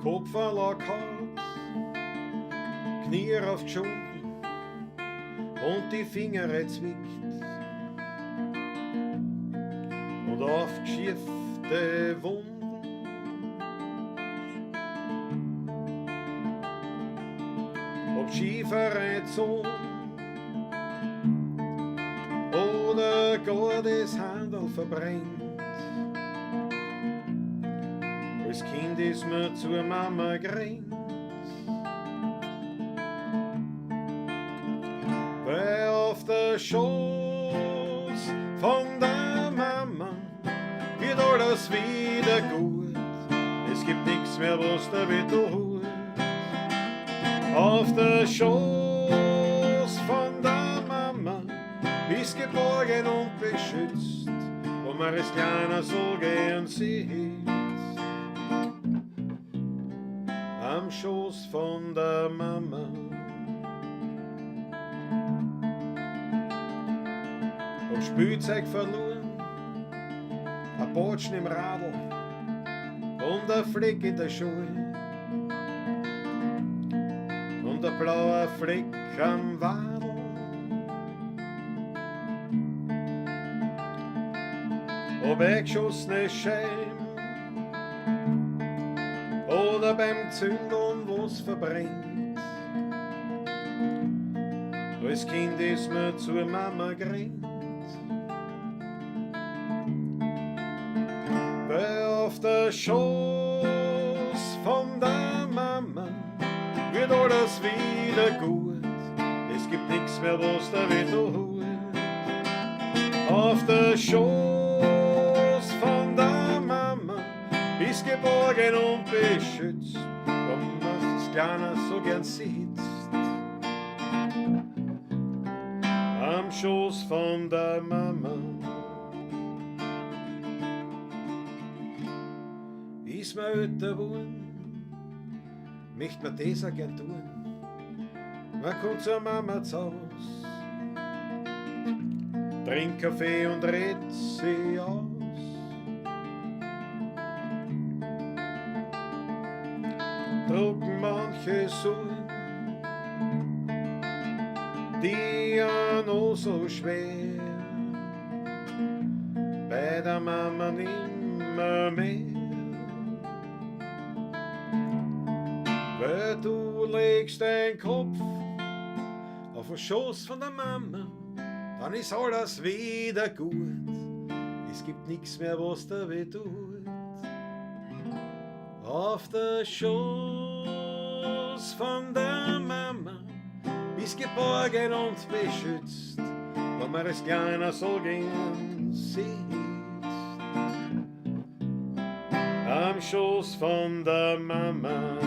Kopferl gehabt, Knie raufgeschunden und die Finger zwickt und aufgeschiefte Wunden. Ob Schieferei Zon oder gar das Handel verbrennt. Als Kind ist mir zur Mama gerannt, weil auf der Schoß von der Mama wird alles wieder gut. Es gibt nix mehr, was da weh tut. Auf der Schoß von der Mama bist geborgen und beschützt, wo man es kleiner so gern sieht. Am Schoß von der Mama. Hab Spielzeug verloren, ein Botschen im Radl und ein Fleck in der Schuhe und ein blauer Fleck am Wadl. Ob eingeschossene Scheiben oder beim Zündeln, wo's verbrennt. Als Kind ist mir zur Mama gerannt, weil auf der Schoß von der Mama wird alles wieder gut. Es gibt nix mehr, was da weh tut. Auf der Schoß von der Mama ist geborgen und beschützt, wenn man als Kleiner so gern sitzt. Am Schoß von der Mama. Ist mir älter geworden, möcht man das auch gern tun. Man kommt zur Mama zu Haus, trinkt Kaffee und redet sie aus. Drucken manche Sorgen, die ja noch so schwer, bei der Mama nimmer mehr. Weil du legst deinen Kopf auf den Schoß von der Mama, dann ist alles wieder gut. Es gibt nichts mehr, was da weh tut. Auf der Schoß von der Mama bist geborgen und beschützt, wenn man als Kleiner so gern sitzt. Am Schoß von der Mama.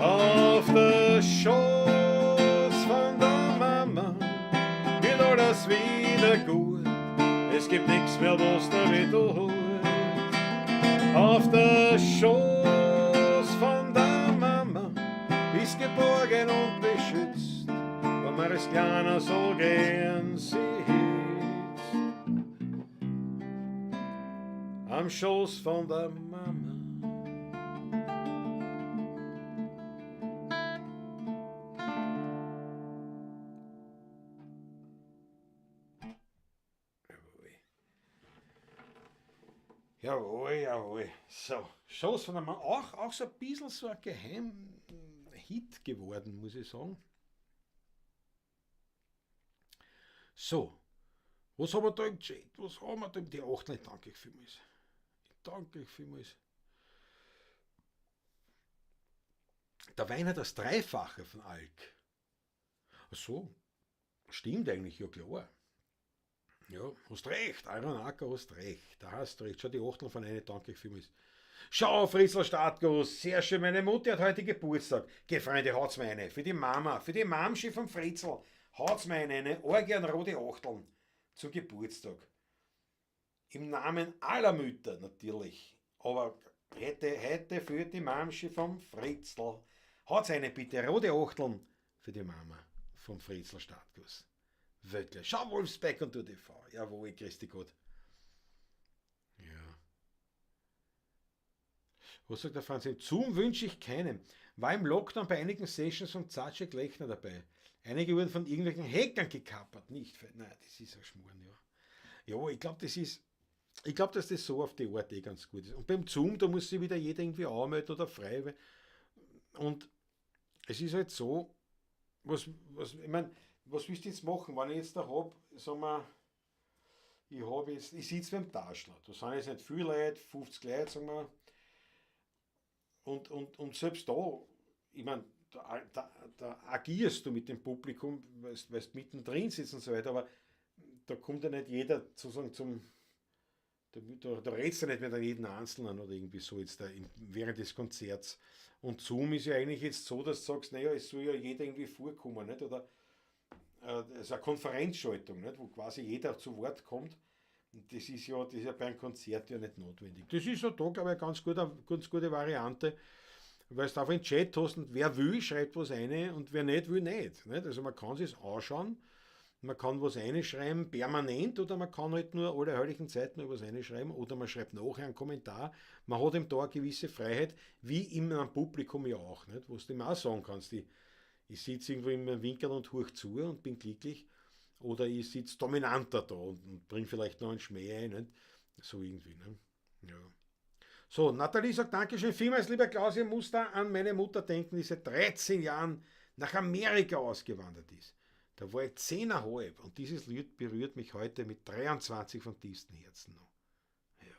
Auf der Schoß von der Mama wird alles wieder gut. Es gibt nichts mehr, was da weh tut. Auf der Schoß von der Mama bist geborgen und beschützt, wenn man als Kleiner so gern sitzt. Am Schoß von der Mama. Jawohl, jawohl. So, Schoß von der Mama, auch so ein bisschen so ein Geheim-Hit geworden, muss ich sagen. So, was haben wir da im Chat? Was haben wir da im Chat? Die 8, ich danke euch vielmals. Ich danke euch vielmals. Der Wein hat das Dreifache von Alk. Ach so, stimmt eigentlich, ja klar. Ja, hast recht, Iron Acker, hast recht. Da hast du recht. Schau, die Achtel von einer, danke ich vielmals. Schau, Fritzl Startgruß, sehr schön. Meine Mutter hat heute Geburtstag. Geh, Freunde, haut's mir eine. Für die Mama, für die Mamschi vom Fritzl, haut's mir eine, eine Orgie an rote Achteln zum Geburtstag. Im Namen aller Mütter natürlich. Aber heute für die Mamschi vom Fritzl. Haut's eine bitte, rote Achteln für die Mama vom Fritzl Startguss. Wirklich. Schau, Wolfsbeck und du TV. Jawohl, grüß dich Gott. Ja. Was sagt der Franz? Zoom wünsche ich keinem. War im Lockdown bei einigen Sessions von Zacek Lechner dabei. Einige wurden von irgendwelchen Hackern gekapert. Nicht, nein, das ist ein Schmoren, ja. Ja, ich glaub, das ist, ich glaub, dass das so auf die Art eh ganz gut ist. Und beim Zoom, da muss sich wieder jeder irgendwie anmelden oder frei. Und es ist halt so, was, was, ich mein, was willst du jetzt machen, wenn ich jetzt da hab, sagen wir, ich hab jetzt, ich sitz beim Taschler, da sind jetzt nicht viele Leute, 50 Leute, sagen wir, und selbst da, ich mein, da agierst du mit dem Publikum, weil's mittendrin sitzt und so weiter, aber da kommt ja nicht jeder sozusagen zum, da redst du nicht mit jedem Einzelnen oder irgendwie so jetzt da in, während des Konzerts. Und Zoom ist ja eigentlich jetzt so, dass du sagst, naja, es soll ja jeder irgendwie vorkommen, nicht? Oder es ist eine Konferenzschaltung, nicht? Wo quasi jeder zu Wort kommt. Und das ist ja bei einem Konzert ja nicht notwendig. Das ist ja da, glaube ich, eine ganz gute Variante, weil du einfach einen Chat hast und wer will, schreibt was rein und wer nicht will, nicht. Nicht? Also man kann sich's anschauen, man kann was reinschreiben, permanent, oder man kann halt nur alle heiligen Zeiten nur was reinschreiben oder man schreibt nachher einen Kommentar. Man hat eben da eine gewisse Freiheit, wie in einem Publikum ja auch, nicht? Wo du ihm auch sagen kannst, ich sitze irgendwo im Winkel und hör zu und bin glücklich, oder ich sitze dominanter da und bring vielleicht noch einen Schmäh ein, nicht? So irgendwie. Ne? Ja. So, Nathalie sagt, Dankeschön vielmals, lieber Klaus, ich muss da an meine Mutter denken, die seit 13 Jahren nach Amerika ausgewandert ist. Da war ich 10,5 und dieses Lied berührt mich heute mit 23 von tiefstem Herzen noch. Ja.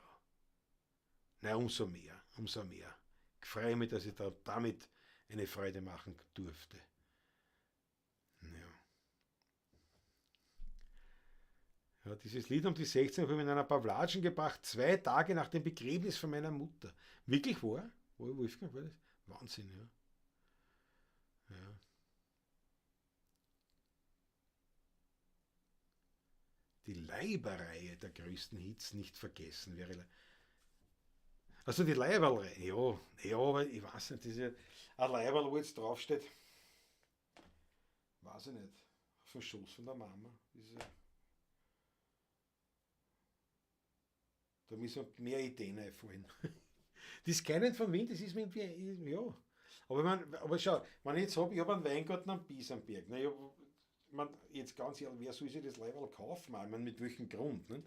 Na, umso mehr, umso mehr. Ich freue mich, dass ich da damit eine Freude machen durfte. Ja. Ja, dieses Lied um die 16 habe ich mit einer Pavlatschen gebracht, 2 Tage nach dem Begräbnis von meiner Mutter. Wirklich wahr? Wolfgang war das? Wahnsinn, ja. Ja. Die Leiberreihe der größten Hits nicht vergessen wäre. Also die Leiberreihe, ja, ja, aber ich weiß nicht, das ist ja ein Leiberl, wo jetzt draufsteht, weiß ich nicht, auf dem Schoß von der Mama. Das ist ja, da müssen mehr Ideen einfallen. Das keinen von Wien, das ist mir irgendwie, ja. Aber, ich mein, aber schau, wenn ich jetzt hab, ich hab einen Weingarten am Bisamberg. Ne, ich hab, ich mein, jetzt ganz ehrlich, wer soll sich das Leiberl kaufen? Ich mein, mit welchem Grund? Ne?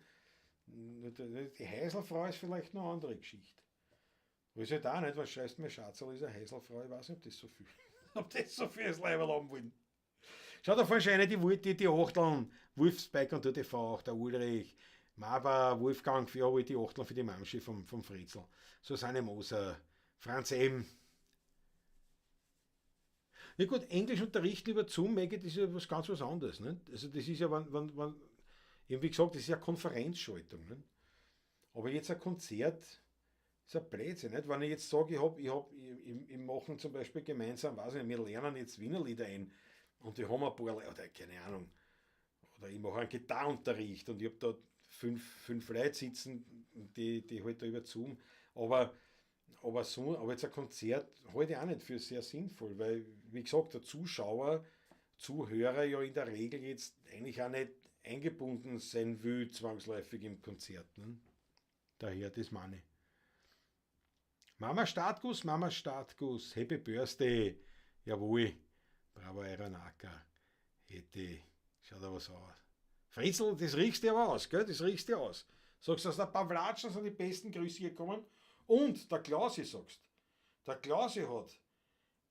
Die Häuselfrau ist vielleicht noch eine andere Geschichte. Weiß halt auch nicht, was schreist mir Schatzerl ist eine Häuselfrau, ich weiß nicht, ob das so viel, ob das so viel das Leiberl haben wollen. Schau, da fahren schon eine, die Achteln, Wolfsbike und TV, auch der Ulrich, Maba, Wolfgang, ja, die Achteln für die Mamschi vom Fritzl. Susanne Moser, Franz M. Ja gut, Englisch unterrichten über Zoom, Maggie, das ist ja was ganz was anderes. Ne? Also das ist ja, wenn, wenn, wenn, eben wie gesagt, das ist ja Konferenzschaltung. Ne? Aber jetzt ein Konzert ist ein Blödsinn. Nicht? Wenn ich jetzt sage, ich mache zum Beispiel gemeinsam, weiß ich nicht, wir lernen jetzt Wiener Lieder ein und die haben ein paar, oder keine Ahnung, oder ich mache einen Gitarrenunterricht und ich hab da fünf Leute sitzen, die halt da über Zoom, aber jetzt ein Konzert halte ich auch nicht für sehr sinnvoll, weil, wie gesagt, der Zuschauer, Zuhörer ja in der Regel jetzt eigentlich auch nicht eingebunden sein will, zwangsläufig im Konzert. Ne? Daher, das meine ich. Mama Startguss, Mama Startguss, Happy Birthday, jawohl, bravo Ironaka, hätte, schaut da was aus. Fritzl, das riechst du aber aus, gell? Das riechst du aus. Sagst du, aus der Pawlatschen sind die besten Grüße gekommen. Und der Klausi, sagst, der Klausi hat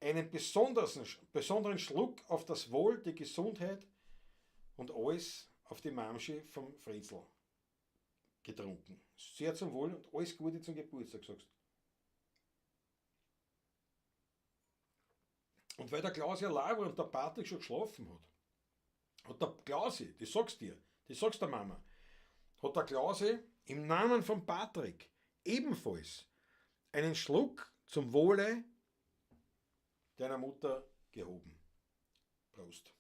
einen besonderen Schluck auf das Wohl, die Gesundheit und alles auf die Mamschi vom Fritzl getrunken. Sehr zum Wohl und alles Gute zum Geburtstag, sagst. Und weil der Klausi allein war und der Patrick schon geschlafen hat, hat der Klausi, das sagst dir, das sagst der Mama, hat der Klausi im Namen von Patrick ebenfalls einen Schluck zum Wohle deiner Mutter gehoben. Prost.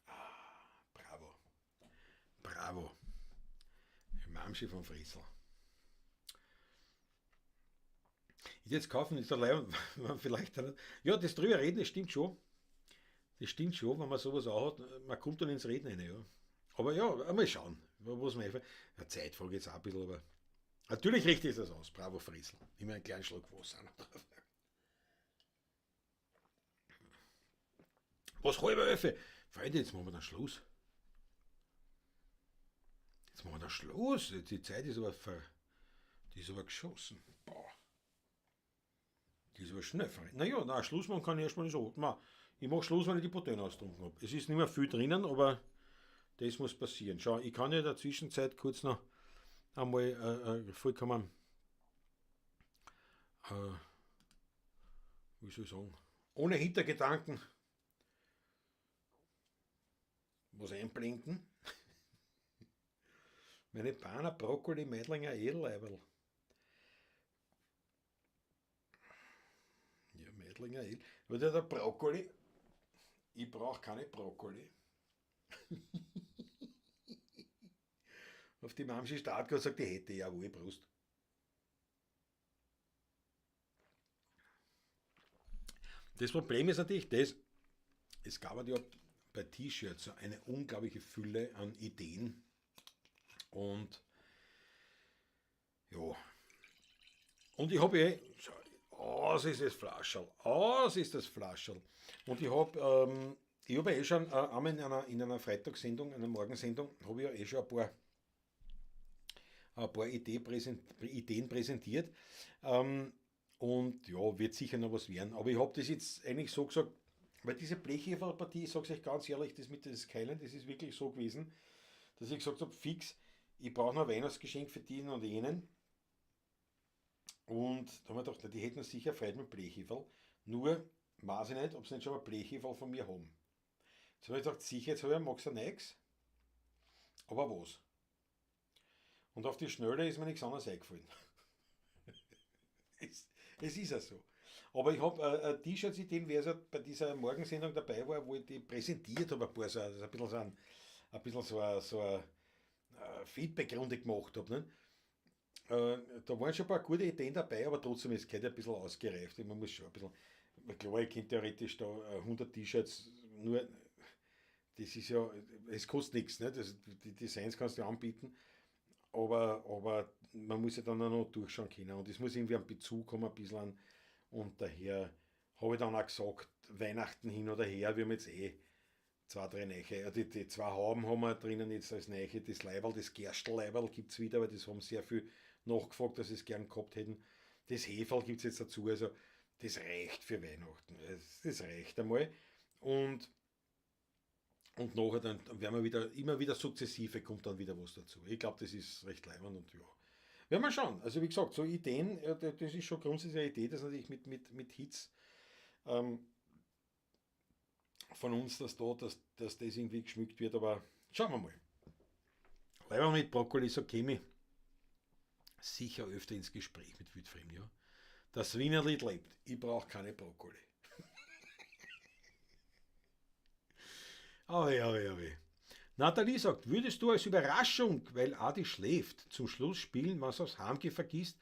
Ah, bravo. Bravo. Mamschi von Fritzl. Ich jetzt kaufen, ist der Leih, man vielleicht dann, ja, das drüber reden, das stimmt schon. Das stimmt schon, wenn man sowas auch hat, man kommt dann ins Reden rein, ja. Aber ja, mal schauen, was man einfach, ja, Zeitfrage jetzt auch ein bisschen, aber natürlich richte ich das aus. Bravo, Fritzl. Immer einen kleinen Schluck Wasser noch drauf. Was, halbe Elfe? Freunde, jetzt machen wir dann Schluss. Jetzt machen wir dann Schluss. Die Zeit ist aber ver-, die ist aber geschossen. Boah. Die ist aber schnell, Freunde. Naja, na, Schluss machen kann ich erstmal nicht so. Na, ich mach Schluss, wenn ich die Potäne austrunken hab. Es ist nicht mehr viel drinnen, aber das muss passieren. Schau, ich kann ja in der Zwischenzeit kurz noch einmal vollkommen, wie soll ich sagen, ohne Hintergedanken was einblenden. Meine Paner Brokkoli Meidlinger Edelleiberl. Ja, Meidlinger Edel. Aber der Brokkoli, ich brauch keine Brokkoli. Auf die Mamschi Startgurt sagt, die hätte ich jawohl, Brust. Das Problem ist natürlich das, es gab ja bei T-Shirts so eine unglaubliche Fülle an Ideen. Und ja, und ich hab eh, schau, aus ist das Flascherl, aus ist das Flascherl. Und ich hab ja eh schon einmal in einer Freitagssendung, einer Morgensendung, hab ich ja eh schon ein paar Ideen präsentiert. Und ja, wird sicher noch was werden. Aber ich hab das jetzt eigentlich so gesagt, weil diese Blechheferl-Partie, ich sag's euch ganz ehrlich, das mit dem Skyline, das ist wirklich so gewesen, dass ich gesagt hab, fix, ich brauch noch ein Weihnachtsgeschenk für diesen und jenen. Und da haben wir gedacht, na, die hätten sicher Freude mit Blechheferl. Nur weiß ich nicht, ob sie nicht schon ein Blechheferl von mir haben. Jetzt hab ich gedacht, sicher, jetzt hab ich ein Max ein Neues. Aber was? Und auf die Schnelle ist mir nichts anderes eingefallen. Es ist ja so. Aber ich habe T-Shirts-Ideen, wer so bei dieser Morgensendung dabei war, wo ich die präsentiert habe, ein paar, so, also ein bisschen so eine Feedback-Runde gemacht habe. Ne? Da waren schon ein paar gute Ideen dabei, aber trotzdem ist es ein bisschen ausgereift. Man muss schon ein bisschen, klar, ich könnte theoretisch da 100 T-Shirts, nur das ist ja, es kostet nichts, ne? Das, die Designs kannst du anbieten, aber man muss ja dann auch noch durchschauen können und es muss irgendwie einen Bezug haben, ein bisschen an, und daher habe ich dann auch gesagt, Weihnachten hin oder her, wir haben jetzt eh 2, 3 neue, die 2 Hauben haben wir drinnen jetzt als neue, das Leiberl, das Gerstelleiberl gibt es wieder, weil das haben sehr viel nachgefragt, dass sie es gern gehabt hätten. Das Heferl gibt es jetzt dazu, also das reicht für Weihnachten, das reicht einmal. Und nachher dann werden wir wieder, immer wieder sukzessive kommt dann wieder was dazu. Ich glaube, das ist recht leibend und ja. Werden wir schauen. Also wie gesagt, so Ideen, das ist schon grundsätzlich eine Idee, dass natürlich mit Hits von uns, dass das irgendwie geschmückt wird, aber schauen wir mal. Leiber mit Brokkoli, so käme ich sicher öfter ins Gespräch mit Wildfremden, ja. Das Wienerlied lebt, ich brauche keine Brokkoli. Aue, aue, aue. Nathalie sagt, würdest du als Überraschung, weil Adi schläft, zum Schluss spielen, was aufs Heimgehen vergisst,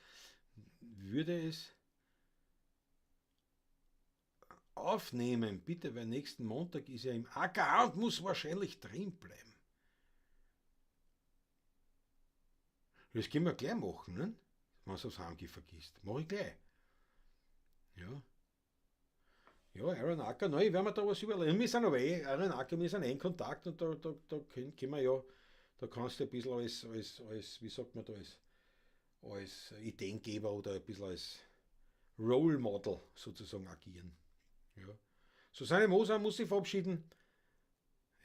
würde es aufnehmen, bitte, weil nächsten Montag ist er im AKH und muss wahrscheinlich drin bleiben. Das können wir gleich machen, ne? Wenn es aufs Heimgehen vergisst. Mach ich gleich. Ja. Ja, Aaron Acker, nein, ich werde mir da was überlegen. Wir sind aber eh, Aaron Acker, wir sind eh in Kontakt und da können wir ja, da kannst du ein bisschen als wie sagt man da, als Ideengeber oder ein bisschen als Role Model sozusagen agieren. Ja. Susanne Moser muss sich verabschieden.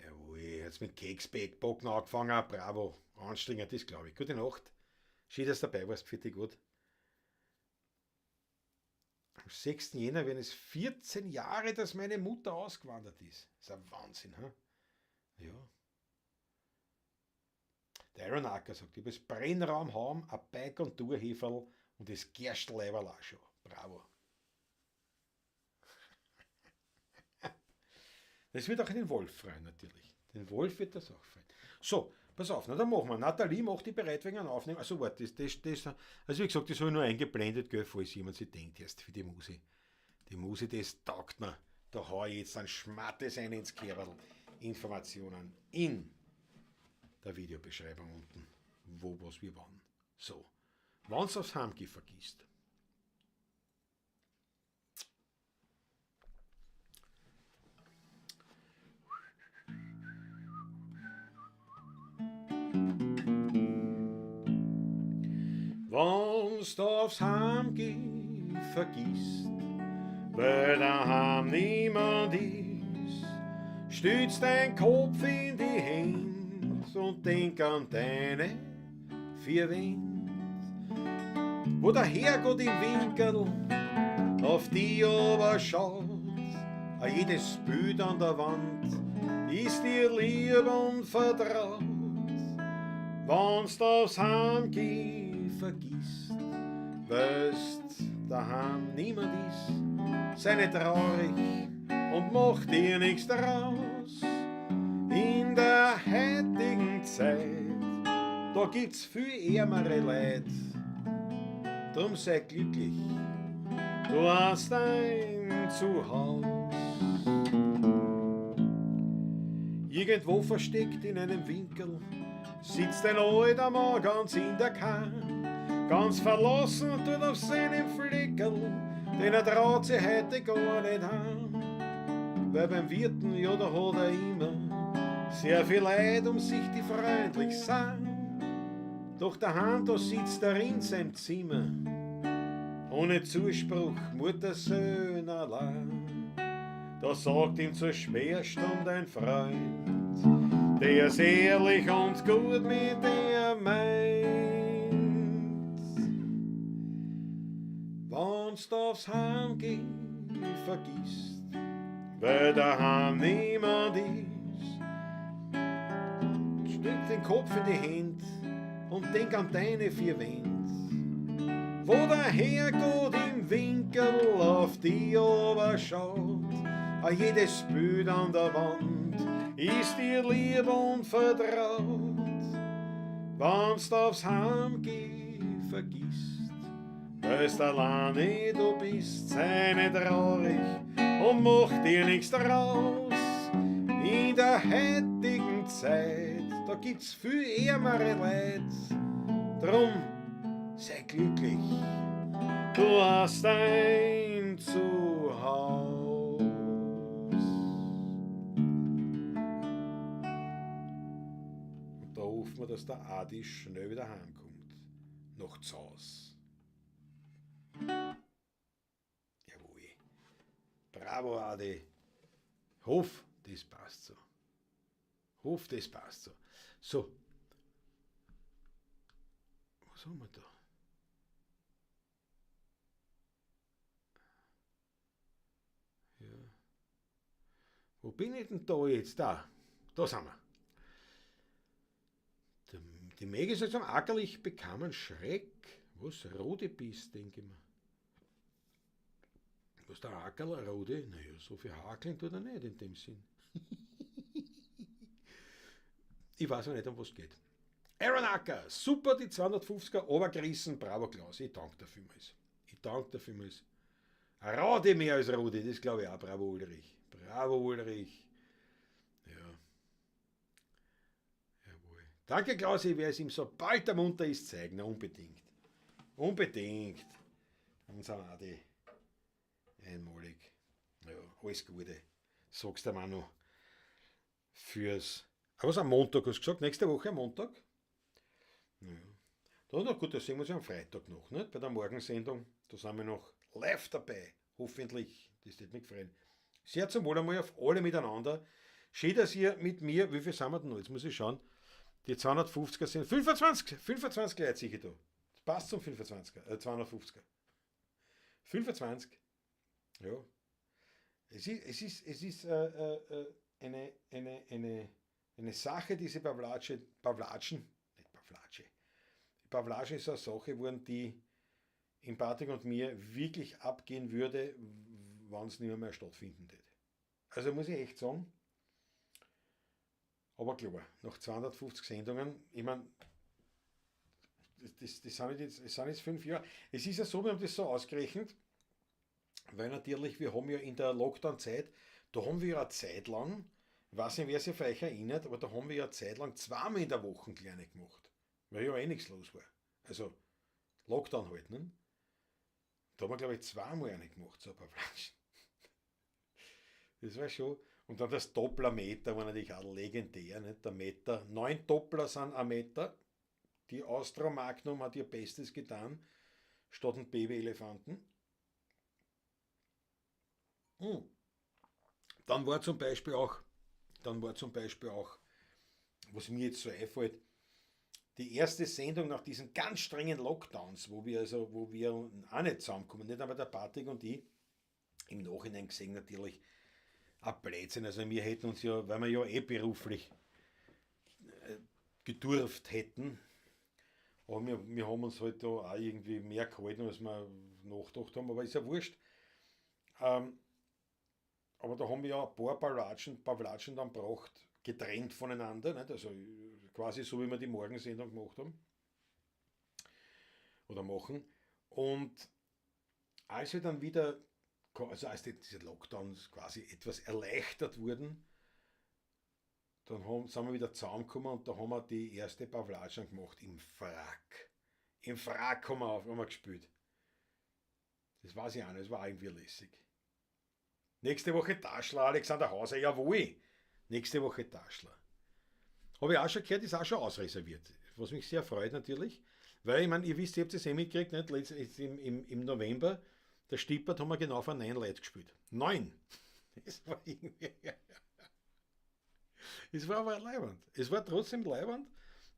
Jawohl, jetzt mit Keksbacken angefangen, bravo, anstrengend, das glaube ich. Gute Nacht. Schön, dass du dabei warst, für dich gut. Am 6. Jänner werden es 14 Jahre, dass meine Mutter ausgewandert ist. Das ist ein Wahnsinn, hm? Ja. Der Aaron Acker sagt, ich habe das Brennraum haben, ein Bike und Tourheferl und das Gerstelleiberl auch schon. Bravo. Das wird auch den Wolf freuen, natürlich. Den Wolf wird das auch freuen. So, pass auf, na, dann machen wir. Nathalie macht die bereit wegen einem Aufnehmen. Also warte, das, also wie gesagt, das habe ich nur eingeblendet, gell, falls jemand sich denkt, erst für die Musi. Die Musi, das taugt mir. Da hau ich jetzt einen Schmattes ein ins Kerl. Informationen in der Videobeschreibung unten, wo, was, wie, wann. So, wenn's aufs Heimgehen vergisst. Wenn's du aufs Heimgehen vergisst, weil daheim niemand ist, stütz dein Kopf in die Hände und denk an deine 4 Wände. Wo der Herrgott im Winkel auf die aber schaut, a jedes Bild an der Wand ist dir lieb und vertraut. Wenn's du aufs Heimgehen vergisst, weil's daheim niemand ist, sei nicht traurig und mach dir nichts daraus. In der heutigen Zeit, da gibt's viel ärmere Leid. Drum sei glücklich, du hast dein Zuhause. Irgendwo versteckt in einem Winkel sitzt ein alter Mann ganz in der Kahn, ganz verlassen und tut auf seinem Fleckerl, denn er traut sich heute gar nicht heim. Weil beim Wirten, ja, da hat er immer sehr viel Leid um sich, die freundlich sind. Doch daheim, da sitzt er in seinem Zimmer, ohne Zuspruch, Muttersöhn allein. Da sagt ihm zur Schwerstund ein Freund, der es ehrlich und gut mit dir meint. Wenn's du aufs Heimgehen vergisst, weil daheim niemand ist, steck den Kopf in die Hände und denk an deine vier Wänd. Wo der Herrgott im Winkel auf die schaut, a jedes Bild an der Wand ist dir lieb und vertraut. Wann's aufs Heimgeh vergisst, weil's alleine du bist, sei nicht traurig und mach dir nichts daraus. In der heutigen Zeit, da gibt's viel ärmere Leid. Drum sei glücklich, du hast ein Zuhause. Und da hoffen wir, dass der Adi schnell wieder heimkommt. Nach zu Hause. Jawohl. Bravo, Adi. Hoff, das passt so. Hoff, das passt so. So. Was haben wir da? Ja. Wo bin ich denn da jetzt? Da. Da sind wir. Die Mägde sagt am Ackerl, ich bekam einen Schreck. Was? Rode bist, denke ich mir. Was der Ackerl, Rode? Naja, so viel hakeln tut er nicht in dem Sinn. Ich weiß auch nicht, um was es geht. Aaron Acker, super, die 250er Obergrissen, bravo Klaus, ich danke dir vielmals. Ich danke dir vielmals. Rode mehr als Rode, das glaube ich auch, bravo Ulrich. Bravo Ulrich. Ja. Jawohl. Danke Klaus, ich werde es ihm, sobald er munter ist, zeigen. Na, unbedingt. Unbedingt. Unser Adi. Einmalig. Ja, alles Gute. Sagst du Manu. Fürs. Aber was am Montag hast du gesagt? Nächste Woche am Montag? Ja. Da, na gut, das sehen wir uns ja am Freitag noch, nicht? Bei der Morgensendung. Da sind wir noch live dabei. Hoffentlich. Das wird mich freuen. Sehr zum Wohl einmal auf alle miteinander. Schön, dass ihr mit mir, wie viel sind wir denn noch? Jetzt muss ich schauen. Die 250er sind 25 Leute sicher da. Das passt zum 25er, 250er. 25. Ja. Es ist eine Sache, diese Pawlatschen, nicht Pawlatsche. Pawlatschen ist eine Sache geworden, die in Patrick und mir wirklich abgehen würde, wenn es nicht mehr stattfinden würde. Also muss ich echt sagen, aber klar, nach 250 Sendungen, ich mein, das sind jetzt, das sind jetzt 5 Jahre. Es ist ja so, wir haben das so ausgerechnet, weil natürlich, wir haben ja in der Lockdown-Zeit, da haben wir ja eine Zeit lang, ich weiß nicht, wer sich von euch erinnert, aber da haben wir ja eine Zeit lang zweimal in der Woche kleine gemacht, weil ja eh nichts los war. Also Lockdown halt, ne? Da haben wir, glaube ich, zweimal eine gemacht, so ein paar Flaschen. Das war schon. Und dann das Dopplermeter war natürlich auch legendär, nicht? Der Meter. 9 Doppler sind ein Meter. Die Austro Magnum hat ihr Bestes getan, statt einen Babyelefanten. Dann war zum Beispiel auch, was mir jetzt so einfällt, die erste Sendung nach diesen ganz strengen Lockdowns, wo wir auch nicht zusammenkommen, nicht aber der Patrick und ich, im Nachhinein gesehen natürlich, ein Blödsinn. Also wir hätten uns ja, weil wir ja eh beruflich gedurft hätten, aber wir haben uns halt da auch irgendwie mehr gehalten, als wir nachgedacht haben, aber ist ja wurscht. Aber da haben wir ja ein paar Pawlatschen dann gebracht, getrennt voneinander, nicht? Also quasi so, wie wir die Morgensendung gemacht haben. Oder machen. Und als wir dann wieder, also als diese Lockdowns quasi etwas erleichtert wurden, dann sind wir wieder zusammengekommen und da haben wir die erste Pawlatschen gemacht im Frack. Im Frack haben wir gespielt. Das weiß ich auch nicht, das war irgendwie lässig. Nächste Woche Taschler, Alexander Hauser, jawohl. Nächste Woche Taschler. Habe ich auch schon gehört, ist auch schon ausreserviert. Was mich sehr freut natürlich. Weil, ich meine, ihr wisst, ihr habt es eh mitgekriegt, nicht? Jetzt im November, der Stippert haben wir genau vor 9 Leuten gespielt. 9! Das war irgendwie... Es war aber leiwand. Es war trotzdem leiwand.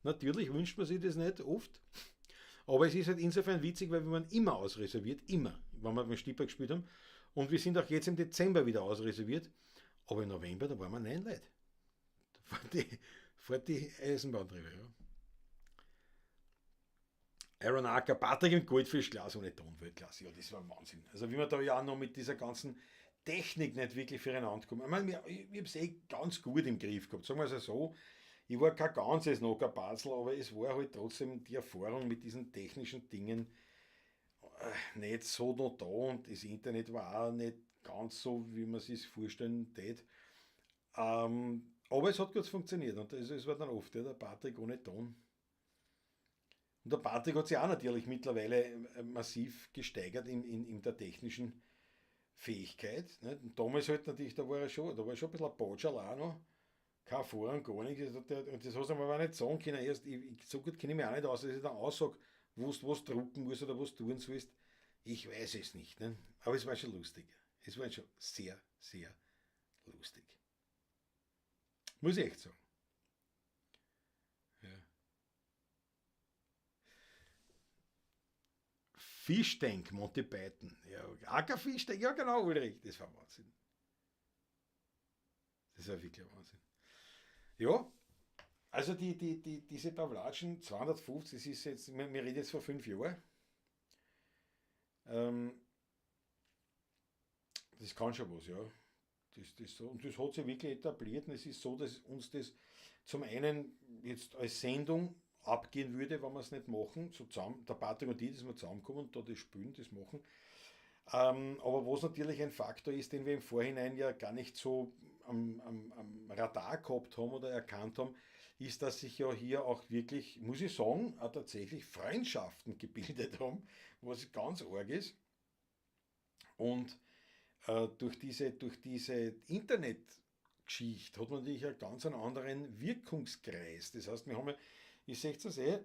Natürlich wünscht man sich das nicht oft. Aber es ist halt insofern witzig, weil wir waren immer ausreserviert. Immer. Wenn wir beim Stipper gespielt haben. Und wir sind auch jetzt im Dezember wieder ausreserviert. Aber im November, da waren wir 9 Leute. Da fährt die Eisenbahn drüber. Ja. Aaron Acker, Patrick im Goldfischglas ohne Tonweltklasse. Ja, das war Wahnsinn. Also wie man da ja auch noch mit dieser ganzen Technik nicht wirklich füreinander kommen. Ich meine, ich habe es eh ganz gut im Griff gehabt. Sagen wir es so, ich war kein ganzes Nockerbatzel, aber es war halt trotzdem die Erfahrung mit diesen technischen Dingen nicht so noch da und das Internet war auch nicht ganz so, wie man sich vorstellen tät. Aber es hat gut funktioniert und es war dann oft, ja, der Patrick ohne Ton. Und der Patrick hat sich auch natürlich mittlerweile massiv gesteigert in der technischen Fähigkeit. Nicht? Und damals halt natürlich, da war er schon, da war schon ein bisschen ein Botscherl auch noch. Kein Vorrang, gar nichts. Und das hast du mir aber nicht sagen können. Erst, so gut kenne ich mich auch nicht aus, dass ich dann aussage, wo du was drucken musst oder was tun sollst. Ich weiß es nicht. Ne? Aber es war schon lustig. Es war schon sehr, sehr lustig. Muss ich echt sagen. Ja. Fischtank, Monty Python. Ja, Acker Fischtank, ja genau, Ulrich. Das war Wahnsinn. Das war wirklich Wahnsinn. Ja, also diese Pawlatschen 250, das ist jetzt, wir reden jetzt vor 5 Jahren. Das kann schon was, ja. Das so. Und das hat sich wirklich etabliert und es ist so, dass uns das zum einen jetzt als Sendung abgehen würde, wenn wir es nicht machen, so zusammen, der Patrick und ich, dass wir zusammenkommen und da das spielen, das machen. Aber was natürlich ein Faktor ist, den wir im Vorhinein ja gar nicht so am Radar gehabt haben oder erkannt haben, ist, dass sich ja hier auch wirklich, muss ich sagen, auch tatsächlich Freundschaften gebildet haben, was ganz arg ist. Und durch diese Internetgeschichte hat man natürlich einen ganz anderen Wirkungskreis. Das heißt, wir haben ja, ich sehe das eh,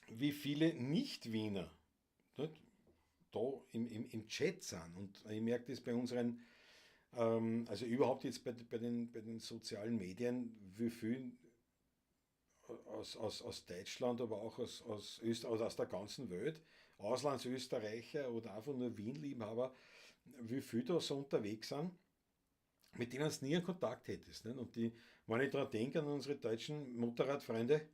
wie viele Nicht-Wiener, nicht, da im Chat sind. Und ich merke das bei unseren, also überhaupt jetzt bei den sozialen Medien, wie viel aus Deutschland, aber auch aus Österreich, also aus der ganzen Welt, Auslandsösterreicher oder einfach nur Wien-Liebhaber, wie viel da so unterwegs sind, mit denen du nie einen Kontakt hättest. Nicht? Und die, wenn ich daran denke, an unsere deutschen Motorradfreunde,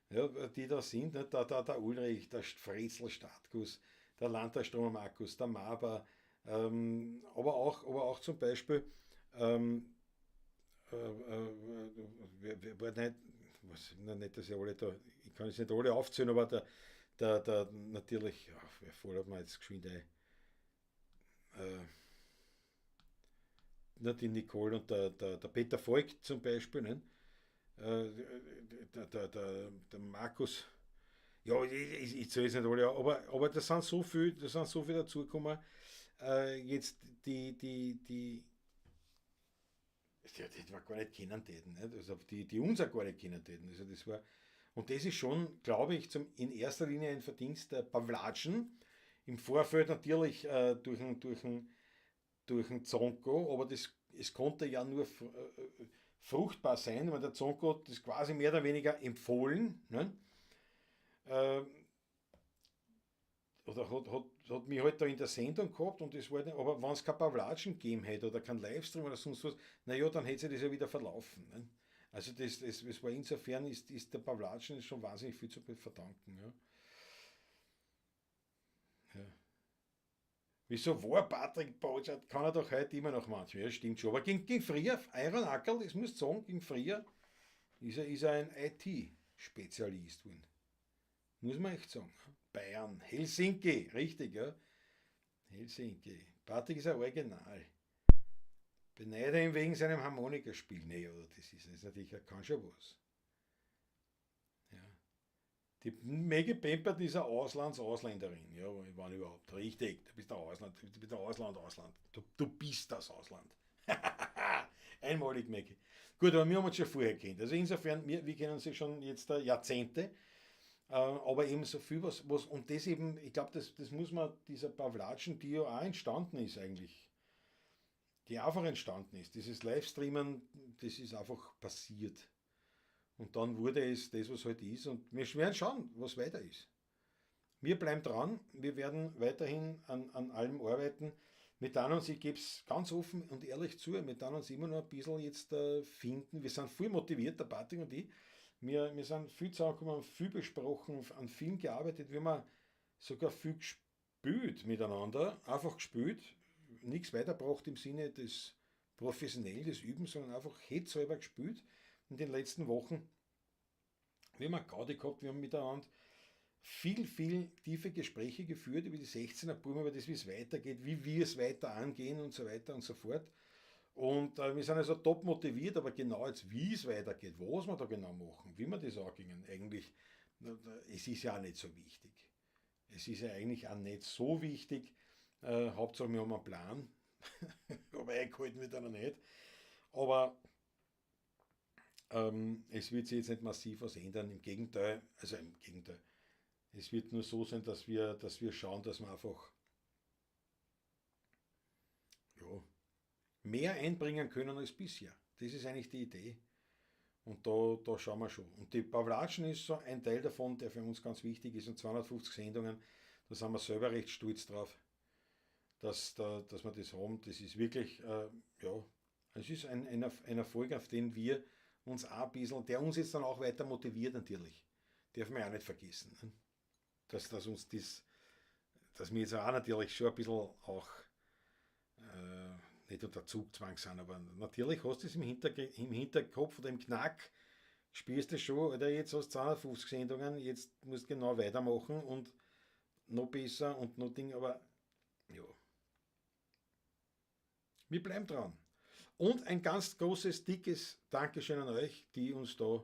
ja, die da sind, nicht? Der Ulrich, der Fretzel Startguss, der Landtagstromer Markus, der Maber, aber auch zum Beispiel, wer nicht, was, na, nicht, dass ich alle da, ich kann es nicht alle aufzählen, aber der natürlich, ja, wer fällt mir jetzt geschwind ein, die Nicole und der Peter Voigt zum Beispiel, ne? Der Markus, ja, ich zähle es nicht alle, aber da sind so viel, da sind so viel dazugekommen. Jetzt die wir gar nicht kennen täten, nicht? Also die uns auch gar nicht kennen täten. Also das war, und das ist schon, glaube ich, in erster Linie ein Verdienst der Pawlatschen. Im Vorfeld natürlich durch den Zonko, aber es konnte ja nur fruchtbar sein, weil der Zonko hat das quasi mehr oder weniger empfohlen, ne? Oder hat mich halt da in der Sendung gehabt und das war nicht, aber wenn es kein Pawlatschen gegeben hätte oder kein Livestream oder sonst was, naja, dann hätte sich das ja wieder verlaufen. Ne? Also das war insofern, ist der Pawlatschen schon wahnsinnig viel zu verdanken. Ja. Ja. Wieso war Patrick Botschert? Kann er doch heute immer noch manchmal. Ja, stimmt schon. Aber gegen früher, Iron Ackerl, das muss ich sagen, gegen früher ist er ein I T-Spezialist geworden. Muss man echt sagen. Bayern, Helsinki, richtig, ja. Helsinki. Patrick ist ein Original. Beneide ihn wegen seinem Harmonikaspiel. Nee, oder das ist natürlich, er kann schon was. Ja. Die Maggie Pempert ist eine Auslands-Ausländerin. Ja, wann überhaupt. Richtig, du bist der Ausland, du bist der Ausland, Ausland. Du bist das Ausland. Einmalig, Maggie. Gut, aber wir haben uns schon vorher gekannt. Also insofern, wir kennen sie schon jetzt Jahrzehnte. Aber eben so viel, was, und das eben, ich glaub, das muss man, dieser Pawlatschen, die ja auch entstanden ist eigentlich, die einfach entstanden ist, dieses Livestreamen, das ist einfach passiert. Und dann wurde es das, was heute ist, und wir werden schauen, was weiter ist. Wir bleiben dran, wir werden weiterhin an allem arbeiten. Wir tun uns, ich gebe es ganz offen und ehrlich zu, wir tun uns immer noch ein bisschen jetzt finden. Wir sind voll motiviert, der Patrick und ich. Wir sind viel zusammengekommen, haben viel besprochen, an vielen gearbeitet. Wir haben sogar viel gespielt miteinander, einfach gespielt, nichts weitergebracht im Sinne des professionell des Üben, sondern einfach hetzhalber gespielt in den letzten Wochen. Wir haben eine Gaudi gehabt, wir haben miteinander viel, viel tiefe Gespräche geführt über die 16er Buben, über das, wie es weitergeht, wie wir es weiter angehen und so weiter und so fort. Und wir sind also top motiviert, aber genau jetzt, wie es weitergeht, was wir da genau machen, wie wir das angehen, eigentlich, es ist ja auch nicht so wichtig. Es ist ja eigentlich auch nicht so wichtig. Hauptsache, wir haben einen Plan. Aber eingehalten wird er noch nicht. Aber es wird sich jetzt nicht massiv was ändern. Im Gegenteil, also im Gegenteil. Es wird nur so sein, dass wir schauen, dass wir einfach, ja, mehr einbringen können als bisher. Das ist eigentlich die Idee. Und da schauen wir schon. Und die Pawlatschen ist so ein Teil davon, der für uns ganz wichtig ist. Und 250 Sendungen, da sind wir selber recht stolz drauf, dass wir das haben. Das ist wirklich, ja, es ist ein Erfolg, auf den wir uns auch ein bisschen, der uns jetzt dann auch weiter motiviert natürlich. Darf man ja auch nicht vergessen. Ne? Dass uns das, dass wir jetzt auch natürlich schon ein bisschen auch nicht unter Zugzwang sind, aber natürlich hast du es im Hinterkopf oder im Knack, spielst du schon, oder jetzt hast du 250 Sendungen, jetzt musst du genau weitermachen und noch besser und noch Ding, aber ja. Wir bleiben dran. Und ein ganz großes, dickes Dankeschön an euch, die uns da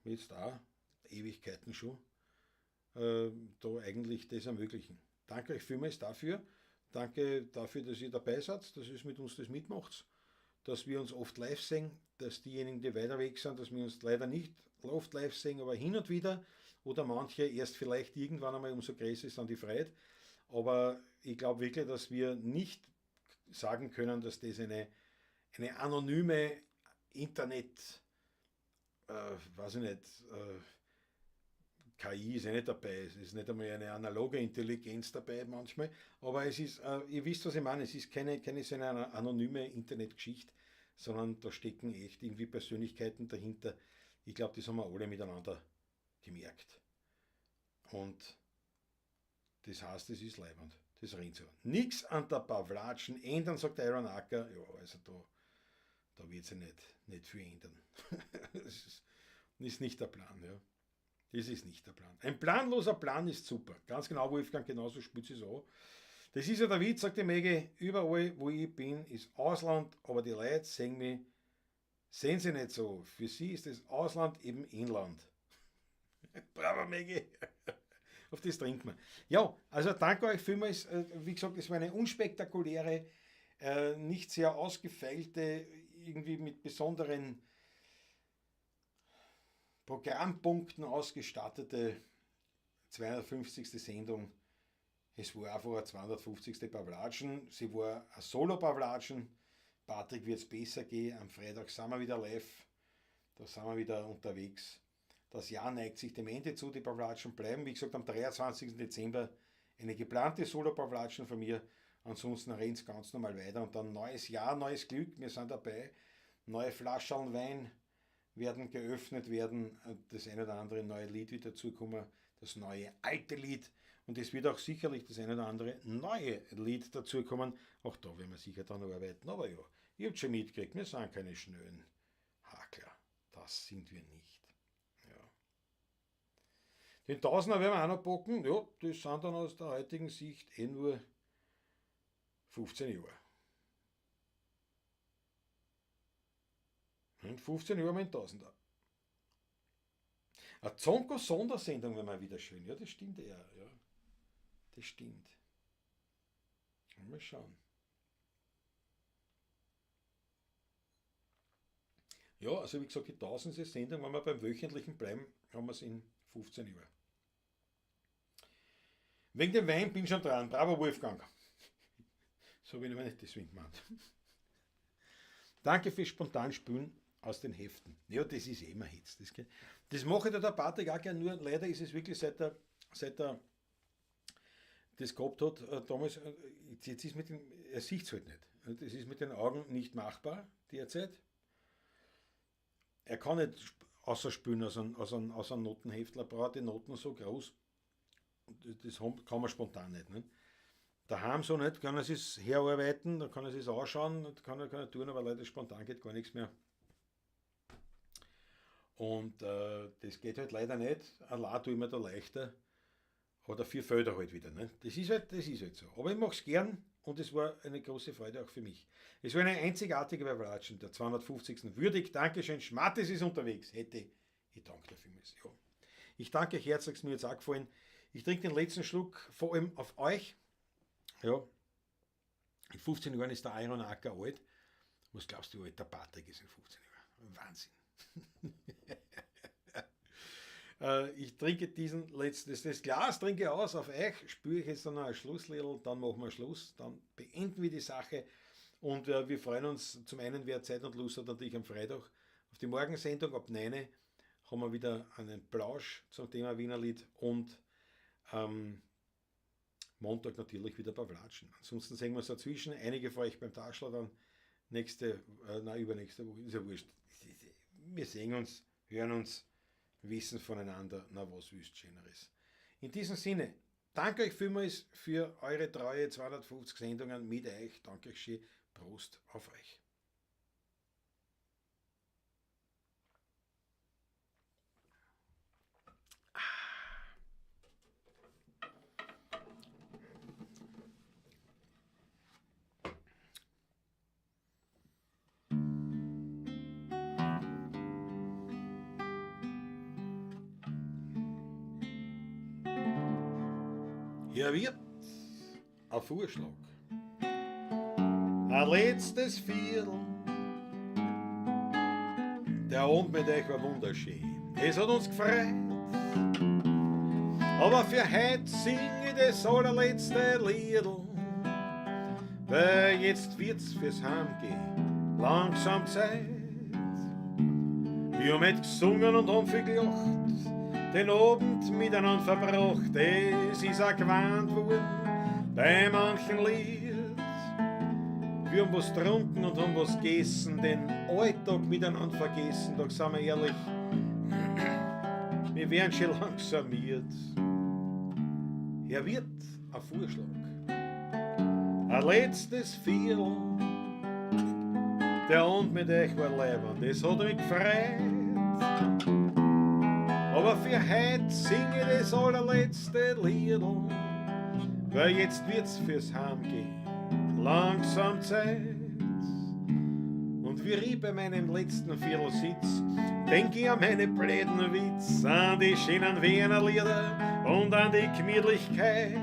jetzt auch Ewigkeiten schon da eigentlich das ermöglichen. Danke euch vielmals dafür. Danke dafür, dass ihr dabei seid, dass ihr mit uns das mitmacht, dass wir uns oft live sehen, dass diejenigen, die weiter weg sind, dass wir uns leider nicht oft live sehen, aber hin und wieder oder manche erst vielleicht irgendwann einmal, umso größer ist dann die Freude. Aber ich glaube wirklich, dass wir nicht sagen können, dass das eine anonyme Internet, weiß ich nicht, KI ist ja nicht dabei, es ist nicht einmal eine analoge Intelligenz dabei manchmal, aber es ist, ihr wisst, was ich meine, es ist keine so eine anonyme Internetgeschichte, sondern da stecken echt irgendwie Persönlichkeiten dahinter. Ich glaube, das haben wir alle miteinander gemerkt. Und das heißt, es ist leibend, das rennt so. Nix an der Pawlatschen ändern, sagt Iron Acker. Ja, also da wird sich nicht viel ändern. Das ist nicht der Plan, ja. Das ist nicht der Plan. Ein planloser Plan ist super. Ganz genau, Wolfgang, genauso spitz es an. Das ist ja der Witz, sagt die Maggie, überall, wo ich bin, ist Ausland, aber die Leute sehen mich, sehen sie nicht so. Für sie ist das Ausland eben Inland. Bravo, Maggie. Auf das trinkt man. Ja, also danke euch vielmals. Wie gesagt, es war eine unspektakuläre, nicht sehr ausgefeilte, irgendwie mit besonderen Programmpunkten ausgestattete 250. Sendung. Es war einfach eine 250. Pawlatschen. Sie war eine Solo-Pawlatschen. Patrick wird es besser gehen. Am Freitag sind wir wieder live. Da sind wir wieder unterwegs. Das Jahr neigt sich dem Ende zu. Die Pawlatschen bleiben. Wie gesagt, am 23. Dezember eine geplante Solo-Pawlatschen von mir. Ansonsten rennt es ganz normal weiter. Und dann neues Jahr, neues Glück. Wir sind dabei. Neue Flaschen Wein werden geöffnet werden, das eine oder andere neue Lied wird dazukommen, das neue alte Lied, und es wird auch sicherlich das eine oder andere neue Lied dazukommen. Auch da werden wir sicher dran arbeiten, aber ja, ihr habt schon mitgekriegt, wir sind keine schnöden Hakler, das sind wir nicht. Ja. Den Tausender werden wir auch noch packen, ja, das sind dann aus der heutigen Sicht eh nur 15 Jahre. 15 Jahre mit Tausender. Eine Zonko-Sondersendung wäre mal wieder schön. Ja, das stimmt eher. Ja. Das stimmt. Mal schauen. Ja, also wie gesagt, die 1000. Sendung, wenn wir beim wöchentlichen bleiben, haben wir es in 15 Jahren. Wegen dem Wein bin ich schon dran. Bravo, Wolfgang. So bin ich mir nicht deswegen gemeint. Danke fürs Spontanspülen aus den Heften. Ja, das ist immer Hitz. Das mache ich der Patrick auch gern, nur leider ist es wirklich, seit er das gehabt hat, damals, jetzt ist mit dem, er sieht es halt nicht. Das ist mit den Augen nicht machbar derzeit. Er kann nicht außerspülen aus einem Notenheftler. Brauche die Noten so groß, das kann man spontan nicht. Ne? Daheim so nicht, kann er sich herarbeiten, da kann er sich anschauen, kann er tun, aber leider spontan geht gar nichts mehr. Und das geht halt leider nicht. Allein tue ich mir da leichter. Oder 4 Felder halt wieder. Ne? Das ist halt so. Aber ich mache es gern und es war eine große Freude auch für mich. Es war eine einzigartige Bavlatschen der 250. Würdig. Dankeschön. Schmattes ist unterwegs. Hätte ich danke dafür müssen. Ja. Ich danke euch herzlich, es mir jetzt auch gefallen. Ich trinke den letzten Schluck, vor allem auf euch. Ja. In 15 Jahren ist der Iron Acker alt. Was glaubst du, wie alt der Patrick ist in 15 Jahren? Wahnsinn. Ich trinke diesen letzten, das Glas trinke ich aus auf euch, spüre ich jetzt dann noch ein Schlussliedl, dann machen wir Schluss, dann beenden wir die Sache und wir freuen uns zum einen, wer Zeit und Lust hat, natürlich am Freitag auf die Morgensendung ab 9 haben wir wieder einen Plausch zum Thema Wienerlied und Montag natürlich wieder Bavlatschen. Ansonsten sehen wir uns dazwischen, einige von euch beim Taschler dann übernächste Woche, ist ja wurscht. Wir sehen uns, hören uns, wissen voneinander, na was wüsst Schöneres. In diesem Sinne, danke euch vielmals für eure treue 250 Sendungen mit euch. Danke euch schön. Prost auf euch. Hier wird ein Vorschlag. Ein letztes Viertel. Der Abend mit euch war wunderschön. Es hat uns gefreut. Aber für heute sing ich das allerletzte Liedl. Weil jetzt wird's fürs Heimgehen langsam Zeit. Wir haben heute gesungen und haben viel gelacht, den Abend miteinander verbracht. Es ist auch gewarnt worden bei manchen Lied. Wir haben was getrunken und haben was gegessen, den Alltag miteinander vergessen. Doch sind wir ehrlich, wir werden schon langsam miert. Herr Wirt, ein Vorschlag, ein letztes Viertel. Der Abend mit euch war leibend, das hat mich gefreut. Aber für heute singe ich das allerletzte Liedl, weil jetzt wird's fürs Heimgehen langsam Zeit. Und wie ich bei meinem letzten Viertel sitz, denk ich an meine blöden Witz, an die schönen Wiener Lieder und an die Gemütlichkeit.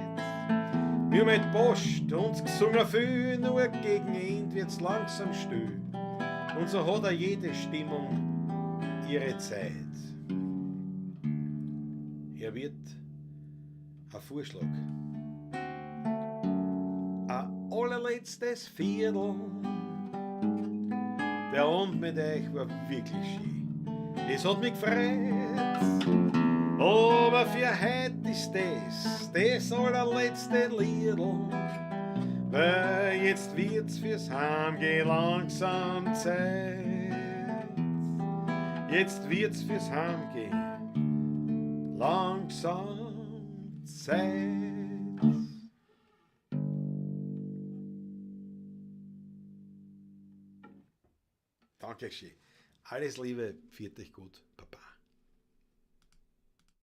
Wir mit Post und gesungen viel, nur gegen End wird's langsam still. Und so hat auch jede Stimmung ihre Zeit. Hier wird ein Vorschlag. Ein allerletztes Viertel. Der Abend mit euch war wirklich schön. Es hat mich gefreut. Aber für heute ist das allerletzte Liedl. Weil jetzt wird's fürs Heimgehen langsam Zeit. Jetzt wird's fürs Heimgehen langsam Zeit. Danke schön. Alles Liebe, pfiat euch gut, Baba.